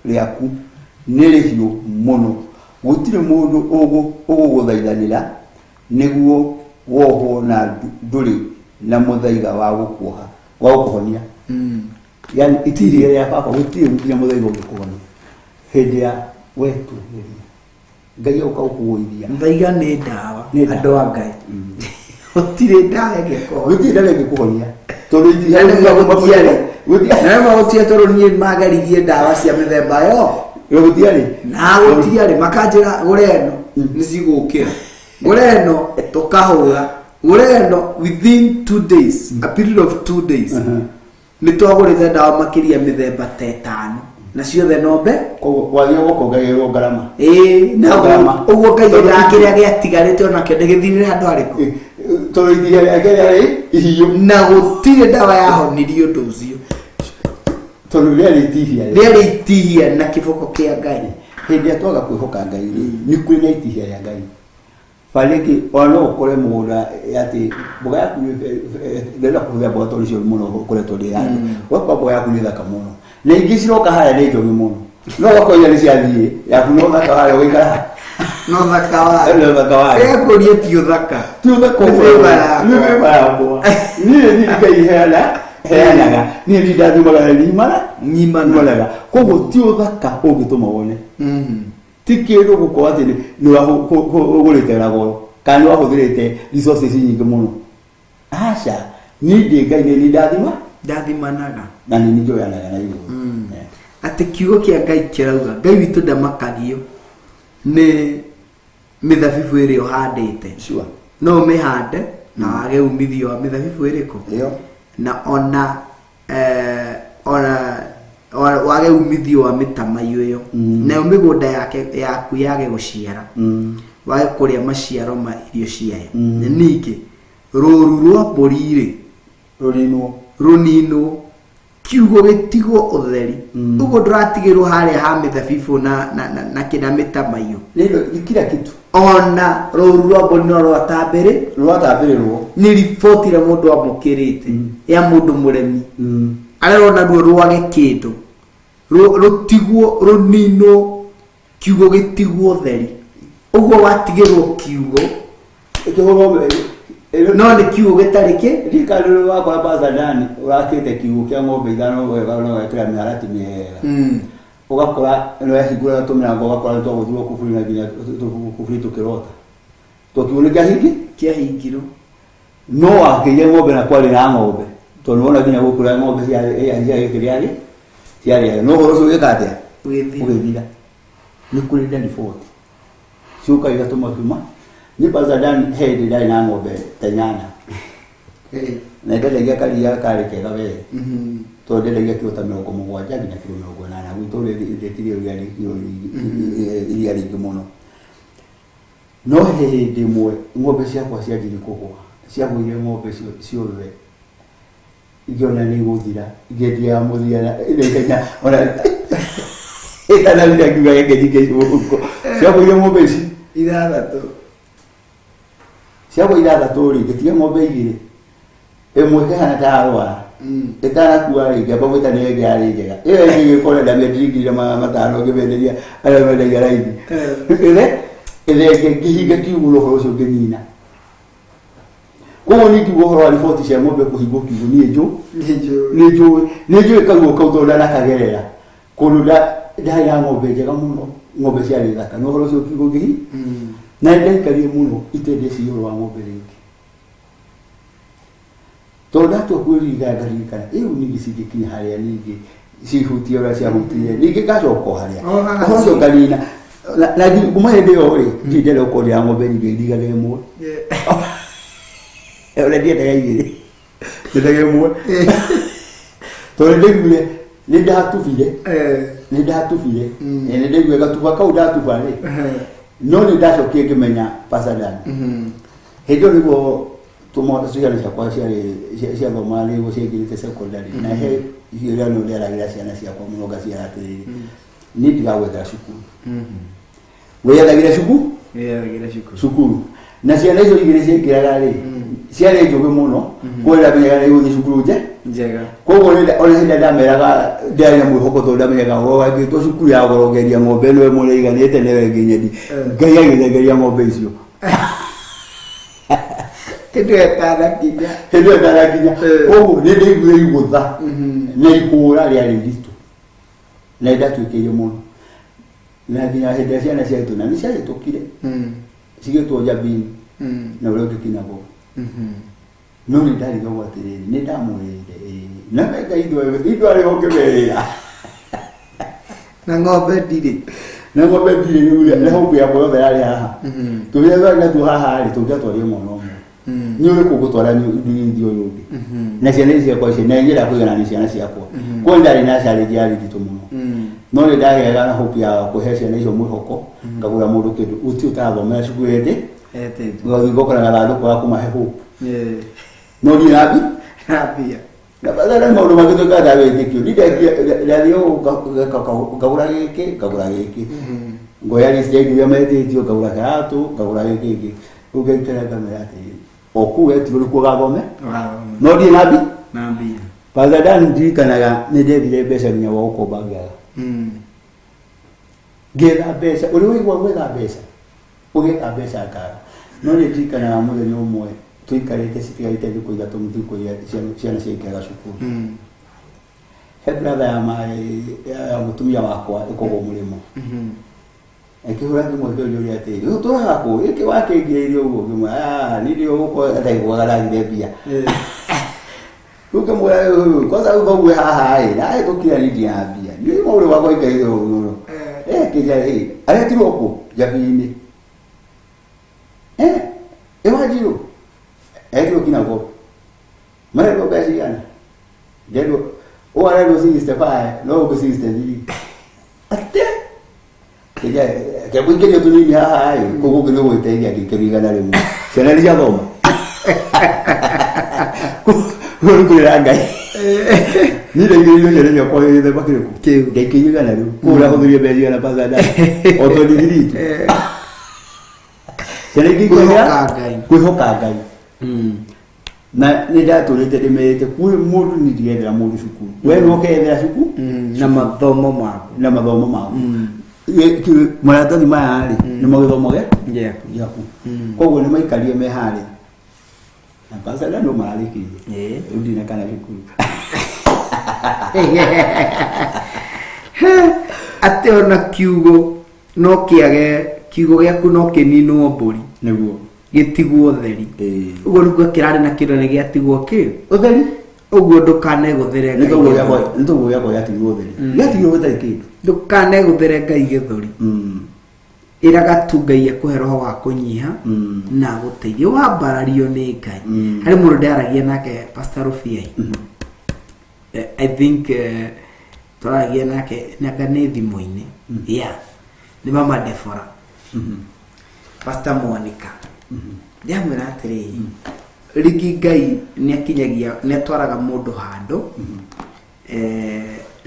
rĩaku nĩ rĩhiũ mũno, gũtirĩ mũndũ ũgũgũthaithanĩra nĩguo wohwo, na ndũrĩ na mũthaiga wa gũkuoha, wa gũkũhonia. Yani itihia rĩa baba, gũtirĩ nginya mũthaiga ũngĩkũhonia hĩndĩ ya wetũgĩria Ngai agũka gũkũgũithia. Mũthaiga nĩ ndawa. Nĩ ndawa. Andũ a Ngai, gũtirĩ ndawa ĩngĩkũhonia. Gũtirĩ ndawa ĩngĩkũhonia tondũ itihia Na nĩguo gũtiarĩ. Gũtiarĩ. Na nĩguo gũtiarĩ, tondũ niĩ mageririe ndawa cia mĩthemba yo. Gũtiarĩ. Na gũtiarĩ, makanjĩra gũra ĩno nĩ cigũkĩra, gũra ĩno tũkahũra, gũra ĩno within 2 days, a period of 2 days, nĩ twagũrĩte ndawa makĩria mĩthemba ta ĩtano na ciothe nombe. Koguo wagĩrĩirwo gũkongagĩrĩrwo ngarama. Ĩĩ, na Ngarama. ũguo Ngai endaga kĩrĩa gĩatigarĩte onakĩo ndĩgĩthirĩre handũ harĩkũ. Tondũ itihia rĩake rĩarĩ ihiũ. Na gũtirĩ ndawa yahonirie ũndũ ũcio. Tondũ rĩarĩ itihia. Rĩarĩ itihia na kĩboko kĩa Ngai. Hĩndĩ ĩrĩa twaga kwĩhoka Ngai rĩ, nĩ kũrĩ na itihia rĩa Ngai barĩngĩ. Ona no ũkore mũgũnda atĩ mboga yaku ndĩrenda kũhũthĩra mboga tondũ icio mũno ũkoretwo ndĩ handũ, ũgakora mboga yaku nĩ thaka mũno na ingĩ ciroka harĩa nĩ njong'i mũno, no ũgakora iria nĩ ciathiĩ, yaku no thaka harĩa ũgaikara. No thaka wayo. No thaka wayo. Ĩgakũria ti ũthaka. Ti ũthaka. Nĩ favor yakwa. Nĩ favor yakwa. Niĩ Ngai heanaga, niĩ ni ndathimaga na nyimana. Nyimana. Nyimanaga. Koguo ti ũthaka ũngĩtũma wone, ti kĩndũ gũkorwo atĩ nĩ ũgũrĩte na goro kana nĩ wahũthĩrĩte resources nyingĩ mũno. Aca, niĩ ndĩ Ngai, nĩ ndathima. Ndathimanaga. Na nĩ njoyanaga na igũrũ. Atĩ kiugo kĩa Ngai kĩrauga Ngai witũ ndamakagio nĩ mĩthabibũ ĩrĩa ũhandĩte. No ũmĩhande na wage umithio wa mĩthabibũ ĩrĩkũ. Ĩyo. Na ona wage umithio wa mĩtamaiyũ ĩyo, nayo mĩgũnda yake yaku yage gũciara, wage kũrĩa maciaro ma irio ciayo. Na ningĩ rũru rwa mbũri rĩ, rũninwo. Rũninwo, kiugo gĩtigwo ũtheri. Ũguo ndũratigĩrwo harĩa ha mĩthabibũ na kĩna mĩtamaiyũ. Nĩ kila kitu. Ona rũru rwa mbũri no rwatambĩrĩ. Rwatambĩrĩrwo. Nĩ riboti ĩrĩa mũndũ amũkĩrĩte ya mũndũ mũremi arĩa naruo rwage kĩndũ, rũtigwo, rũninwo, kiugo gĩtigwo ũtheri. Ũguo watigĩrwo kiugo ĩkĩhũrwo. No nĩ kiugo gĩtarĩ kĩ. Rikari wakora bazadani ũrakĩte kiugo kĩa ng'ombe ithano wega na ũgekĩra mĩharatĩ mĩega, ũgakora nĩwahingũra tũmĩrango, ũgakora nĩtwagũthirwo kuburi na nginya kuburi tũkĩrota to kiugo nĩ kĩahingi. Kĩahingirwo. No wakĩire ng'ombe na kwarĩ na ng'ombe, tondũ nĩwona nginya gũkũrĩa ng'ombe ciarĩ ciarĩaga, no ũhoro ũcio ũgĩka atĩa? Ũgĩthira. Ũgĩthira. Nĩ kũrĩ na riboti ciũka igatũma kiuma. Niĩ bazadani he hĩndĩ ndarĩ na ng'ombe ta inyanya na ndendagia karia karĩ kega we, tondũ ndendagia kiro ta 70 nginya kiro 80. Gwitũ rĩtirie iria rĩingĩ mũno. No he hĩndĩ ĩmwe ng'ombe ciakwa cianjirie kũgũa, ciagũire ng'ombe ciothe, ngĩona nĩ igũthira, ngĩendia mũthia na ihenya ona ĩtanathira, ngiuga reke njike mũhuko. Ciagũire ng'ombe ici ithathatũ. Ciagwa ithathatũ rĩ, ngĩtiga ng'ombe igĩrĩ, ĩmwe ĩkĩhana ta yarwara ĩtanakua rĩ, ngĩamba gwĩta nĩ ĩngĩ yarĩ njega. Ĩyo ĩngĩ ĩgĩkorwo ndamĩendirie 500,000, ngĩmenderia arĩa mendagia raithi. Ĩthe ĩthenge, ngĩhinga kiugũ na ũhoro ũcio ngĩnina. Koguo niĩ ngiuga ũhoro wa riboti cia ng'ombe kũhingwo kiugũ niĩ njũ nĩ njũĩ nĩ njũĩ karuo kau tondũ ndanakagerera kũndũ ndarĩ na ng'ombe njega mũno ng'ombe ciarĩ thaka na ũhoro ũcio kiugũ ngĩhi na nĩ ndaikarire mũno itendeciria ũhoro wa ng'ombe rĩngĩ tondũ ndatua kwĩririkana ngaririkana ĩu ningĩ cingĩkinya harĩa ningĩ cihutie ũrĩa ciahutirie ningĩ ngacoka o harĩa O haha ũhoro ũcio nganina na kuma hĩndĩ ĩyo rĩ ndirĩ ndenda gũkorwo ndĩ na ng'ombe nyingĩ ndigage ĩmwe ũrĩa ndiendaga igĩrĩ ndendaga ĩmwe tondũ ndaiguire nĩ ndatubire nĩ ndatubire na nĩ ndaiguire gatuba kau ndatuba rĩ no nĩ ndacokire ngĩmenya Pastor Dan hĩndĩ ĩyo nĩguo tũmwana ciana ciakwa ciarĩ ciathomaga nĩguo ciaingĩrĩte secondary na he ĩrĩa nĩ ndĩaragĩra ciana ciakwa mũno ngaciĩra atĩrĩrĩ niĩ ndigagwethera cukuru wĩyethagĩre cukuru Wĩyethagĩra cukuru. cukuru na ciana icio igĩrĩ ciaingĩraga rĩ ciarĩ njũgĩ mũno koguo ndamenyaga nĩ gũthiĩ cukuru nje Njega. koguo ona hĩndĩ ĩrĩa ndameraga ndĩarĩ na mwĩhoko tondũ ndamenyaga ũhoro wangĩtwo cukuru ya goro ngeria ng'ombe ĩno ĩmwe ĩiganĩte nĩyo ĩngĩ nyendi Ngai agĩthengeria ng'ombe icio Hĩndĩ ĩyo ĩtanakinya. Hĩndĩ ĩyo ĩtanakinya. Koguo nĩ ndaiguire igũtha na ihũra rĩarĩ iritũ na nĩ ndatuĩkĩire mũno na nginya hĩndĩ ĩrĩa ciana ciaitũ na nĩ ciahĩtũkire cigĩtwo njabini na ũrĩa ũngĩ kinagwo no nĩ ndarigagwo atĩrĩrĩ nĩ ndamwĩrĩire ĩĩ na Ngai ithuĩ arĩ ho ngĩmerĩra Na ng'ombe ndirĩ. Na ng'ombe ndirĩ rĩu na hope yakwa yothe yarĩ haha tũrĩa twarĩ natuo haha rĩ tũngĩatwarire mwana ũmwe nĩ ũrĩkũ ngũtwara ndigithia ũyũ ũngĩ na ciana ici ciakwa ici na inyera kũigana nĩ ciana ciakwa koguo ndarĩ na challenge yarĩ nditũ mũno no nĩ ndagĩaga na hope ya kũhe ciana icio mwĩhoko ngagũra mũndũ kĩndũ gũtirĩ ũtarathomera cukuru ĩndĩ Etĩtwo. ngathiĩ ngokora gathandũkũ ga kũmahe hope no ndirĩ na mbia Na mbia. Na baada ya maũndũ mangĩ twĩkaga nda wĩtĩkio ni ndathiĩ ngagũra gĩkĩ ngagũra gĩkĩ ngoya list ya indo iria metĩtio ngagũra kĩratũ ngagũra gĩkĩ gĩkĩ rĩu ngaikara ngamera atĩrĩrĩ o kũu wetirwo nĩkuo ũgathome no ndirĩ na mbia. Na mbia. Pastor Dan ndirikanaga nĩ ndethire mbeca nginya gwa gũkomba ngĩaga ngĩetha mbeca ũrĩ waigua gwetha mbeca ũgetha mbeca ngaga no nĩ ndirikanaga mũthenya ũmwe tũikarĩte citigarĩte thikũ ithatũ thikũ iria ciana ciaingĩraga cukuru he brother ya ya mũtumia wakwa ĩkoragwo mũrĩmo akĩhũra thimũ akĩũria atĩrĩ ũtũraga kũ ĩkĩ wakĩingĩrĩire ũguo ngĩmwĩra "Ah, niĩ ndĩ gũkũ ndaiguaga ndagire mbia rĩu ngĩmwĩra "Ũyũ, kwanza rĩu thoguo haha ĩ ndahĩtũkire niĩ ndirĩ na mbia nĩ maũndũ makwa ikarĩte ũguo eh kĩnja ĩ aretirwo kũ njabini eh ĩ wanjirũ aretirwo kinagwo marendwo mbeca cigana ndendwo ũũ arendwo 65 no ũngĩ 63 ate kĩnja kĩamũingĩrio tũnini haha ĩ koguo ũngĩ nĩ ũgwĩteithia ngĩikĩrio 100 ciana nĩ ciathoma koguo nĩ kwĩra Ngai niĩ ndaigĩrĩirio ciana ciakwa gĩthemba kĩrĩkũ Kĩu. ndaikĩirio 100 koguo ũrahũthĩria mbeca cigana Pastor Dan o 23 tu ciana ingĩ Kwĩhoka Ngai. kwĩhoka Ngai na nĩ ndatũrĩte ndĩmerĩte kwĩ mũndũ niĩ ndirethera mũndũ cukuru we nĩ ũkeyethera cukuru Na mathomo maku. na mathomo maku maratathi maya rĩ nĩmo gĩthomo Gĩaku. gĩaku koguo nĩ maikarire me harĩa na Pastor Dan no mararĩkirie rĩu ndirĩ na kana cukuru Atĩ ona kiugo no kĩage kiugo gĩaku no kĩninwo mbũri nĩguo gĩtigwo ũtheri ũguo nĩguo kĩrarĩ na kĩrore gĩatigwo kĩ ũtheri ũguo ndũkanegũthĩre nĩ Ngai toguo gĩthũri. gĩakwa nĩ toguo gĩakwa gĩatigirwo ũtheri gĩatigirwo gĩtarĩ kĩndũ Ndũkanegũthĩre Ngai gĩthũri ĩraga tu Ngai akũhe roho wa kũnyiha na agũteithie wambarario nĩ Ngai harĩ mũndũ ndĩaragia nake Pastor Rufiai I think twaragia nake nanga nĩ thimũ-inĩ yeah nĩ mama Deborah Pastor Monica ndĩramwĩra atĩrĩrĩ rĩngĩ Ngai nĩ akinyagia nĩ atwaraga mũndũ handũ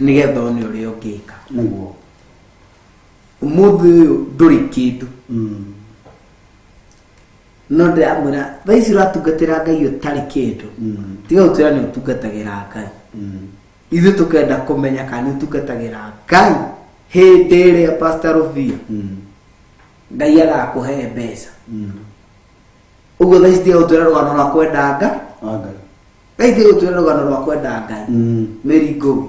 nĩgetha one ũrĩa ũngĩka nĩguo ũmũthĩ ũyũ ndũrĩ kĩndũ no ndĩramwĩra thaa ici ũratungatĩra Ngai ũtarĩ kĩndũ tiga gũtwĩra nĩ ũtungatagĩra Ngai ithuĩ tũkenda kũmenya kana nĩ ũtungatagĩra Ngai hĩndĩ ĩrĩa Pastor Rubia Ngai agakũhe mbeca Ũguo thaa ici tiga gũtwĩra rũgano rwa kwenda nga. Wa Ngai. Thaa ici tiga gũtwĩra rũgano rwa kwenda Ngai. Mary Ngũgĩ.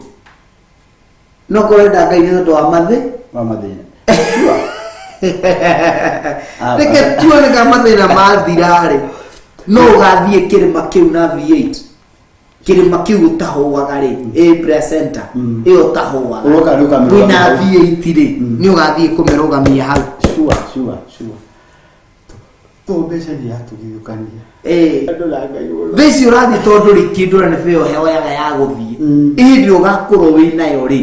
No kũrenda Ngai nĩ tondũ wa mathĩ. Wa mathĩna. Reke tuone kana mathĩna mathira-rĩ, no ũgathiĩ kĩrĩma kĩu na V8. Kĩrĩma kĩu ũtahũaga rĩ, ĩ prayer center, ĩyo ũtahũaga. Ũroka nĩ ũkamĩrũgamia Wĩna hau. V8 rĩ, nĩ ũgathiĩ kũmĩrũgamia hau. Sure, sure, sure. To mbeca nĩ yatũgithũkania. Ĩĩ. Andũ na Ngai mũno. Thaa ici ũrathiĩ tondũ rĩ kĩndũ na nĩ bĩo heoyaga ya gũthiĩ. Ĩhĩndĩ ũgakorwo wĩ nayo rĩ,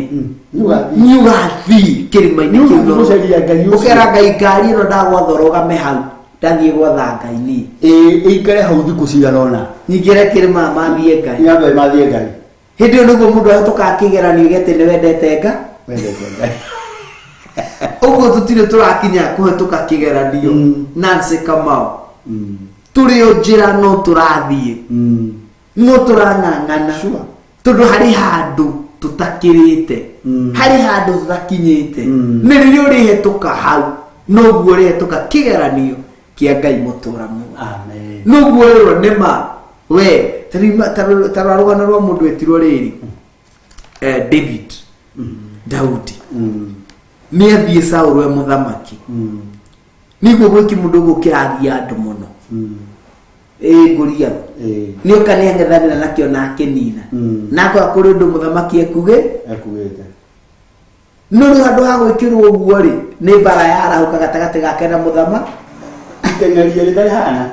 Nĩ ũgathiĩ. nĩ ũgathiĩ kĩrĩma-inĩ Nĩ kĩu ũgathiĩ gũcaria Ngai ũcio. Ũkera Ngai ngari ĩno ndagwatha ũrũgame hau, ndathiĩ gwatha Ngai niĩ. Ĩĩ, ĩikare hau thikũ cigana ũna. Nyingĩre kĩrĩma mathiĩ Ngai. Nyambe mathiĩ Ngai. Hĩndĩ ĩyo nĩguo mũndũ ahĩtũkaga kĩgeranio gĩa atĩ nĩ wendete Nga. Wendete Ngai. Ũguo tũtirĩ tũrakinya kũhĩtũka kĩgeranio. Nancy Kamau. Tũrĩ o njĩra no tũrathiĩ. No tũrang'ang'ana. Sure. Tondũ harĩ handũ tũtakĩrĩte. Harĩ handũ tũtakinyĩte. Nĩ rĩrĩa ũrĩhĩtũka hau, noguo ũrĩhĩtũka kĩgeranio kĩa Ngai mũtũra muoyo. Amen. Noguo rĩrwo nĩ ma we ta rora rũgano rwa mũndũ wetirwo rĩrĩ David Daudi nĩ athiĩ Saũlũ e mũthamaki. Nĩguo gwĩki mũndũ ũguo kĩragia andũ mũno. Ĩĩ Goliath. Nĩ oka nĩ ang'ethanĩra nakĩo na akĩnina. Na akora kũrĩ ũndũ mũthamaki ekuge Ekugĩte. No rĩu handũ ha gwĩkĩrwo ũguo rĩ, nĩ mbara yarahũka gatagatĩ gake na mũthamaki. Iteng'eria rĩtarĩ hana.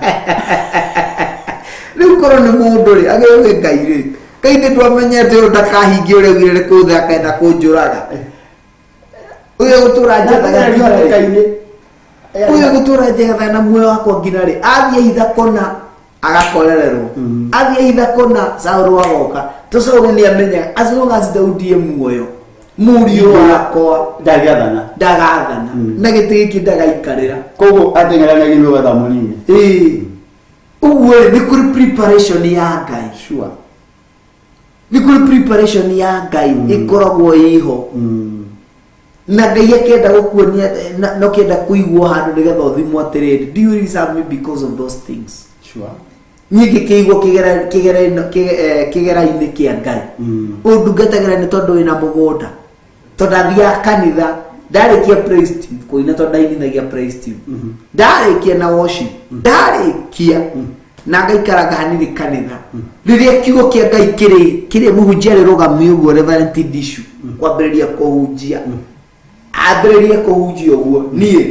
Rĩu korwo nĩ mũndũ rĩ, agĩũĩ Ngai rĩ, Ngai nĩ twamenyete ũyũ ndakahingia ũrĩa augire nĩ kũũthĩ akenda kũnjũraga. Ũyũ gũtũra njethaga nginya rĩ. Ũyũ gũtũra njethaga na muoyo wakwa nginya rĩ. Athiĩ hitha kona agakorererwo. Athiĩ hitha kona Saũlũ agoka. To Saũlũ nĩ amenyaga as long as Daudi e muoyo, mũriũ wakwa Ndangĩathana. ndagathana. Na gĩtĩ gĩkĩ ndagaikarĩra. Koguo ateng'eranagia nĩ ũgatha mũnini. Ĩĩ. Ũguo rĩ, nĩ kũrĩ preparation ya Ngai. Sure. Nĩ kũrĩ preparation ya Ngai ĩkoragwo ĩho. Na Ngai akĩenda gũkuonia na ũkĩenda kũigwo handũ nĩgetha ũthimwo atĩrĩrĩ, do you really serve me because of those things? Sure. Niĩ ngĩkĩigwo kĩgera-inĩ kĩa Ngai. Ũndungatagĩra nĩ tondũ wĩna mũgũnda. Tondũ ndathiaga kanitha, ndarĩkia praise team, kũina tondũ ndainithagia praise team. Ndarĩkia na worship, ndarĩkia na ngaikaranga hanini kanitha. Rĩrĩa kiugo kĩa Ngai kĩrĩ mũhunjia arĩrũgamia ũguo Reverend Dishu kwambĩrĩria kũhunjia. Ambĩrĩrie kũhunjia ũguo, niĩ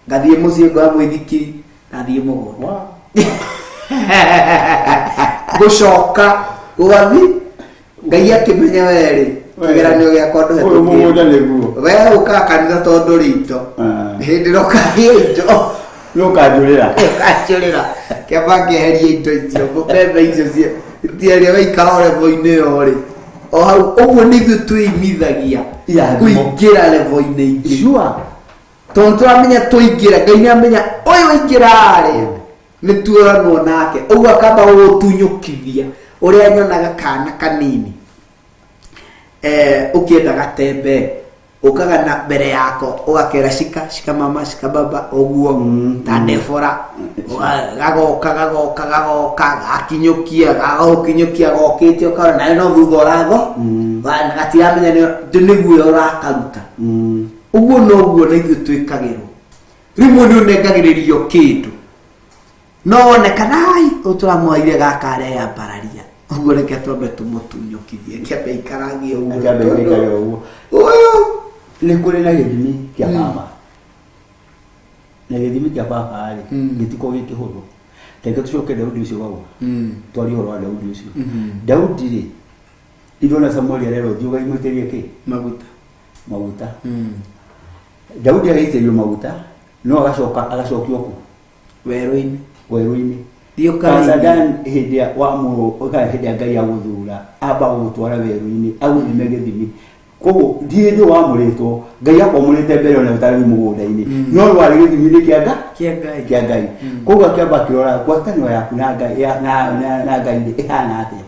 ngathiĩ mũciĩ ngoya mũithikiri, ndathiĩ mũgũnda. Wow. Gũcoka gũgathiĩ Ngai akĩmenya werĩ kĩgeranio gĩakwa Ũyũ mũgũnda nĩguo. We ũkaga kanitha tondũ rĩ indo. Hĩndĩ ĩrĩa ũkagĩa indo. Nĩ ũkanjũrĩra. Ũkanjũrĩra. Kĩamba ngĩeherie indo icio, mbembe icio cieria waikara o level-inĩ ĩyo rĩ. O hau ũguo nĩ ithuĩ twĩimithagia Irathimo. kũingĩra level-inĩ ingĩ. Sure. Tondũ tũramenya tũingĩra, Ngai nĩ amenya ũyũ waingĩra rĩ, nĩ tuoranwo nake. Ũguo akamba gũgũtunyũkithia ũrĩa nyonaga kana kanini. Ũkĩenda gatembe, ũkaga na mbere yako, ũgakera shika, shika mama, shika baba, ũguo, ta Debora. Gagoka, gagoka, gagoka, gakinyũkia, gagũkinyũkia, gokĩte ũkarora, nawe no thutha ũratho, gatiramenya nĩguo ũrakaruta. Ũguo noguo na ithuĩ twĩkagĩrwo. Rĩmwe nĩ ũnengagĩrĩrio kĩndũ. No wone kana ai, ũyũ tũramwoire gaka areyambararia. Ũguo reke twambe tũmũtunyũkithie, kĩambe ikarangie ũguo. Kĩambe gĩikare ũguo. Ũyũ. Nĩ kũrĩ na gĩthimi kĩa baba. Na gĩthimi kĩa baba rĩ, gĩtikoragwo gĩ kĩhũthũ. Reke tũcoke Daudi ũcio wagwa. Twarie ũhoro wa Daudi ũcio. Daudi rĩ, ndĩrona Samueli arerwo thiĩ ũgaimũitĩrie kĩ? Maguta. Maguta. Daudi agaitĩrĩrio maguta, no agacoka agacokio kũ? Werũ-inĩ. Werũ-inĩ. Thiĩ ũkarĩithie. Pastor Dan hĩndĩ ya wamũrwo, kana hĩndĩ ya Ngai agũthura, amba gũgũtwara werũ-inĩ, agũthime gĩthimi. Koguo ti hĩndĩ wamũrĩtwo, Ngai akwamũrĩte mbere ona ũtarĩ mũgũnda-inĩ. No rwarĩ gĩthimi-inĩ kĩa Ngai. Kĩa Ngai. Kĩa Ngai. Koguo akĩamba akĩrora ngwatanĩro yaku na Ngai, ya, na, na, na Ngai rĩ, ĩhana atĩa.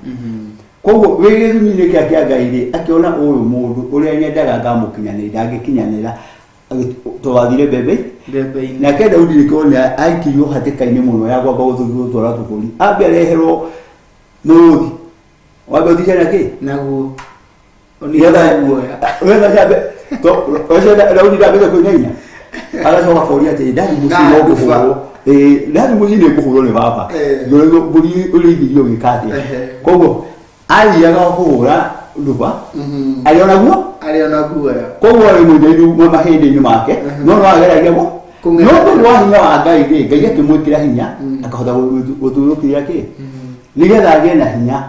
Koguo wĩ gĩthimi-inĩ kĩa Ngai rĩ, akĩona ũyũ mũndũ ũrĩa nyendaga ngamũkinyanĩria, ndangĩkinyanĩra. Twathire mbembe, Ndembe-inĩ. Nake Daudi nĩkĩo nĩ aikirio hatĩka-inĩ mũno ya kwamba gũtwara tũbũri, ambe areherwo mũrũthi, wambe ũticane kĩ Naguo. Nĩgetha- Guoya. Nĩgetha ciambe ũcio Daudi ndambĩte kũinaina, agacoka koria atĩ ndathi mũciĩ Na no nduba. ngũhũrwo. Ĩĩ, ndathi mũciĩ nĩ ngũhũrwo nĩ baba. Eh. Mbũri ũrĩithirie ũgĩka atĩa? Ehe. Koguo athiaga kũhũra nduba arĩ ona guo. Arĩ ona guoya. Koguo arĩ mũinainu mahĩndĩ-inĩ make, no no ageragia gũ Kũng'etha. no tondũ wa hinya wa Ngai rĩ, Ngai akĩmwĩkĩra hinya akahota gũtũrũkĩria kĩ nĩgetha agĩe na hinya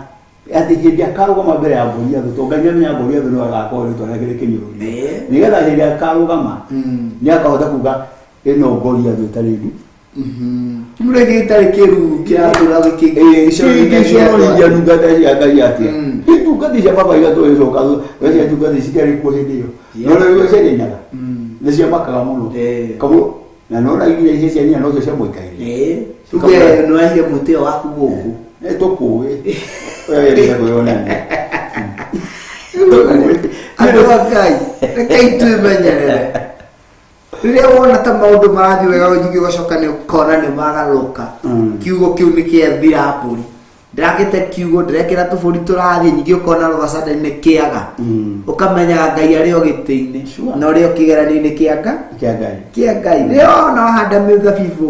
atĩ hĩndĩ akarũgama mbere ya Goliathũ, tondũ Ngai nĩamenya Goliathũ nĩwe agakorwo rĩtwa rĩake rĩkĩnyũrũrio. Eh. Nĩgetha hĩndĩ akarũgama nĩ akahota kuga ĩno Goliathũ ĩtarĩ ndu. Mũrĩngĩ gĩtarĩ kĩruru kĩratũra Kĩngĩconorithia ndungata cia Ngai atĩa? Mm. Ndungata cia baba igatũgĩcoka cia ndungata citiarĩ kuo hĩndĩ ĩyo, no rĩu ciainaga nĩ ciamakaga mũno. Eh. Kamũ na nona iria icio cia nyina nocio ciamũikaire. Tuge nĩwahire mũtĩo waku gũkũ. Nĩ tũkũĩ ũrĩa wendete kwĩyonania. Andũ a Ngai, rekei twĩmenyerere. Rĩrĩa wona ta maũndũ marathiĩ wega nyingĩ ũgacoka nĩ ũkona nĩ magarũrũka. Kiugo kĩu nĩ kĩathira mbũri. Ndĩrakĩte kiugo, ndĩrekĩra tũbũri tũrathiĩ, nyingĩ ũkona rũgacanda nĩ kĩaga. Ũkamenyaga Ngai arĩ o gĩtĩ-inĩ Sure. na ũrĩ o kĩgeranio-inĩ kĩa Ngai. Kĩa Ngai. Kĩa Ngai. Rĩrĩa wona wahanda mĩthabibũ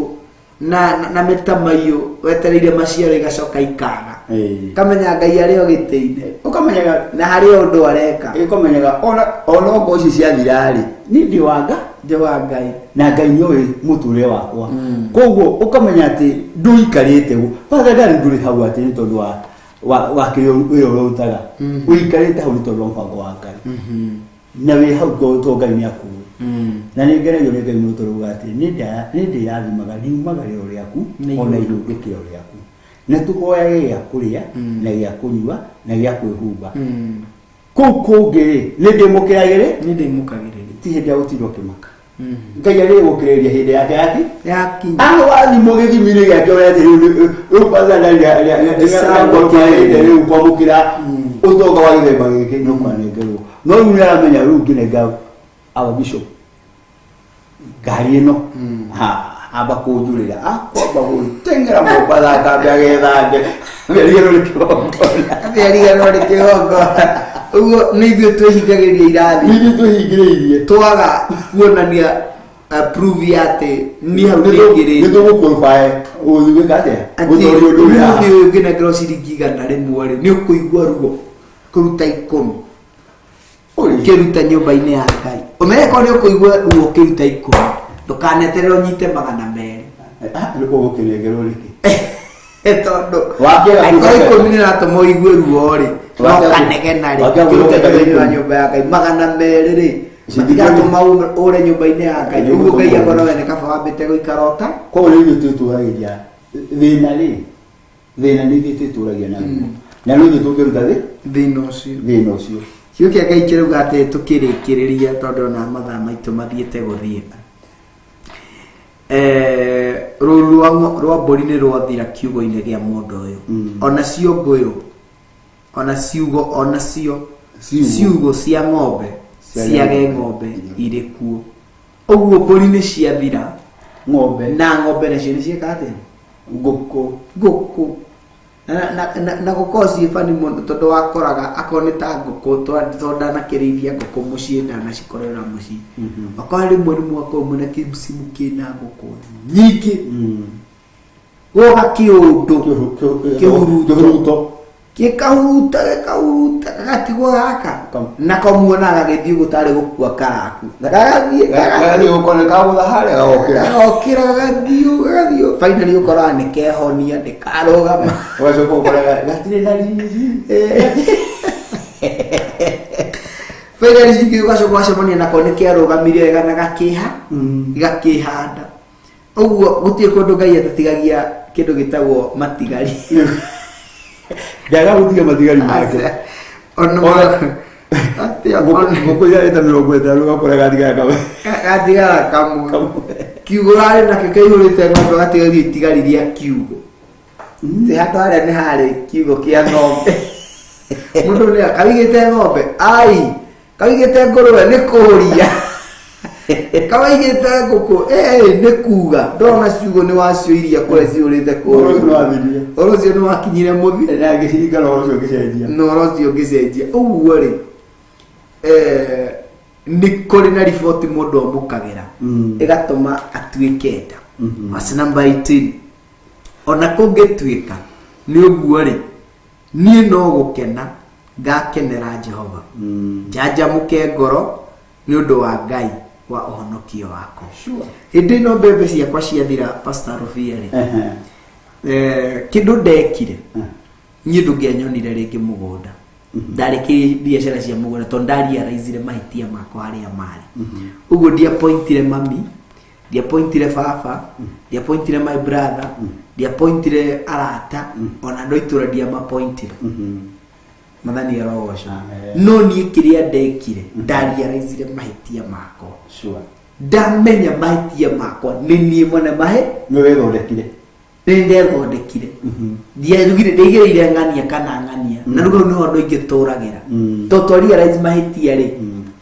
na mĩtamaiyũ wetereire maciaro igacoka ikaga. Ĩĩ. Kamenya Ngai arĩ o gĩtĩ-inĩ Ũkamenyaga na harĩ o ũndũ areka. Ũkamenyaga ona ngo ici ciathira-rĩ, niĩ ndĩ wa Ngai. Ndĩ wa Ngai. Na Ngai nĩoĩ mũtũrĩre wakwa. Koguo ũkamenya atĩ ndũikarĩte ũguo Father Dan, ndũrĩ hau atĩ nĩ tondũ wa kĩrĩa wĩra ũrĩa ũrutaga, ũikarĩte hau nĩ tondũ wa mũbango wa Ngai, na wĩ hau tondũ Ngai nĩ akũĩ. Na nĩ ngeragio nĩ Ngai mũno tondũ uga atĩ nĩ ndĩrathimaga riumaga rĩo rĩaku Na ona ihũndũkĩro rĩaku, na tũhoyage gĩa kũrĩa na gĩa kũnyua na gĩa kwĩhumba. Kũu kũngĩ rĩ, nĩ ndĩmũkĩragĩrĩ. Nĩ ndĩmũkagĩrĩria. Ti hĩndĩ ya gũtinda ũkĩmaka. Ngai arĩ gũkĩrĩria hĩndĩ yake yaki Yakinya. awathimwo gĩthimi-inĩ gĩake ũrĩa atĩ rĩu rĩu kwanza nĩarĩte rĩu kwamũkĩra ũtonga wa gĩthemba gĩkĩ nĩ ũkwanengerwo, no rĩu nĩaramenya rĩu ngĩnenga our bishop ngari ĩno, ha, amba kũnjũrĩra akwamba gũteng'era Mombatha akambe agethambe ariganĩrwo nĩ kĩgongona. Ariganĩrwo nĩ kĩgongona. Ũguo nĩ ithuĩ twĩhingagĩrĩria irathi. Ithuĩ twĩhingĩrĩirie. Twaga kuonania proof ya atĩ niĩ hau nĩingĩrĩte. Nĩ tũgũqualify gũthiĩ gwĩka atĩa? Atĩ Gũtoria ũndũ ũyũ haha. ũmũthĩ ũyũ ũngĩnengerwo ciringi 100 rĩ, nĩ ũkũigua ruo kũruta 10 ũkĩruta nyũmba-inĩ ya Ngai. Ũmenye korwo nĩ ũkũigua ruo ũkĩruta 10, ndũkaneterere ũnyite 200. Ah, nĩ ũgũkĩnengerwo rĩkĩ? Tondũ Wakĩaga angĩkorwo kwĩhoka- 10 nĩ ĩratũma ũigue ruo rĩ, no Wakĩaga- kanegena rĩ, wakĩaga ũkĩruta kwĩhoka thĩinĩ wa 10. nyũmba ya Ngai 200 rĩ, Ciringi matigatũma ũre nyũmba-inĩ ya Ngai. Nĩ Ũguo Ngai ũgũtũma akona ũre. we nĩ kaba wambĩte gũikara ũta. Koguo nĩ ithuĩ twĩtũragĩria thĩna rĩ, thĩna nĩ ithuĩ twĩtũragia naguo, na no ithuĩ tũngĩruta thĩ Thĩna ũcio. Thĩna ũcio. Kiugo kĩa Ngai kĩrauga atĩ tũkĩrĩkĩrĩria tondũ ona mathaa maitũ mathiĩte gũthiĩ. Rũru rwa mbũri nĩ rwathira kiugo-inĩ gĩa mũndũ ũyũ. Ona cio ngũyũ, ona ciugo, ona cio Ciugo. ciugo cia ng'ombe Ciage ciage ng'ombe. ng'ombe irĩ kuo. Ũguo mbũri nĩ ciathira. Ng'ombe. Na ng'ombe nacio nĩ ciĩka atĩa? Ngũkũ. Ngũkũ. Na gũkorwo ciĩ bani mũno tondũ wakoraga akorwo nĩ ta ngũkũ, tondũ ndanakĩrĩithia ngũkũ mũciĩ, ndanacikorera mũciĩ. Wakorwo rĩmwe nĩ mwaka ũmwe na kĩmsimu kĩna ngũkũ nyingĩ. Gũka kĩũndũ. Kĩhuruto. Kĩhuruto. Gĩkahuruta, gĩkahuruta, gagatigwo gaka. Nako muonaga gagĩthiĩ ũguo tarĩ gũkua karaku. Gagathiĩ, Gagathiĩ gũkona kagũtha harĩa gagokĩra. Gagokĩra, gagathiĩ ũguo, gagathiĩ ũguo. Finally ũkoraga nĩ kehonia, nĩ karũgama. Ũgacoka ũkora gatirĩ na riri. Finally cingĩ ũgacoka ũgacemania nako nĩ kĩarũgamire wega na gakĩha, gakĩhanda. Ũguo gũtirĩ kũndũ Ngai atatigagia kĩndũ gĩtagwo matigari. Ndaga gũtiga matigari make. Ona Ngũkũ irarĩte 50 ũgakora gatigara kamwe. Gatigara kamwe. Kiugo ũrarĩ nakĩo kĩihũrĩte ng'ombe ũgatigaria itigari rĩa kiugo. Ti handũ harĩa nĩ harĩ kiugo kĩa ng'ombe. Mũndũ nĩ kawigĩte ng'ombe, ai, kawigĩte ngũrũwe nĩ kũria. Kawaigĩte ngũkũ nĩ kuga ndona ciugo nĩ wacio iria kũrĩa ciũrĩte Ũhoro ũcio kũrĩa. nĩwathirie. Ũhoro ũcio nĩ wakinyire mũthi Na ngĩcinga na ũhoro ũcio ũgĩcenjia. na ũhoro ũcio ũgĩcenjia. Ũguo rĩ, nĩ kũrĩ na riboti mũndũ amũkagĩra ĩgatũma atuĩke nda. Verse number 18, ona kũngĩtuĩka nĩ ũguo rĩ, niĩ no gũkena ngakenera Jehova, njanjamũke ngoro nĩ ũndũ wa Ngai wa ũhonokio wakwa. Hĩndĩ ĩno mbembe ciakwa ciathira, Pastor Rubia rĩ, kĩndũ ndekire, niĩ ndũngĩanyonire rĩngĩ mũgũnda. Ndarĩkĩrie biacara cia mũgũnda tondũ ndarealizire mahĩtia makwa harĩa marĩ. Ũguo ndiapointire mami, ndiapointire baba, ndiapointire my brother, ndiapointire arata, ona andũ a itũũra ndiamapointire. Mathani arogoca. Amen. No niĩ kĩrĩa ndekire, ndarealizire mahĩtia makwa. Ndamenya mahĩtia makwa nĩ niĩ mwene mahe Nĩ wethondekire. Nĩ ndethondekire. Ndiarugire, ndaigĩrĩire ng'ania kana ng'ania na rĩu nĩho andũ aingĩ tũragĩra to twa realize mahĩtia rĩ,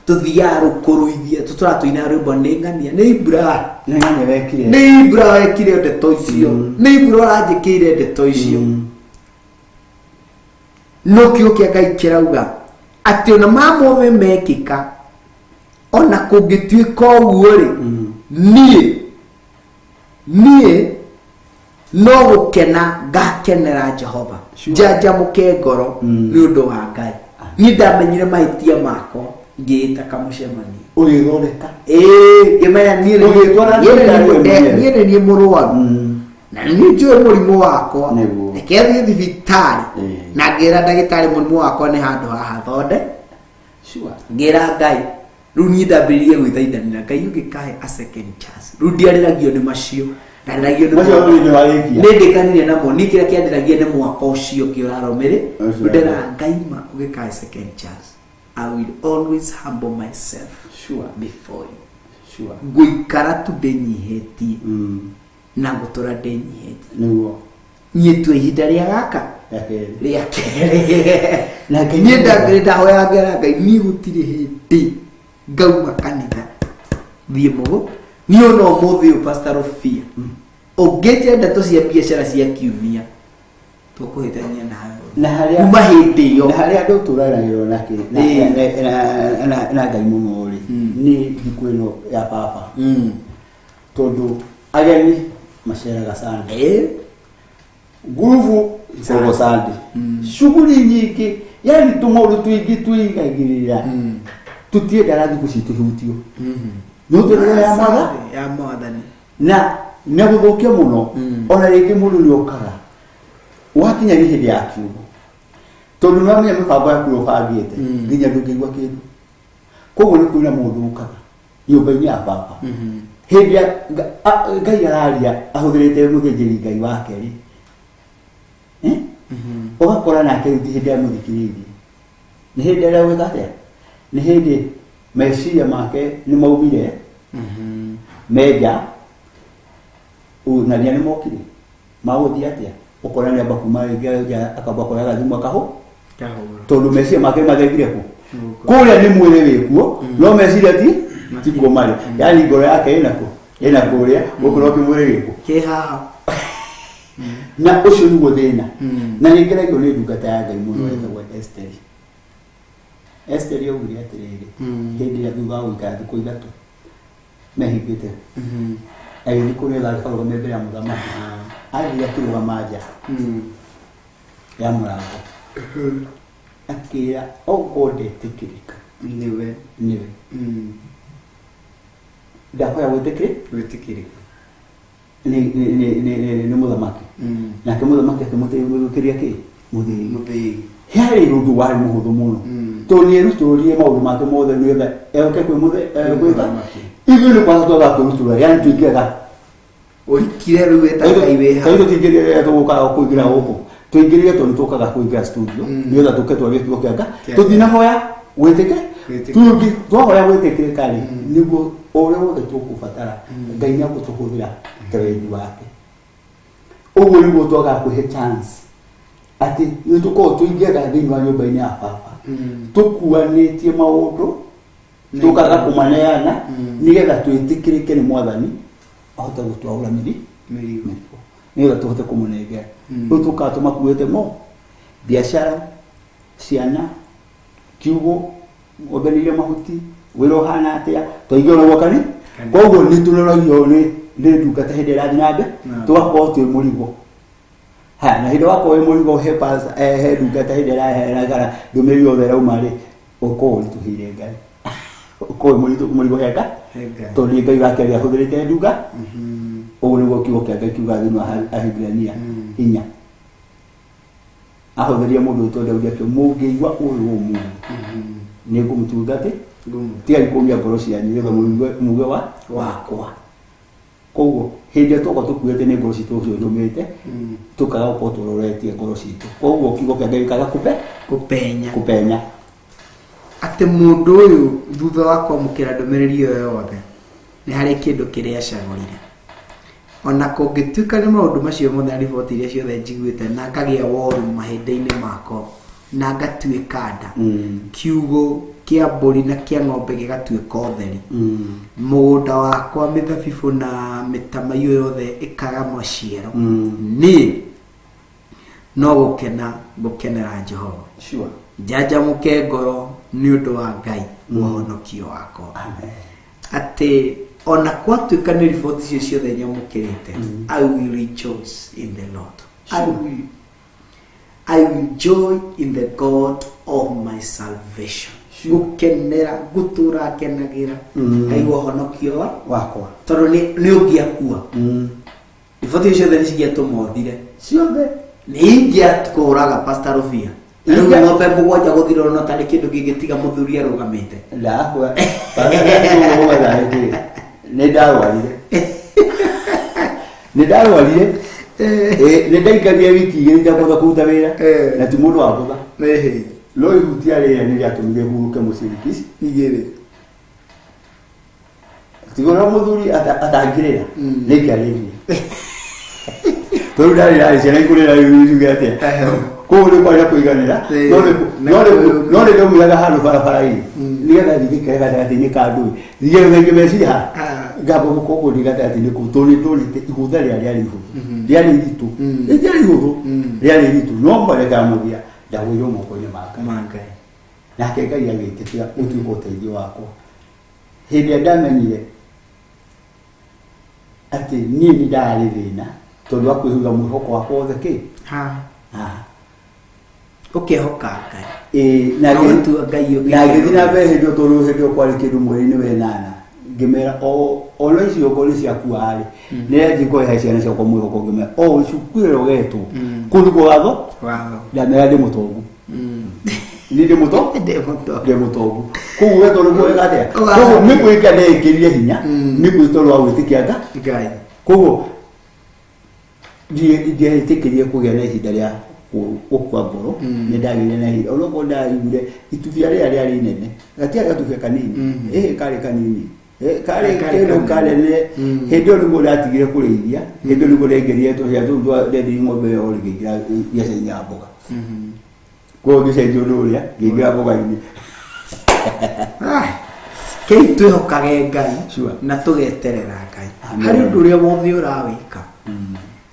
tũthiaga rũkũrũithia tũtũra tũina rwĩmbo nĩ ng'ania nĩ Ibra. Nĩ ng'ania wekire. Nĩ Ibra wekire ndeto icio, nĩ Ibra ũranjĩkĩire ndeto icio. No kiugo kĩa Ngai kĩrauga atĩ ona mamothe mekĩka, ona kũngĩtuĩka ũguo rĩ, niĩ no gũkena ngakenera Jehova, njanjamũke ngoro nĩ ũndũ wa Ngai. Niĩ ndamenyire mahĩtia makwa, ngĩĩta kamũcemanio. Ũgĩthondeka. Ĩĩ, ngĩmenya niĩ nĩ Ũgĩtwara niĩ nĩ thibitarĩ niĩ we mwenyewe. niĩ nĩ niĩ mũrwaru na nĩ niĩ njũĩ mũrimũ wakwa. Reke thiĩ thibitarĩ na ngĩra ndagĩtarĩ mũrimũ wakwa nĩ handũ haha thonde. Ngĩra Ngai rĩu niĩ ndambĩrĩrie gwĩthaithanĩra Ngai ũngĩkahe a second chance. Rĩu ndiarĩragio nĩ macio, ndarĩragio nĩ Macio rĩu nĩ warĩkia. Nĩ ndĩkanire namo. Niĩ kĩrĩa kĩandĩragia nĩ mwaka ũcio ũngĩ ũrarũmĩrĩ. Ũcio. Rĩu nderaga Ngai ma ũngĩkahe second chance, I will always humble myself before you. Ngũikara tu ndĩnyihĩtie na ngũtũra ndĩnyihĩtie. Niĩ tu ihinda rĩa gaka Rĩa kerĩ. Rĩa kerĩ. Na Ngai Niĩ nĩ ndambĩrĩ ndahoya ngera Ngai niĩ gũtirĩ hĩndĩ ngauma kanitha thiĩ mũgũ. Niĩ ona ũmũthĩ ũyũ, Pastor Rufia, ũngĩnjia ndeto cia biacara cia kiumia, tũkũhĩtania nawe Na harĩa kuma hĩndĩ ĩyo. Na harĩa andũ tũranagĩrwo nake na Ngai mũno rĩ, nĩ thikũ ĩno ya baba, tondũ ageni maceraga Sunday, ngurubu ikoragwo Sunday, shughuli nyingĩ, yani tũmaũndũ tũingĩ twĩigagĩrĩra, tũtiendaga thikũ citũ hutio no tũrĩa ya mwatha ya mwathani na nĩ gũthũkia mũno. Ona rĩngĩ mũndũ nĩ okaga wakinya nĩ hĩndĩ ya kiugo, tondũ nĩ wamenya mĩbango yaku ũrĩa ũbangĩte, nginya ndũngĩigua kĩndũ. Koguo nĩ kwĩna mũndũ ũkaga nyũmba-inĩ ya baba hĩndĩ ya Ngai araria ahũthĩrĩte mũthĩnjĩri Ngai wake rĩ, ũgakora nake rĩu ti hĩndĩ ya mũthikĩrĩirie, nĩ hĩndĩ ĩrĩa gwĩka atĩa, nĩ hĩndĩ meciria make nĩ maumire menja na nĩ mokire magũthiĩ atĩa, ũkona nĩ amba kuma rĩngĩ nja, akamba kuoya gathimũ akahũ tondũ meciria make mathengire kũ kũrĩa nĩ mwĩrĩ wĩkuo, no meciria ti tikuo marĩ, yani ngoro yake ĩna kũ ĩna kũrĩa gũkũ, no kĩmwĩrĩ gĩkũ kĩ haha. Na ũcio nĩguo thĩna. Na nĩ ngeragio nĩ ndungata ya Ngai mũno ĩtagwo Esteri. Esteri augire atĩrĩrĩ, hĩndĩ ĩrĩa thutha wa gũikara thikũ 3 mehingĩte, agĩthiĩ kũrĩa akarũgame mbere ya mũthamaki. Athiĩ akĩrũgama nja ya mũrango, akĩra okorwo ndetĩkĩrĩka nĩwe nĩwe, ndahoya gwĩtĩkĩrĩ gwĩtĩkĩrĩka nĩ mũthamaki. Nake mũthamaki akĩmũtĩkĩria kĩ mũthĩgi. Mũthĩgi. Yarĩ ũndũ warĩ mũhũthũ mũno tondũ nĩ erutũrũrire maũndũ make mothe nĩgetha eoke kwĩ mũthe gwĩka. Mũthamaki. Ithuĩ nĩ kwaga twagaga kwĩrutũrũra, yani tũingĩraga ũrikire rĩu wĩta Ngai wĩ Kaĩ tũtingĩrire tũgũkaga kũingĩra gũkũ, tũingĩrire tondũ tũkaga kũingĩra studio nĩgetha tũke twarie kiugo kĩa Ngai. Kĩa Tũthiĩ na hoya gwĩtĩkĩra. Gwĩtĩkĩra. Tũngĩ twahoya gwĩtĩkĩrĩka rĩ, nĩguo o ũrĩa wothe tũkũbatara Ngai nĩ agũtũhũthĩra ta wendi wake. Ũguo nĩguo twagaga kwĩhe chance atĩ nĩ tũkorwo tũingĩraga thĩinĩ wa nyũmba-inĩ ya baba tũkuanĩtie maũndũ. Tũkaga kũmaneana nĩgetha twĩtĩkĩrĩke nĩ Mwathani ahote gũtwaũra mĩrigo nĩgetha tũhote kũmũnengera. Rĩu tũkaga tũmakuĩte mo biacara, ciana, kiugo, ng'ombe nĩ irĩ mahuti, wĩra ũhana atĩa, twaigua ũguo kani. Koguo nĩ tũroragio nĩ ndungata hĩndĩ ĩrĩa ĩrathiĩ na mbere, tũgakorwo twĩ mũrigo. Haya, na hĩndĩ wakorwo wĩ mũrigo he pastor, he ndungata hĩndĩ ĩrĩa ĩraheana kana ndũmĩrĩri yothe ĩrauma rĩ, ũkorwo ũritũhĩire Ngai, ũkorwo wĩ mũrigo he Ngai, He Ngai. tondũ nĩ Ngai wakĩaria ahũthĩrĩte nduga. Ũguo nĩguo kiugo kĩa Ngai kiugaga thĩinĩ wa Ahibirania 4, ahũthĩrire mũndũ wĩtwo Daudi akĩo mũngĩigua ũyũ ũmũthĩ nĩ ngũmũtunga atĩ tigai kũmia ngoro cianyu nĩgetha mũigue muge wa wakwa. Koguo hĩndĩ ĩrĩa twakorwo tũkuĩte nĩ ngoro citũ ciũmĩte, tũkaga gũkorwo tũroretie ngoro citũ, koguo kiugo kĩa Ngai gĩkaga kũpenya. Kũpenya. Atĩ mũndũ ũyũ thutha wa kwamũkĩra ndũmĩrĩri ĩyo yothe nĩ harĩ kĩndũ kĩrĩa acagũrire. Ona kũngĩtuĩka nĩ maũndũ macio mothe na riboti iria ciothe njiguĩte na ngagĩa woru mahĩndĩ-inĩ makwa na ngatuĩka nda, kiugũ kĩa mbũri na kĩa ng'ombe gĩgatuĩka ũtheri, mũgũnda wakwa mĩthabibũ na mĩtamaiyũ yothe ĩkaga maciaro, niĩ no gũkena ngũkenera Jehova, njanjamũke ngoro nĩ ũndũ wa Ngai ũhonokio wakwa. Amen. Atĩ ona kwatuĩka nĩ riboti icio ciothe nyamũkĩrĩte, I will rejoice in the Lord. I will joy in the God of my salvation. Gũkenera ngũtũra ngenagĩra Ngai wa ũhonokio wa wakwa, tondũ nĩ ũngĩakua, riboti icio ciothe nĩ cingĩatũma ũthire. Ciothe. Nĩ ingĩakũraga, Pastor Rubia. Rĩu ng'ombe 7 gũthira ona tarĩ kĩndũ kĩngĩtiga mũthuri arũgamĩte. Ndakwa nĩ ndarwarire, nĩ ndarwarire. Nĩ ndaikarire wiki 2 itakũhota kũruta wĩra, na ti mũndũ wa bũtha, no ihutia rĩrĩa nĩ rĩatũmire hurũke mũciĩ wiki ici 2. Tiga ũrĩa mũthuri atangĩrĩra, nĩ ingĩarĩrire tondũ ndarĩ rarĩ ciana ikũrĩra. Rĩu njuge atĩa? Koguo nĩ kwarĩ na kũiganĩra, no nĩ ndaumĩraga handũ barabara-inĩ nĩgetha thiĩ gĩkere gatagatĩ-inĩ ka andũ, thiĩ thengie meciria ha ngamba gũkorwo ndĩ gatagatĩ-inĩ kũu, tondũ nĩ ndonete ihũtha rĩrĩa rĩarĩ ihũthũ, rĩarĩ iritũ, rĩtiarĩ ihũthũ, rĩarĩ iritũ, no mareka mũthia ndagũirwo moko-inĩ ma Ngai. Ma Ngai. Nake Ngai agĩtĩkĩra ũtuĩke ũteithio wakwa hĩndĩ ĩrĩa ndamenyire atĩ niĩ nĩ ndarĩ thĩna tondũ wa kwĩhuga mwĩhoko wakwa wothe kĩ ha haha. Ũkehoka Ngai. Ĩĩ, na Na ũgatua Ngai ũngĩ. Na ngĩthiĩ na mbere hĩndĩ ĩyo, tondũ hĩndĩ ĩyo kwarĩ kĩndũ mweri-inĩ wa ĩnana, ngĩmera ona icio okorwo nĩ ciakua rĩ, nĩnjĩ kũrehe ciana ciakwa mwĩhoko. Ngĩmera o cukuru ĩrĩa ũgetwo kũu nĩkuo watho. Watho. Ndamera ndĩ mũtongu, niĩ ndĩ mũto Ndĩ mũtongu. Ndĩ mũtongu koguo wetwo nĩguo wega atĩa. Watho. Koguo nĩ gwĩka ndekĩrire hinya nĩ gwĩtwo wa gwĩtĩkia nga Ngai. Koguo ndietĩkĩrie kũgĩa na ihinda rĩa gũkua ngoro. Nĩ ndagĩire na ihinda onokorwo ndaiguire itubia rĩrĩa rĩarĩ inene, gatiarĩ gatubia kanini, ĩhĩ karĩ kanini. Karĩ Karĩ kĩndũ kanini. kanene. Hĩndĩ ĩyo nĩguo ndatigire kũrĩithia, hĩndĩ ĩyo nĩguo ndaingĩrire tũhĩa tũu ndendirie ng'ombe ĩyo rĩ, ngĩingĩra biacara-inĩ ya mboga. Koguo ngĩcenjia ũndũ ũrĩa, ngĩingĩra mboga-inĩ. Ah, kei twĩhokage Ngai na tũgeterera Ngai. Amen. Harĩ ũndũ ũrĩa wothe ũrawĩka,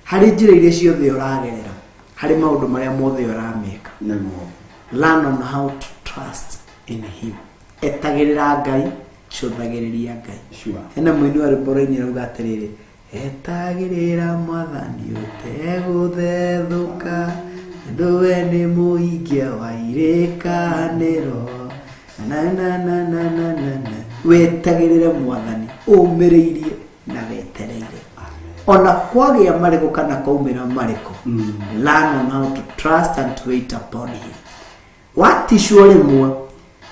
harĩ njĩra iria ciothe ũragerera, harĩ maũndũ marĩa mothe ũrameka, nĩguo learn on how to trust in him. Etagĩrĩra Ngai, cũthagĩrĩria Ngai. Hena mũini wa rwĩmbo rũinĩ rauga atĩrĩrĩ, etagĩrĩra Mwathani ũtegũthethũka, tondũ we nĩ mũhingia wa irĩkanĩro. Na na na na na na na wetagĩrĩre Mwathani ũmĩrĩirie na wetereire, ona kwagĩa marĩkũ kana kwaumĩra marĩkũ. Learn on how to trust and to wait upon him. Waticwo rĩmwe,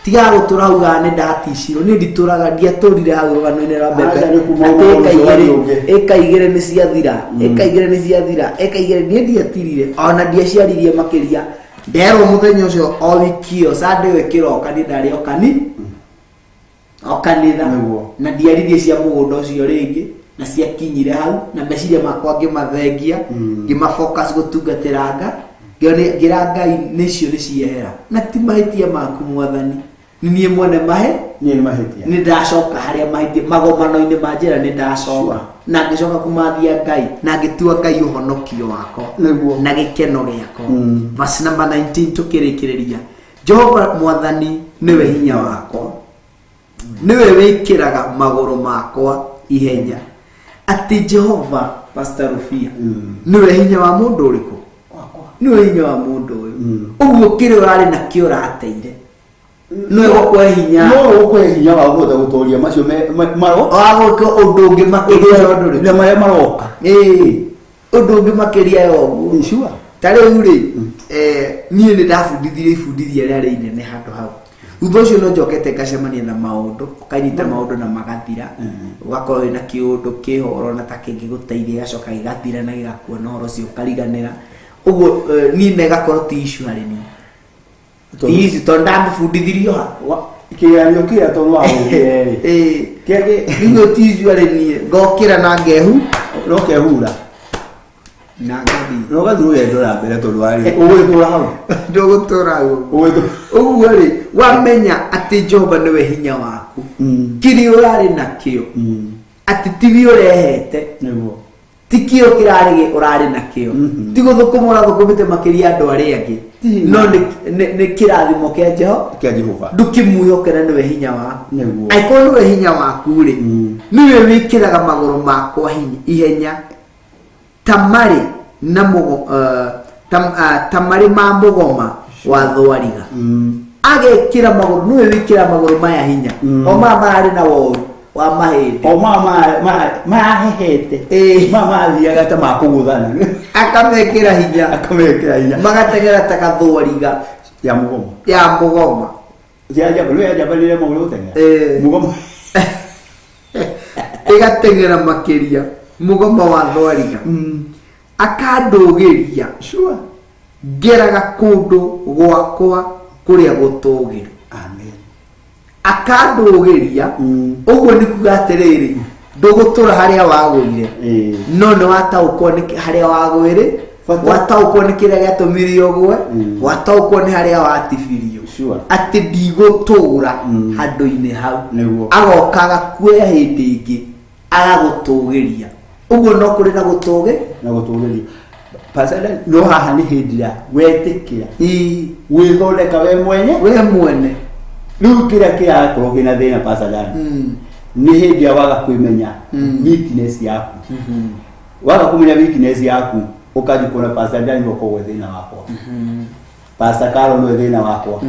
tiga gũtũra ugaga nĩ ndaticirwo, niĩ nditũraga, ndiatũrire hau rũgano-inĩ rwa mbembe. Aca, nĩ kuma Atĩ ũmwe ĩka ũcio 2 ũngĩ. Ĩka 2 nĩ ciathira, ĩka 2 nĩ ciathira, ĩka 2. Niĩ ndiatirire, ona ndiaciaririe makĩria. Nderwo mũthenya ũcio o wiki ĩyo Sunday ĩyo ĩkĩroka, niĩ ndarĩ o kani o kanitha. Na ndiaririe cia mũgũnda ũcio rĩngĩ, na ciakinyire hau na meciria makwa ngĩmathengia, ngĩmafocus gũtungatĩra nga ngĩra Ngai nĩcio nĩ ciehera na ti mahĩtia maku, Mwathani. Nĩ niĩ mwene mahe Niĩ nĩ mahĩtia. Nĩ ndacoka harĩa mahĩtia magomano-inĩ ma njĩra, nĩ ndacoka na ngĩcoka kũmathia Ngai na ngĩtua Ngai ũhonokio wakwa Nĩguo. na gĩkeno gĩakwa. Mm. Verse number 19 tũkĩrĩkĩrĩria, Jehova Mwathani nĩwe hinya wakwa, nĩwe wĩkĩraga magũrũ makwa ihenya. Atĩ Jehova, Pastor Rufia, nĩwe hinya wa mũndũ ũrĩkũ? Wakwa. Nĩwe hinya wa mũndũ ũyũ. Mm. Ũguo kĩrĩa ũrarĩ nakĩo ũrateire, nĩwe gũkũhe hinya. No ũkũhe hinya wa kũhota gũtoria macio maro Wa gwĩka ũndũ ũngĩ makĩria ya ũndũ ũrĩkũ? Na marĩa maroka. Ĩĩ, ũndũ ũngĩ makĩria ya ũguo. Sure. Ta rĩu rĩ, niĩ nĩ ndabundithirie ibundithia rĩarĩ inene handũ hau. Thutha ũcio no njokete ngacemania na maũndũ, ũkanyita maũndũ na magathira, ũgakorwo wĩna kĩũndũ kĩho ũrona ta kĩngĩgũteithia, gĩgacoka gĩgathira na gĩgakua na ũhoro ũcio ũkariganĩra. Ũguo niĩ na ĩgakorwo ti issue harĩ niĩ, ti issue tondũ ndamĩbundithirio ha. Kĩgeranio kĩrĩa tondũ wagũire rĩ, Ĩĩ. kĩrĩa Rĩu ti issue harĩ niĩ, ngokĩra na ngehu no kehura na ngathiĩ. Na ũgathiĩ rũgendo na mbere tondũ warĩ ũgũgĩtũra hau. Ndũgũtũra hau. Ũgũgĩtũra. Ũguo rĩ, wamenya atĩ Jehova nĩwe hinya waku, kĩrĩa ũrarĩ nakĩo, atĩ tiwe ũrehete, Nĩguo. Ti kĩo kĩrarĩ ũrarĩ nakĩo, ti gũthũkũma ũrathũkũmĩte makĩria andũ arĩa angĩ, Ti hinya. no nĩ kĩrathimo kĩa Jehova. Kĩa Jehova. Ndũkĩmwĩhokera, nĩwe hinya waku. Nĩguo. Angĩkorwo nĩwe hinya waku rĩ, nĩwe wĩkĩraga magũrũ makwa ihenya ta marĩ na mũgo, ta marĩ ma mũgoma wa thwariga. Agekĩra magũrũ, nĩwe wĩkĩra magũrũ maya hinya, o maya mararĩ na woru wa mahĩndĩ, o marahehete, Ĩĩ. maya mathiaga ta makũgũthana. Akamekĩra hinya. Akamekĩra hinya. Magateng'era ta gathwariga ya mũgoma. Ya mũgoma. Ya njamba, nĩ ya njamba nĩ ĩremagwo nĩ gũteng'era. Ĩĩ. Mũgoma. Ĩgateng'era makĩria mũgoma wa thwariga. Akandũgĩria, Sure. ngeraga kũndũ gwakwa kũrĩa gũtũgĩru. Amen. Akandũgĩria. Ũguo nĩ kuga atĩrĩrĩ, ndũgũtũra harĩa wagũire, Ĩĩ. no nĩ wataũkwo nĩ harĩa wagwĩrĩ, Bata. wataũkwo nĩ kĩrĩa gĩatũmire ũgwe, wataũkwo nĩ harĩa watibirio, Sure. atĩ ndigũtũra handũ-inĩ hau. Nĩguo. Agoka agakuoya hĩndĩ ĩngĩ agagũtũgĩria. Ũguo no kũrĩ na gũtũgĩ Na gũtũgĩria. Pastor, no haha nĩ hĩndĩ ya wetĩkĩra Ĩĩ. gwĩthondeka we mwenye. We mwene. Rĩu kĩrĩa kĩrakorwo kĩna thĩna, Pastor Dan, nĩ hĩndĩ ya waga kwĩmenya weakness yaku. Waga kũmenya weakness yaku, ũkanji kuona Pastor Dan nĩwe ũkoragwo thĩna wakwa, Pastor Carol nĩwe thĩna wakwa,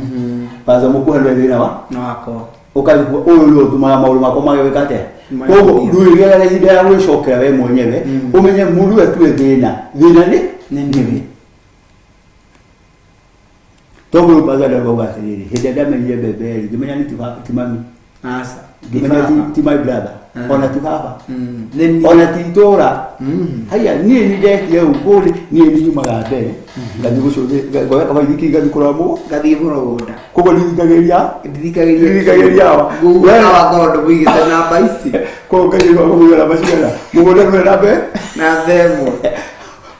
Pastor Mũkuha nĩwe thĩna wa wakwa. Ũkanji kuona ũyũ nĩwe ũtũmaga maũndũ makwa mage gwĩka atĩa. Mage Koguo gũthiĩ. rĩu gĩaga na ihinda ya gwĩcokera we mwenyewe, ũmenye mũndũ we tuwe thĩna, thĩna nĩ nĩ niĩ. Tondũ rĩu Pastor Dan auga atĩrĩrĩ, hĩndĩ ĩrĩa ndamenyire mbembe rĩ, ngĩmenya nĩ ti mami, Aca. ngĩmenya ti my brother, ona ti baba, Nĩ niĩ. Ona ti itũra. Haya, niĩ nĩ ndekire ũguo rĩ, niĩ nĩ nyumaga mbere ngathiĩ gũcũthĩ ngoya kabaithikiri ngathiĩ kũrora mũgũ Ngathiĩ mũgũnda. Koguo ndithikagĩrĩria. Ndithikagĩrĩria. Ndithikagĩrĩria awa. Nguga awa ngorwo ndĩmũigĩte namba ici. Koguo ngathiĩ kũgũra namba cigana mũgũnda ndũrĩ na mbe na themwe.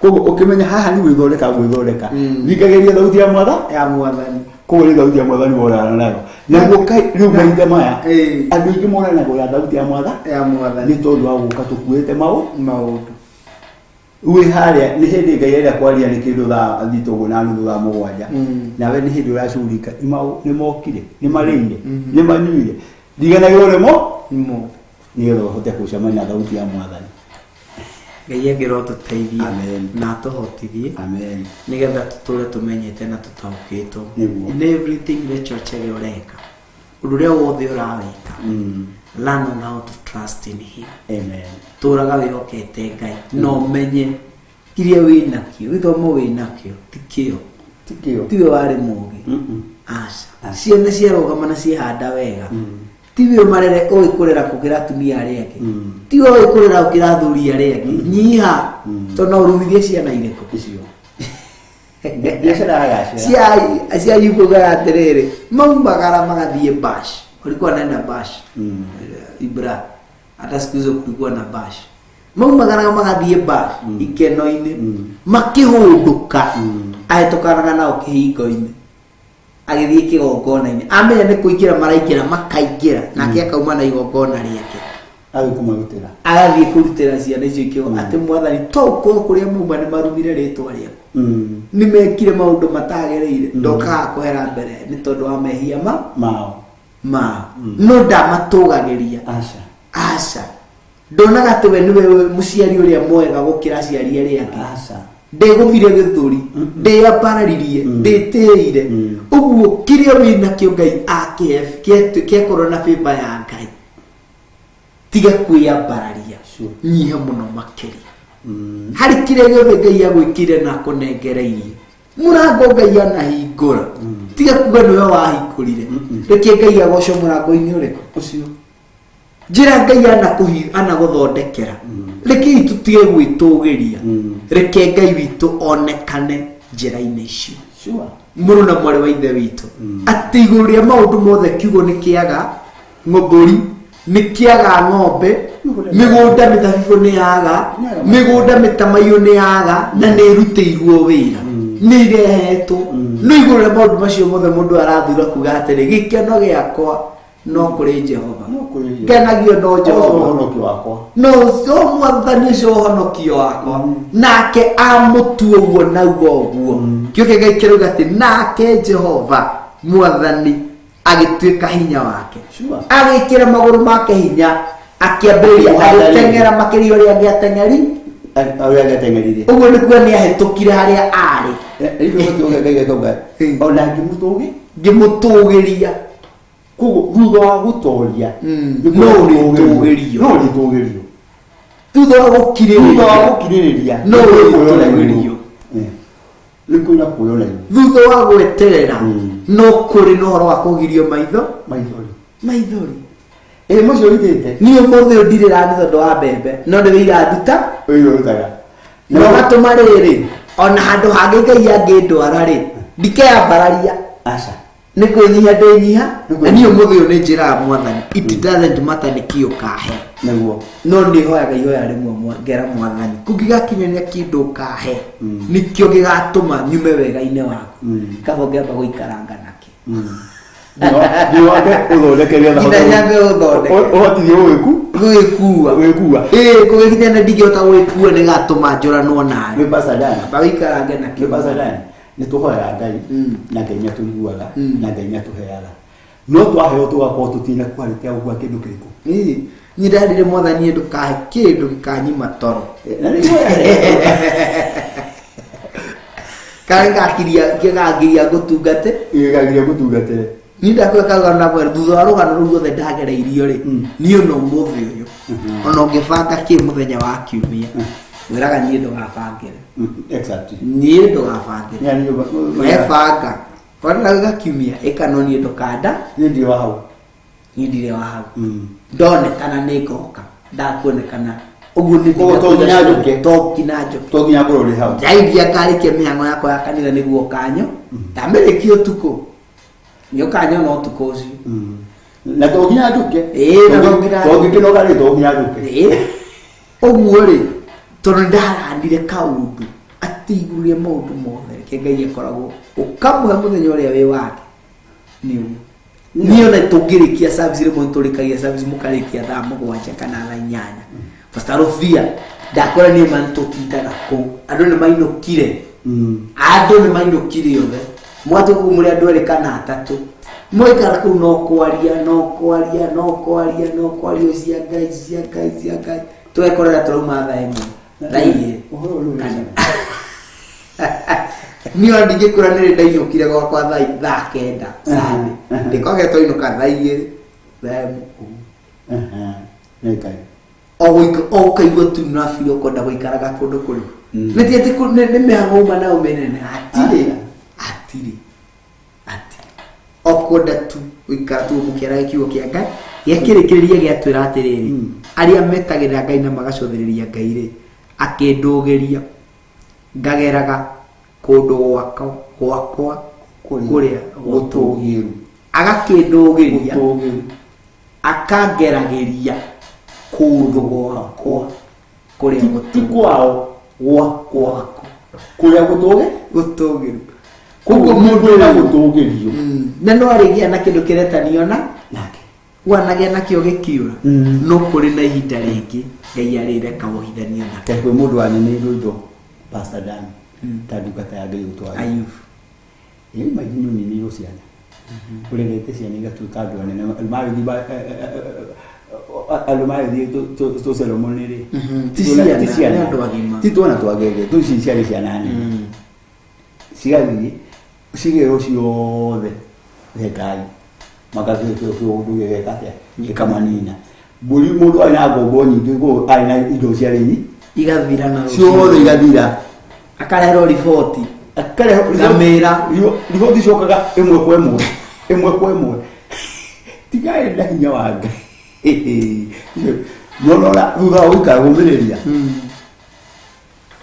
Koguo ũkĩmenya haha nĩ gwĩthondeka, gwĩthondeka, thikagĩrĩria thauti ya mwatha ya Mwathani. Koguo nĩ thauti ya Mwathani worana nayo naguo rĩu mahinda maya Ĩĩ. andũ aingĩ moranagwo na thauti ya mwatha ya Mwathani nĩ tondũ wa gũka tũkuĩte maũndũ. Wĩ harĩa nĩ hĩndĩ Ngai arenda kwaria nĩ kĩndũ thaa thita ũguo na nuthu, thaa 7, nawe nĩ hĩndĩ ũracugurika nĩ mokire, nĩ marĩire, nĩ manyuire, riganagĩrwo nĩmo nimo nĩgetha ũhote gũcemania na thauti ya Mwathani. Ngai angĩrwo tũteithie Amen. na atũhotithie Amen. nĩgetha tũtũre tũmenyete na tũtaũkĩtwo Nĩguo. in everything chochote ũreka, ũndũ ũrĩa wothe ũrawĩka, learn on how to trust in him. Amen. Tũraga wĩhokete Ngai na ũmenye kĩrĩa wĩ nakĩo, gĩthomo wĩ nakĩo ti kĩo. Ti kĩo. Tiwe warĩ mũgĩ. Mm-mm. Aca, ciana ciarũgama na ciehanda wega, tiwe marere ũĩ kũrera gũkĩra atumia arĩa angĩ, tiwe ũĩ kũrera gũkĩra athuri arĩa angĩ. Nyiha, tondũ no ũrumithie ciana irĩkũ? Icio biacara yagacĩra. Ciayugaga atĩrĩrĩ, maumagara magathiĩ bash, walikuwa wanaenda bash. Ibra, hata siku hizo kulikuwa na bash, maumagaraga magathiĩ bash ikeno-inĩ, makĩhũndũka ahĩtũkanaga nao kĩhingo-inĩ. Agĩthiĩ kĩgongona-inĩ amenya nĩ kũingĩra maraingĩra makaingĩra nake akauma na igongona rĩake Agathiĩ kũmarutĩra. Agathiĩ kũrutĩra ciana icio ikĩo atĩ mwathani to ũkorwo kũrĩa mauma nĩ marumire rĩtwa rĩaku, nĩ mekire maũndũ matagereire, ndokaga kũhera mbere nĩ tondũ wa mehia ma mao mao, no ndamatũgagĩria. Aca. Aca, ndonaga atĩ we nĩwe mũciari ũrĩa mwega gũkĩra aciari arĩa angĩ. Aca. Ndegũthire gĩthũri, ndĩyambararirie, ndĩtĩire ũguo kĩrĩa wĩnakĩo Ngai akĩhe kĩakorwo na favor ya Ngai, tiga kwĩyambararia. Nyiha mũno makĩria harĩ kĩrĩa gĩothe Ngai agwĩkĩire na akũnengereirie. Mũrango Ngai anahingũra, tiga kuga nĩwe wahingũrire. Reke Ngai agocwo mũrango-inĩ ũrĩkũ ũcio. Njĩra Ngai anagũthondekera, rekei tũtige gwĩtũgĩria. Reke Ngai witũ onekane njĩra-inĩ icio. Mũrũ na mwarĩ wa ithe witũ, atĩ igũrũ rĩa maũndũ mothe kiugo nĩ kĩaga ng'ombũri, nĩ kĩaga ng'ombe, mĩgũnda mĩthabibũ nĩ yaga, mĩgũnda mĩtamaiyũ nĩ yaga, na nĩ ĩrutĩirwo wĩra, nĩ irehetwo. No igũrũ rĩa maũndũ macio mothe mũndũ arathura kuga atĩrĩ, gĩkeno gĩakwa no kũrĩ Jehova, ngenagio no Jehova. Ũhonokio wakwa. No ũcio mwathani ũcio ũhonokio wakwa, nake amũtua ũguo nauga ũguo kĩo kĩa Ngai kĩrauga atĩ nake Jehova mwathani agĩtuĩka hinya wake, agĩkĩra magũrũ make hinya, akĩambĩrĩria agĩteng'era makĩria ũrĩa angĩateng'eri. Ũrĩa angĩateng'erire. Ũguo nĩ kuga nĩ ahĩtũkire harĩa arĩ. Rĩu kiugo kĩa Ngai gĩkauga ona ngĩmũtũgĩ ngĩmũtũgĩria. Koguo thutha wa gũtoria no ũrĩtũgĩrio. No ũrĩtũgĩrio. Thutha wa gũkirĩrĩria. Thutha wa gũkirĩrĩria no ũrĩtũgĩrio. Nĩ kwĩna kuoywo na igũrũ. Thutha wa gweterera no kũrĩ na ũhoro wa kũgirio maitho. Maithori. Maithori. Ĩ mũcio ũitĩte. Niĩ ũmũthĩ ũyũ ndirĩra nĩ tondũ wa mbembe, no nĩ wĩira nduta. Wĩira ũrutaga. Na ũgatũma rĩrĩ ona handũ hangĩ Ngai angĩndwara rĩ, ndikeyambararia. Aca. Nĩ kwĩnyiha ndĩnyiha. Na niĩ ũmũthĩ ũyũ nĩ njĩraga mwathani, it doesn't matter nĩ kĩ ũkahe. Nĩguo. No nĩ hoyaga ihoya rĩmwe ngera mwathani kũngĩgakinyania kĩndũ ũkahe nĩkĩo gĩgatũma nyume wega-inĩ waku, kaba ũngĩamba gũikaranga nakĩo. Nginya ũthondeke nĩgetha Nginya nyambe ũthondeke. Ũhotithie gũgĩku gũgĩkua. Gũgĩkua. Ĩĩ, kũgĩkinya nĩ ndingĩhota gũgĩkua nĩgatũma njũranwo nawe. Nĩ Pastor Dan. Amba wĩikarange nakĩo. Nĩ Pastor Dan. Nĩ tũhoyaga Ngai na Ngai nĩ atũiguaga na Ngai nĩ atũheaga, no twaheo tũgakorwo tũtirĩ na quality ya gũkua kĩndũ kĩrĩkũ. Ĩĩ, niĩ ndarire mwathani ndũkahe kĩndũ gĩkanyima toro. Na nĩ ihoya. Kana ngakiria kĩgangiria ngũtungate. Gĩgagiria ngũtungatĩre. Niĩ ndakwĩra karũgano na mwera thutha wa rũgano rũu ruothe ndagereirio rĩ, niĩ ona ũmũthĩ ũyũ ona ũngĩbanga kĩ mũthenya wa kiumia, wĩraga niĩ ndũgabangĩre. Exactly. Niĩ ndũgabangĩre. Yani webanga ona gauga kiumia ĩka, no niĩ ndũkanda. Niĩ ndirĩ wa hau. Niĩ ndirĩ wa hau. Ndonekana nĩ ngoka, ndakuonekana ũguo nĩ Koguo to nginya njũke. To nginya njũke. To nginya ngorwo ndĩ hau. Ndairia ngarĩkia mĩhang'o yakwa ya kanitha nĩguo kanyo ndamĩrĩkia ũtukũ, nĩ ũkanyona ũtukũ ũcio. Na to nginya njũke. Ĩĩ, na to nginya To ngĩkĩnoga rĩ, to nginya njũke. Ĩĩ. Ũguo rĩ, tondũ nĩndaranire kaũndũ atĩ igũrũ rĩa maũndũ mothe reke Ngai akoragwo ũkamũhe mũthenya ũrĩa wĩ wake nĩ ũguo. Niĩ ona tũngĩrĩkia service rĩmwe nĩtũrĩkagia service mũkarĩkia thaa 7 kana thaa 8. Pastor Rufia ndakora niĩ ma nĩtũtindaga kũu, andũ nĩ mainũkire, andũ nĩ mainũkire othe, mwatũ kũu mũrĩ andũ erĩ kana atatũ, mwaikara kũu no kwaria no kwaria no kwaria no kwaria cia Ngai cia Ngai cia Ngai, tũgekorera tũrauma thaa 1 thaa 2. Ũhoro ũyũ nĩ Niĩ ona ndingĩkwĩra nĩ rĩ ndainũkire gwakwa thaa 9 Sunday. Ndĩkwagĩa twainũka thaa 2 thaa 1 ũguo. Nĩ Ngai. O gũika- o ũkaigua tu nĩũrabira ũkwenda gũikaraga kũndũ kũrĩ nĩ ti atĩ nĩ mĩhang'o uma nayo mĩnene, hatirĩ hatirĩ hatirĩ, o kwenda tu gũikara tu mũkĩaraga kiugo kĩa Ngai gĩakĩrĩkĩrĩria gĩatwĩra atĩrĩrĩ, arĩa metagĩrĩra Ngai na magacũthĩrĩria Ngai rĩ, akĩndũgĩria ngageraga kũndũ gwakwa kũrĩa gũtũgĩru, agakĩndũgĩria Gũtũgĩru. Akangeragĩria kũndũ gwakwa kũrĩa Ti gũtũgĩru. Kwao, gwakwa kũrĩa gũtũgĩ gũtũgĩru. Koguo mũndũ na gũtũgĩrio. Na no arĩgĩa na kĩndũ kĩretanio na nake wanagĩa nakĩo gĩkiũra, no kũrĩ na ihinda rĩngĩ Ngai arĩreka wohithanio nake. Kwĩ mũndũ waneneirwo indo, Pastor Dan, ta ndungata ya Ngai ũtwari. Ayubu. Ĩ imagine ũninĩirwo ciana, ũrerete ciana igatuĩka andũ anene, magĩthiĩ andũ magĩthiĩ tũ ceremony rĩ. Ti ciana, nĩ andũ agima. Ti twana twagege tũ, ici ciarĩ ciana nene, cigathiĩ cigĩrwo ciothe thengai makakĩũndũ gĩgeka atĩa, gĩkamanina. Mbũri, mũndũ arĩ na ngombo nyingĩ kũu, arĩ na indo ciarĩ nyi igathira na ciothe igathira. Akarehwo riboti. Akareho Ngamĩra. Riboti cokaga ĩmwe kwa ĩmwe, ĩmwe kwa ĩmwe. Tigarĩ na hinya wa Ngai, nonona thutha wa gũikara gũmĩrĩria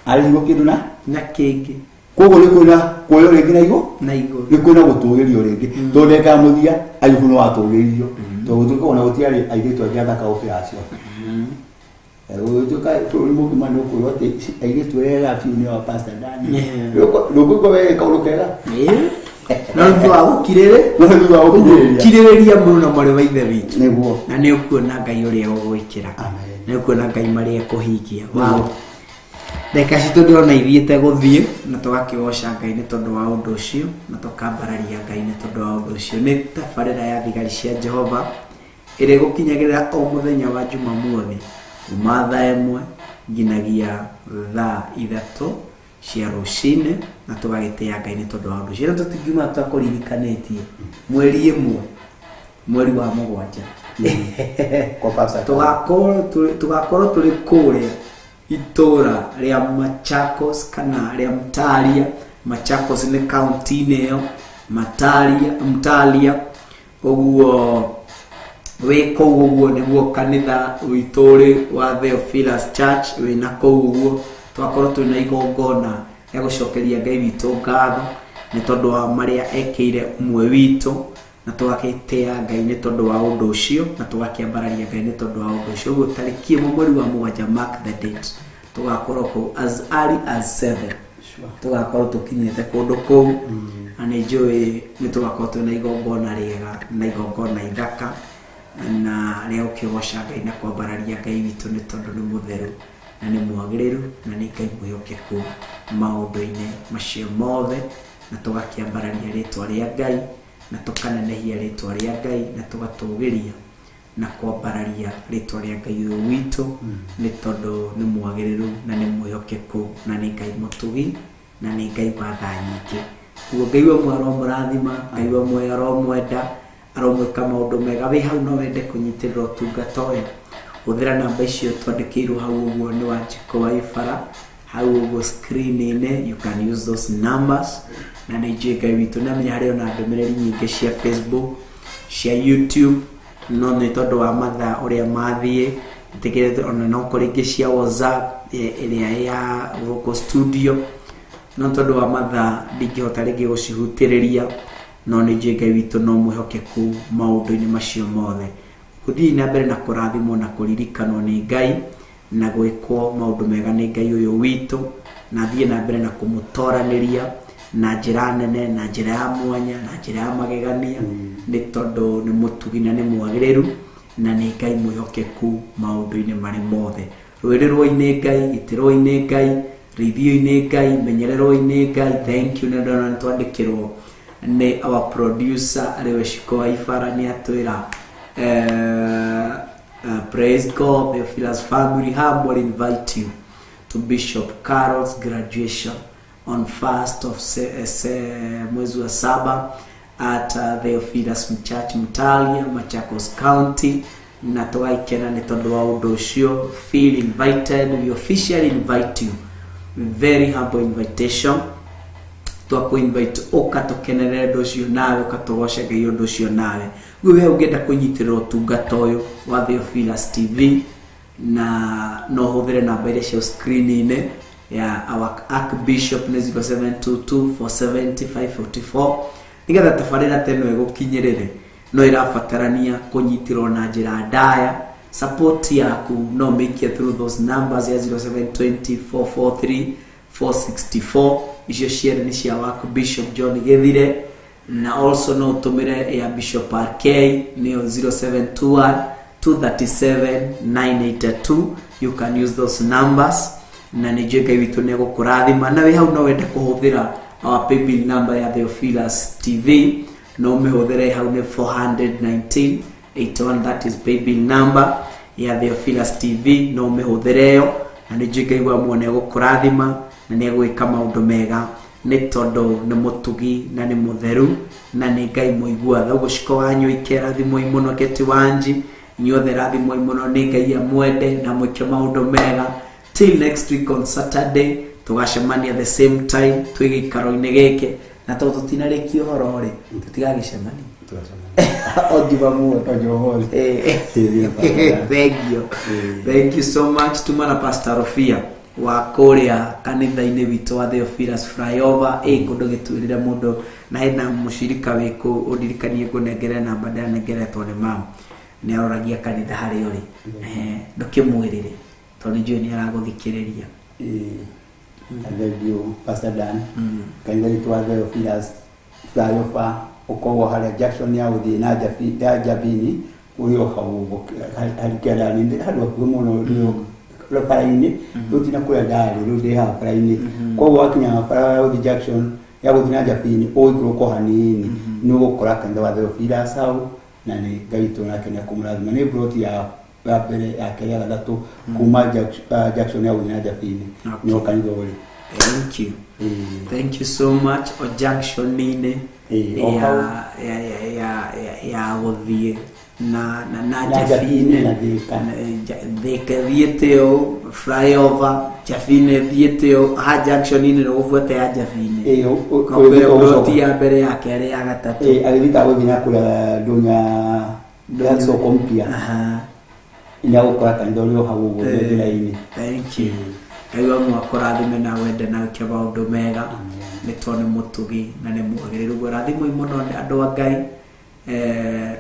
arĩhirwo kĩndũ na na kĩngĩ. Koguo nĩ kwĩna kuoywo rĩngĩ na igũ na igũrũ. Nĩ kwĩna gũtũgĩrio rĩngĩ, tondũ ndagĩka ya mũthia Ayubu no watũgĩrio, tondũ gũtuĩka ona gũtiarĩ airĩtu angĩ athaka gũkĩra acio. Gũtuĩka bũrũri mũgima nĩ ũkwĩrwo atĩ airĩtu arĩa ega biũ nĩ wa Pastor Dan. Ndũkũigua wee kaũndũ kega? Ĩĩ. No thutha wa gũkirĩrĩ No thutha wa gũkirĩrĩria. Gũkirĩrĩria mũno na mwarĩ wa ithe witũ. Nĩguo. Na nĩ ũkuona Ngai ũrĩa ũgwĩkĩra. Amen. Nĩ ũkuona Ngai marĩa ekũhingia. Wow, ndagĩka citũ ndĩrona ithiĩte gũthiĩ, na tũgakĩgoca Ngai nĩ tondũ wa ũndũ ũcio, na tũkambararia Ngai nĩ tondũ wa ũndũ ũcio. Nĩ tabarĩra ya Thigari cia Jehova ĩrĩa ĩgũkinyagĩrĩra o mũthenya wa Jumamothi kuma thaa 1 nginyagia thaa 3 cia rũcinĩ, na tũgagĩtĩa Ngai nĩ tondũ wa ũndũ ũcio. Na tũtingiuma tũtakũririkanĩtie 1 mweri wa mũgwanja Kwa Pastor. Tũgakorwo tũrĩ kũrĩa itũra rĩa Machakos kana rĩa Mtalia. Machakos nĩ kaunti-inĩ ĩyo Matalia, Mtalia ũguo wĩ kũu ũguo nĩguo kanitha witũ ũrĩ wa Theophilus Church wĩna kũu ũguo. Twakorwo twĩna igongona rĩa gũcokeria Ngai witũ ngatho nĩ tondũ wa marĩa ekĩire ũmwe witũ, na tũgakĩtĩa Ngai nĩ tondũ wa ũndũ ũcio, na tũgakĩambararia Ngai nĩ tondũ wa ũndũ ũcio. Ũguo tarĩki 1 mweri wa mũgwanja, mark the date, tũgakorwo kũu as early as 7. Tũgakorwo tũkinyĩte kũndũ kũu, na nĩ njũĩ nĩ tũgakorwo twĩna igongona rĩega na igongona ithaka na rĩa gũkĩgoca Ngai na kwambararia Ngai witũ nĩ tondũ nĩ mũtheru na nĩ mwagĩrĩru na nĩ Ngai mwĩhokeku maũndũ-inĩ macio mothe, na tũgakĩambararia rĩtwa rĩa Ngai na tũkanenehia rĩtwa rĩa Ngai na tũgatũgĩria na kwambararia rĩtwa rĩa Ngai ũyũ witũ nĩ tondũ nĩ mwagĩrĩru na nĩ mwĩhokeku na nĩ Ngai mũtugi na nĩ Ngai wa tha nyingĩ. Ũguo Ngai we mwe aromũrathima, Ngai we mwe aromwenda, aromwĩka maũndũ mega. Wĩ hau no wende kũnyitĩrĩra ũtungata ũyũ, hũthĩra namba icio twandĩkĩirwo hau ũguo nĩ Wanjikũ wa Ibara hau ũguo screen-inĩ. You can use those numbers, na nĩ njũĩ Ngai witũ nĩamenya harĩ ona ndũmĩrĩri nyingĩ cia Facebook, cia YouTube, no nĩ tondũ wa mathaa ũrĩa mathiĩ ĩtĩkĩrĩte, ona no kũrĩ ingĩ cia WhatsApp ĩrĩa ya gũkũ studio, no tondũ wa mathaa ndingĩhota rĩngĩ gũcihutĩrĩria, no nĩ njũĩ Ngai witũ no mwĩhokeku maũndũ-inĩ macio mothe. Gũthiĩ na mbere na kũrathimwo na kũririkanwo nĩ Ngai na gwĩkwo maũndũ mega nĩ Ngai ũyũ witũ, na thiĩ na mbere na kũmũtoranĩria na njĩra nene, na njĩra ya mwanya, na njĩra ya magegania, nĩ tondũ nĩ mũtugi na nĩ mwagĩrĩru na nĩ Ngai mwĩhokeku maũndũ-inĩ marĩ mothe. Rũĩrĩrwo-inĩ Ngai, gitĩrwo-inĩ Ngai, rĩithio-inĩ Ngai, menyererwo-inĩ Ngai. Thank you. Na ndona nĩ twandĩkĩrwo nĩ our producer arĩwe Shiko wa Ibara, nĩ atwĩra praise God, Theophilus family humble invite you to Bishop Carol's graduation on 1st of mwezi wa saba at Theophilus Church, Mtalia, Machakos County, na tũgaikena nĩ tondũ wa ũndũ ũcio. Feel invited, we officially invite you, very humble invitation, twakũ invite ũka tũkenerere ũndũ ũcio nawe, ũka tũgoce Ngai ũndũ ũcio nawe. Rĩu we ũngĩenda kũnyitĩrĩra ũtungata ũyũ wa Theophilus TV, na no ũhũthĩre namba iria cia screen-inĩ ya our Archbishop nĩ 0722 470 544, nĩgetha tabarĩra ta ĩno ĩgũkinyĩrĩre. No ĩrabatarania kũnyitĩrwo na njĩra ndaya. Support yaku no make through those numbers ya 0720 443 464. Icio cierĩ nĩ cia waku Bishop John Githire, na also no ũtũmĩre ya Bishop RK nĩyo 0721 237 982. You can use those numbers, na nĩ njũĩ Ngai witũ nĩ egũkũrathima. Na wĩ hau no wende kũhũthĩra our paybill number ya Theophilus TV, no ũmĩhũthĩre hau nĩ 419 81, that is paybill number ya Theophilus TV, no ũmĩhũthĩre ĩyo, na nĩ njũĩ Ngai wa muoyo nĩ egũkũrathima na nĩ egwĩka maũndũ mega, nĩ tondũ nĩ mũtugi na nĩ mũtheru na nĩ Ngai mũigua tha. Ũguo ciko wanyu ike rathimoi mũno, Keti Wanji, inyuothe rathimoi mũno nĩ Ngai amwende na mwĩke maũndũ mega. Till next week on Saturday, tũgacemania the same time twĩ gĩikaro-inĩ gĩkĩ, na tondũ tũtinarĩkia ũhoro rĩ, tũtigagĩcemania o Jumamothi. O Jumamothi. Thank you, thank you so much. Tuma na Pastor Rofia wa kũrĩa kanitha-inĩ witũ wa Theophilus Flyover ĩ kũndũ gĩtuĩrĩre mũndũ, na hena mũcirika wĩ kũu ũndirikanie ngũnengere namba ndĩranengeretwo nĩ mam, nĩ aroragia kanitha harĩa ũrĩ. Ndũkĩmwĩrĩre tondũ nĩ njũĩ nĩ aragũthikĩrĩria. Thank you, Pastor Dan. Kanitha witũ wa Theophilus Flyover ũkoragwo harĩa junction ya gũthiĩ na ya Njabini, ũrĩ o hau ũguo harĩ kĩanda-inĩ, handũ hakuhĩ mũno rĩo bara-inĩ. Rĩu tina kũrĩa ndarĩ, rĩu ndĩ haha bara-inĩ. Koguo wakinya bara ya gũthiĩ junction ya gũthiĩ na Njabini, ũgũikũrũka o hanini nĩ ũgũkora kanitha wa Theophilus hau, na nĩ Ngai witũ nake nĩ ekũmũrathima. Nĩ plot ya mbere, ya kerĩ, ya gatatũ kuma junction ya gũthiĩ na Njabini, nĩho kanitha ũrĩ. Thank you, thank you so much. O junction-inĩ O ya hau. ya gũthiĩ na Na Njabini Njabini na Thika. Thika thiĩte ũũ flyover, Njabini thiĩte ũũ, ha junction-inĩ nĩ gũbuata ya Njabini. Kwĩra ũgĩthiĩ plot gũcoka. ya mbere, ya kerĩ, ya gatatũ. Agĩthiĩ ta gũthiĩ na kũrĩa ndũnya ya soko mpya, nĩ agũkora kanitha ũrĩ o hau ũguo njĩra-inĩ. Thank you. Ngai wa mwa kũrathime na wende na wĩke maũndũ mega, nĩ tondũ nĩ mũtugi na nĩ mwagĩrĩru. Ũguo rathimoi mũno nĩ andũ a Ngai.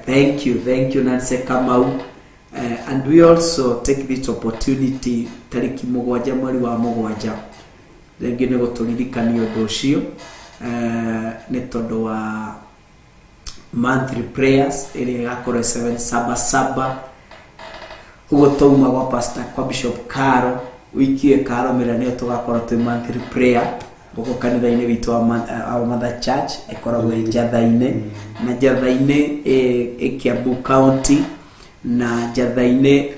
Thank you, thank you, Nancy Kamau. And we also take this opportunity, tarĩki 7 mweri wa 7, rĩngĩ nĩ gũtũririkania ũndũ ũcio, nĩ tondũ wa monthly prayers ĩrĩa ĩgakorwo 7 saba saba. Ũguo twauma gwa pastor, kwa Bishop Caro, wiki ĩkarũmĩrĩra nĩyo tũgakorwo twĩ monthly prayer gũkũ kanitha-inĩ witũ wa our Mother Church ĩkoragwo ĩ Njatha-inĩ, na Njatha-inĩ ĩ Kiambu County, na Njatha-inĩ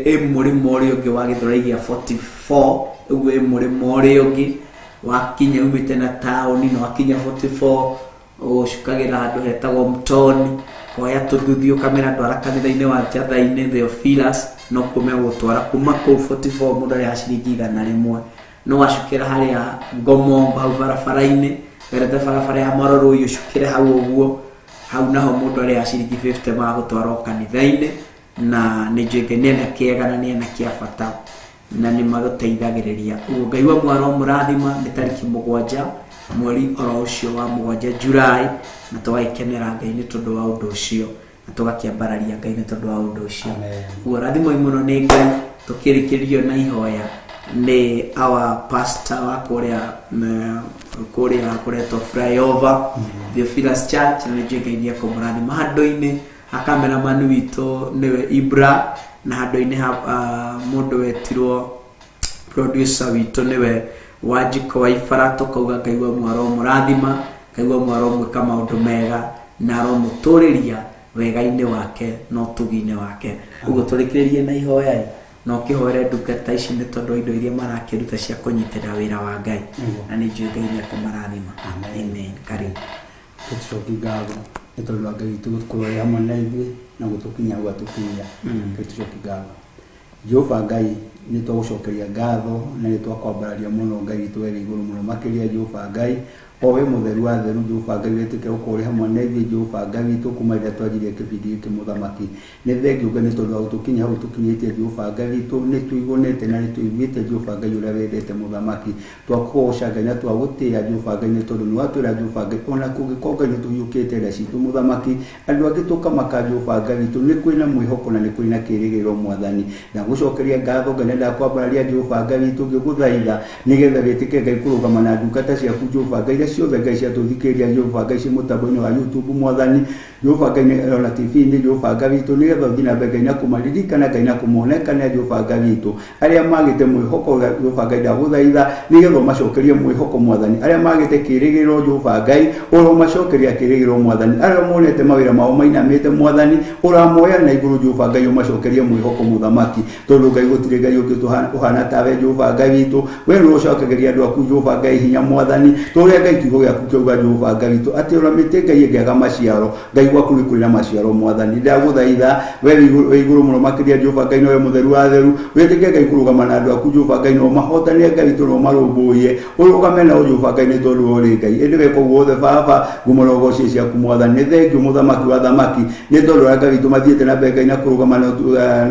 ĩ mũrĩmo ũrĩa ũngĩ wa Gĩthũrai gĩa 44. Ũguo ĩ mũrĩmo ũrĩa ũngĩ wakinya umĩte na taũni, na wakinya 44 ũcukagĩra handũ hetagwo Mtoni, koya tũnduthi ũkamera ndwara kanitha-inĩ wa Njatha-inĩ Theophilus, no kuo megũgũtwara. Kuma kũu 44 mũndũ arĩha ciringi 100. No wacukĩra harĩa Ngomongo hau barabara-inĩ, gerete barabara ya Marorũi, ũcukĩre hau ũguo, hau naho mũndũ arĩha ciringi 50 magũtwara o kanitha-inĩ. Na nĩ njũĩ Ngai nĩ ena kĩega na nĩ ena kĩa bata na nĩ magũteithagĩrĩria. Ũguo Ngai wa mwaro mũrathima. Nĩ tarĩki 7 mweri oro ũcio wa 7, July, na tũgagĩkenera Ngai nĩ tondũ wa ũndũ ũcio, na tũgakĩambararia Ngai nĩ tondũ wa ũndũ ũcio. Ũguo rathimoi mũno nĩ Ngai. Tũkĩrĩkĩrio na ihoya nĩ our pastor wa kũrĩa kũretwo flyover Theophilus Church, na nĩ njũĩ Ngai nĩ ekũmũrathima. Handũ-inĩ ha cameraman witũ nĩwe Ibra, na handũ-inĩ ha mũndũ wetirwo producer witũ nĩwe Wanjiko wa Ibara, tũkauga Ngai wa mwaro mũrathima, Ngai wa mwaro mwĩka maũndũ mega na aromũtũrĩria wega-inĩ wake na ũtugi-inĩ wake. Ũguo tũrĩkĩrĩrie na ihoya, na ũkĩhoere ndungata ici nĩ tondũ wa indo iria marakĩruta cia kũnyitĩrĩra wĩra wa Ngai, na nĩ njũĩ Ngai nĩ ekũmarathima. Amen. Karibu. Tũcoki ngatho nĩ tondũ wa Ngai witũ gũkorwo arĩ hamwe na ithuĩ na gũtũkinyia hau atũkinyia. Ngai tũcoki ngatho. Jehova Ngai, nĩ twagũcokeria ngatho na nĩ twakwambararia mũno, Ngai witũ wĩ igũrũ mũno makĩria. Jehova Ngai, o we mũtheru wa theru, Jehova Ngai, wĩtĩkĩre gũkorwo ũrĩ hamwe na ithuĩ, Jehova Ngai witũ, kuma rĩrĩa twanjirie kĩbindi gĩkĩ. Mũthamaki, nĩ thengiũ Ngai nĩ tondũ wa gũtũkinyia hau tũkinyĩtie. Jehova Ngai witũ, nĩ tũiguanĩte na nĩ tũiguĩte, Jehova Ngai, ũrĩa wendete. Mũthamaki, twakũgoca Ngai na twagũtĩĩa, Jehova Ngai, nĩ tondũ nĩ watwĩra, Jehova Ngai, ona kũngĩkorwo Ngai nĩ tũhiũkĩte nda citũ, Mũthamaki, andũ angĩ tũkamaka, Jehova Ngai witũ, nĩ kwĩna mwĩhoko na nĩ kwĩna kĩĩrĩgĩrĩro. Mwathani, ndagũcokeria ngatho Ngai. Nenda kwambararia Jehova Ngai witũ ngĩgũthaitha nĩgetha wĩtĩke Ngai kũrũgama na ndungata ciaku Jehova Ngai iria ciothe Ngai ciatũthikĩrĩria Jehova Ngai ciĩ mũtambo-inĩ wa YouTube mwathani Jehova Ngai ona TV-inĩ Jehova Ngai witũ nĩgetha ũthiĩ na mbere Ngai na kũmaririkana Ngai na kũmonekana Jehova Ngai witũ arĩa magĩte mwĩhoko Jehova Ngai ndagũthaitha nĩgetha ũmacokerie mwĩhoko mwathani arĩa magĩte kĩrĩgĩrĩro Jehova Ngai ũromacokeria kĩrĩgĩrĩro mwathani arĩa monete mawĩra mao mainamĩte mwathani ũramoya na igũrũ Jehova Ngai ũmacokerie mwĩhoko mũthamaki tondũ Ngai gũtirĩ Ngai ũngĩ ũhana tawe Jehova Ngai witũ we nĩwe ũcokagĩria andũ aku Jehova Ngai hinya mwathani tũrĩa Ngai kiugo gĩaku kĩauga Jehova Ngai witũ atĩ ona mĩtĩ Ngai ĩngĩaga maciaro Ngai gwaku nĩ kũrĩ na maciaro mwathani ndagũthaitha we wĩ igũrũ mũno makĩria Jehova Ngai nowe mũtheru wa theru wĩtĩkie Ngai kũrũgama na andũ aku Jehova Ngai no mahotanie Ngai witũ no marũmbũiye ũrũgame nao Jehova Ngai nĩ tondũ we ũrĩ Ngai ĩndĩ weka ũguo wothe baba ngumo na ũgoci ciaku mwathani nĩ thengiũ mũthamaki wa thamaki nĩ tondũ ũrĩa Ngai witũ mathiĩte na mbere Ngai na kũrũgama na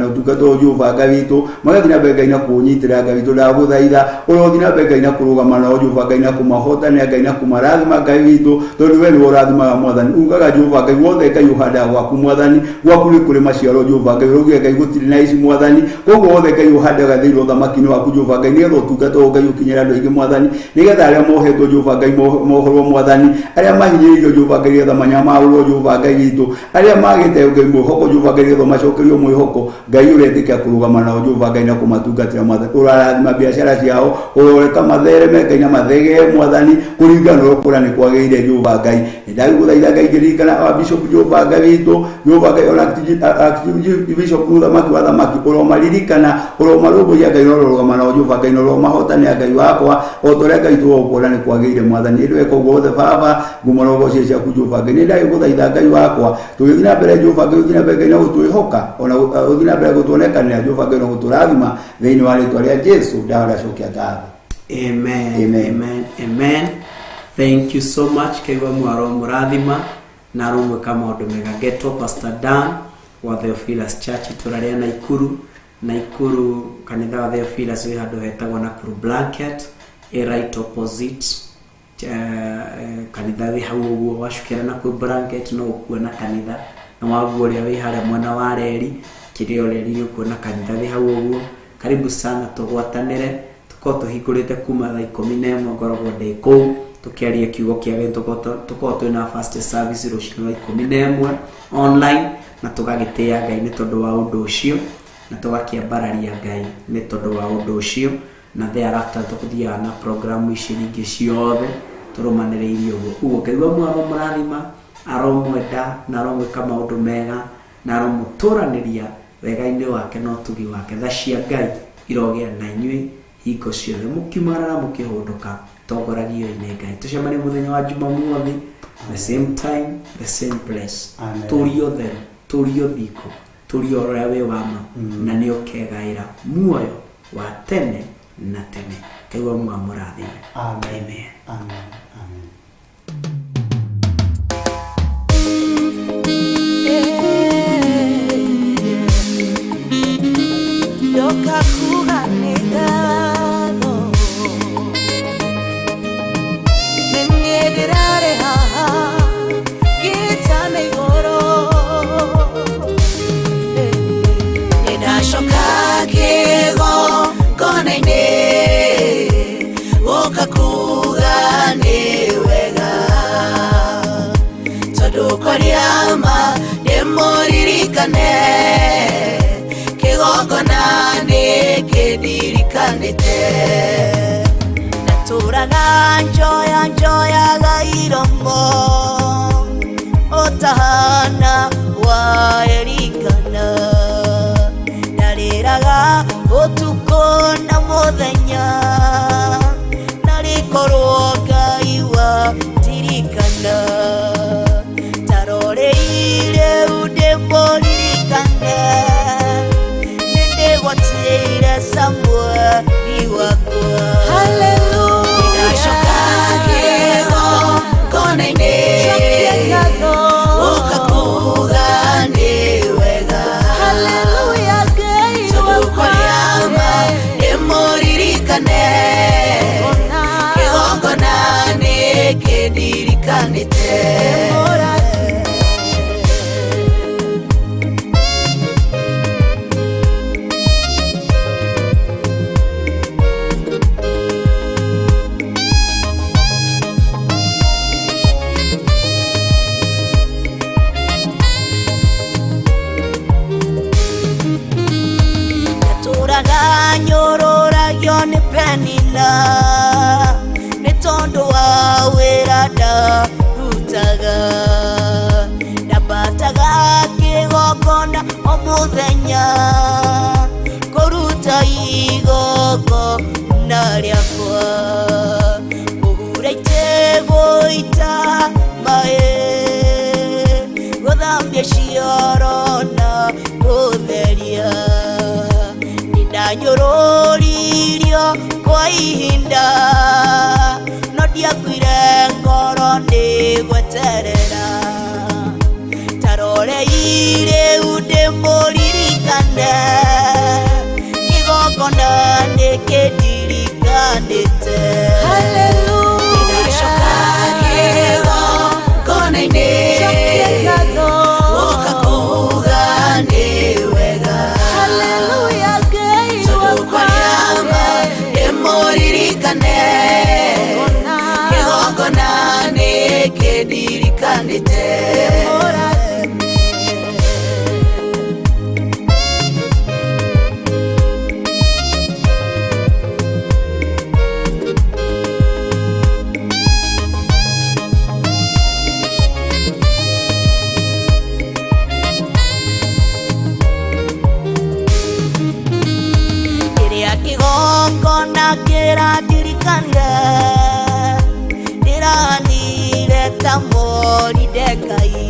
ũtungata ũyũ Jehova Ngai witũ magathiĩ na mbere Ngai na kũũnyitĩrĩra Ngai witũ ndagũthaitha ũrothiĩ na mbere Ngai na kũrũgama nao Jehova Ngai na kũmahotania Ngai na kũmarathima Ngai witũ tondũ we nĩwe ũrathimaga mwathani ugaga Jehova Ngai wothe Ngai ũhandaga gwaku mwathani gwaku nĩ kũrĩ maciaro Jehova Ngai ũraugire Ngai gũtirĩ na ici mwathani koguo wothe Ngai ũhandaga thĩinĩ wa ũthamaki-inĩ waku Jehova Ngai nĩgetha ũtungata ũyũ Ngai ũkinyĩre andũ aingĩ mwathani nĩgetha arĩa mohetwo Jehova Ngai mohorwo mwathani arĩa mahinyĩrĩirio Jehova Ngai nĩgetha manyamarũrwo Jehova Ngai witũ arĩa magĩte Ngai mwĩhoko Jehova Ngai nĩgetha ũmacokerio mwĩhoko Ngai ũretĩkia kũrũgama nao Jehova Ngai na kũmatungatĩra mwathani ũrarathima biacara ciao ũroreka mathereme Ngai na mathegee mwathani kũringana na ũrĩa ũkuona nĩ kwagĩrĩire Jehova Ngai ndagũthaitha Ngai ngĩririkana wa Bishop Jehova Ngai witũ Jehova Ngai ona Bishop mũthamaki wa thamaki ũromaririkana ũromarũmbũiya Ngai na ũrorũgama nao Jehova Ngai na ũromahotanĩra Ngai wakwa o ta ũrĩa Ngai tũgũkuona nĩ kwagĩrĩire mwathani ĩndĩ weka ũguo wothe baba ngumo na ũgoci ciaku Jehova Ngai nĩ ndagĩgũthaitha Ngai wakwa tũgĩthiĩ na mbere Jehova Ngai ũthiĩ na mbere Ngai na gũtwĩhoka ona ũthiĩ na mbere gũtuonekanĩra Jehova Ngai na gũtũrathima thĩinĩ wa rĩtwa rĩa Jesu ndacokia ngatho. Amen. Amen. Amen. Amen. Thank you so much. Kaigua mwaro mũrathima na aromwĩka maũndũ mega. Getwo Pastor Dan wa Theophilus Church itũra rĩa Naikuru. Naikuru kanitha wa Theophilus wĩ handũ hetagwo Nakuru Blanket, ĩ right opposite kanitha wĩ hau ũguo wacukĩra na kwĩ blanket no ũkuona kanitha na waguo ũrĩa wĩ harĩa mwena wa reri kĩrĩa ũreri nĩ ũkuona kanitha wĩ hau ũguo. Karibu sana tũgwatanĩre tũkorwo tũhingũrĩte kuma thaa 11 ngoragwo ndĩ kũu tũkĩaria kiugo kĩa Ngai tũkorwo twĩna first service rũcinĩ rwa 11 online na tũgagĩtĩĩa Ngai nĩ tondũ wa ũndũ ũcio na tũgakĩambararia Ngai nĩ tondũ wa ũndũ ũcio na thereafter tũgũthiaga na programu ici ingĩ ciothe tũrũmanĩrĩirie ũguo. Ũguo Ngai wa muoyo aromũrathima, aromwenda na aromwĩka maũndũ mega na aromũtũranĩria wega-inĩ wake na ũtugi wake. Tha cia Ngai irogĩa na inyuĩ hingo ciothe mũkiumagara na mũkĩhũndũka tongoragio nĩ Ngai. Tũcemanie mũthenya wa Jumamothi the same time the same place. Amen. Tũrio theru, tũrio thingo, tũrio ũrĩa wĩ wa ma na nĩ ũkegaĩra muoyo wa tene na tene. Ngai wa muoyo amũrathime. Amen. Amen. Amen. Amen. Ndoka kuga nĩ ngatho nĩ niĩ ndĩrarĩ haha ngĩtana igũrũ nĩ ndacoka kĩgongona-inĩ gũka kuga nĩ wega tondũ kwaria ma ndĩmũririkane kĩgongona nĩ kĩndirikanĩte natũraga njoya njoyaga iromo ũtahana wa Elikana ndarĩraga ũtukũ na mũthenya narĩkorwo Ngai wandirikana taroreire ndĩmũririkane nĩndĩgwatĩire Samueli wakwa. Nĩndacoka kĩgongona-inĩ gũka kuga nĩ wega tondũ kwaria ma ndĩmũririkane. Kũruta igongona rĩakwa Kũhura itĩgũita maĩ Gũthambia cioro na gũtheria Nĩndanyũrũririo kwa ihinda No ndiakuire ngoro nĩ gweterera Tarorei rĩu ndĩmũririkane Kĩgongona nĩkĩndirikanĩte Nĩndacoka kĩgongona-inĩ Gũka kuuga nĩ wega Tondũ kwaria ma ndĩmũririkane Kĩgongona nĩkĩndirikanĩte Kĩrĩa kĩgongona kĩrandirikanire Ndĩranire ta Moridekai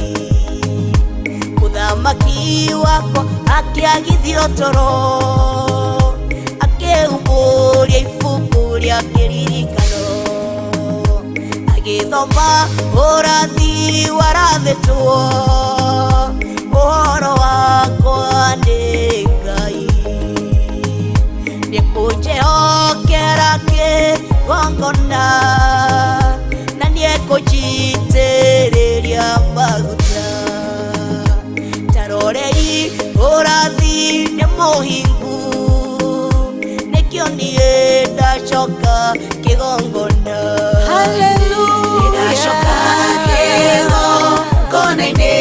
Mũthamaki wakwa akĩagithio toro Akĩhumbũria ibuku rĩa kĩririkano Agĩthoma ũrathi warathĩtwo Ũhoro wakwa nĩ Ngai Nĩkũnjĩhokera kĩgongona Na nĩekũnjitĩrĩria maguta Tarorei ũrathi nĩ mũhingu Nĩkĩo niĩ ndacoka kĩgongona Nĩndacoka kĩgongona-inĩ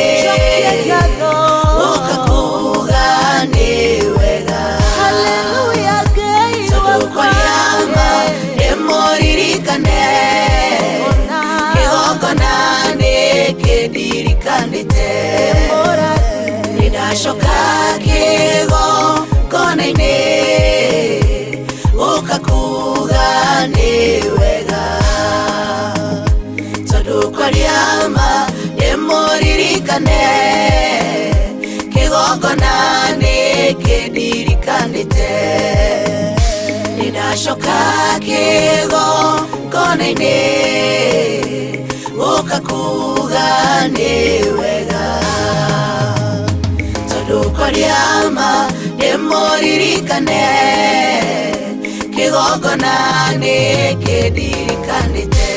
Gũka kuuga nĩ wega Tondũ kwaria ma ndĩmũririkane Kĩgongona nĩkĩndirikanĩte Nĩndacoka kĩgongona-inĩ Gũka kuuga nĩ wega Tondũ kwaria ma ndĩmũririkane Kĩgongona nĩkĩndirikanĩte Nĩndacoka kĩgongona-inĩ Gũka kuuga nĩ wega Tondũ kwaria ma ndĩmũririkane Kĩgongona nĩkĩndirikanĩte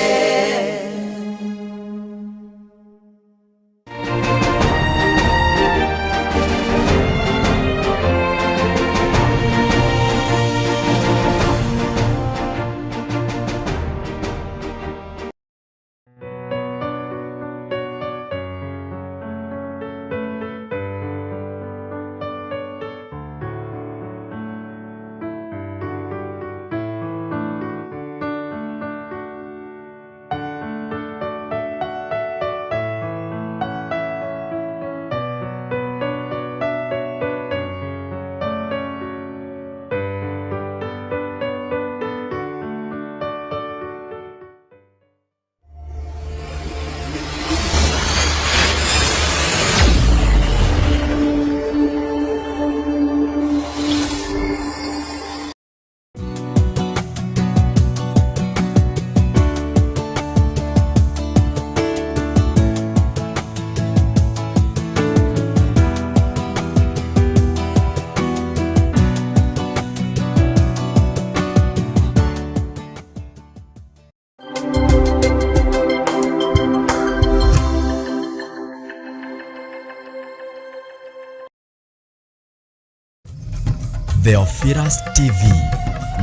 Theophilus TV,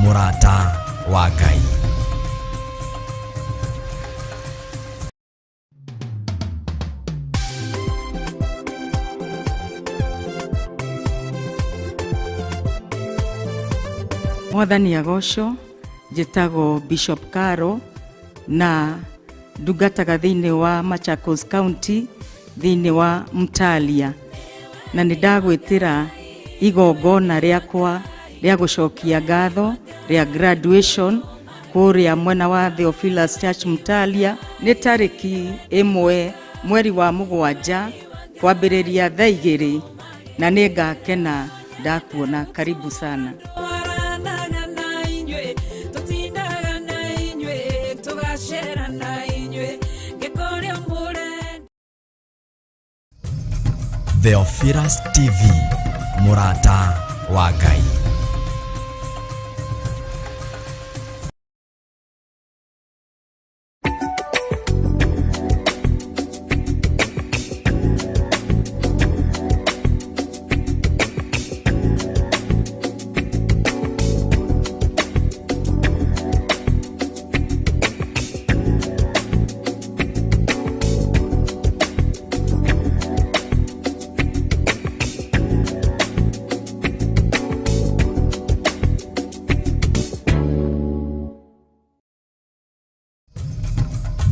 mũrata wa Ngai. Mwathani agocwo njĩtagwo Bishop Caro na ndungataga thĩinĩ wa Machakos County thĩinĩ wa Mtalia na nĩ ndagwĩtĩra Igongona rĩakwa rĩa gũcokia ngatho rĩa graduation kũrĩa mwena wa Theophilus Church Mtalia nĩ tarĩki 1 mweri wa 7 kwambĩrĩria thaa 2 na nĩ ngakena ndakuona. Karibu sana. Twaranaga na inyuĩ, tũtindaga na inyuĩ, tũgacera na inyuĩ, ngĩkũrĩa mũrenda. Theophilus TV, mũrata wa Ngai.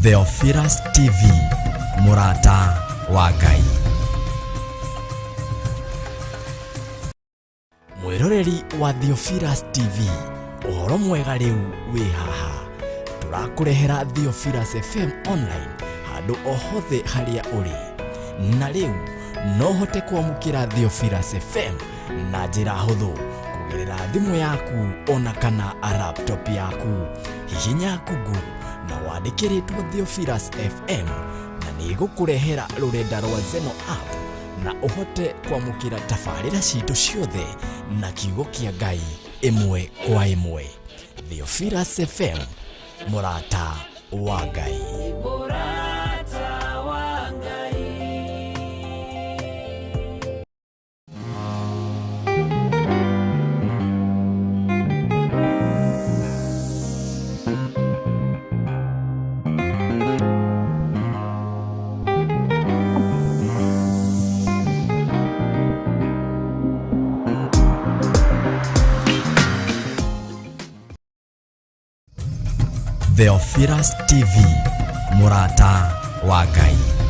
Theophilus TV, mũrata wa Ngai. Mwĩroreri wa Theophilus TV, ũhoro mwega rĩu wĩ haha. Tũrakũrehera Theophilus FM online handũ o hothe harĩa ũrĩ. Na rĩu no ũhote kwamũkĩra Theophilus FM na njĩra hũthũ kũgerera thimũ yaku ona kana laptop yaku. Hihinya Google na wandĩkĩrĩtwo Theophilus FM na nĩ ĩgũkũrehera rũrenda rwa Zeno app na ũhote kwamũkĩra tabarĩra citũ ciothe na kiugo kĩa Ngai ĩmwe kwa ĩmwe. Theophilus FM, mũrata wa Ngai. Mũrata wa Ngai. Theophilus TV, mũrata wa Ngai.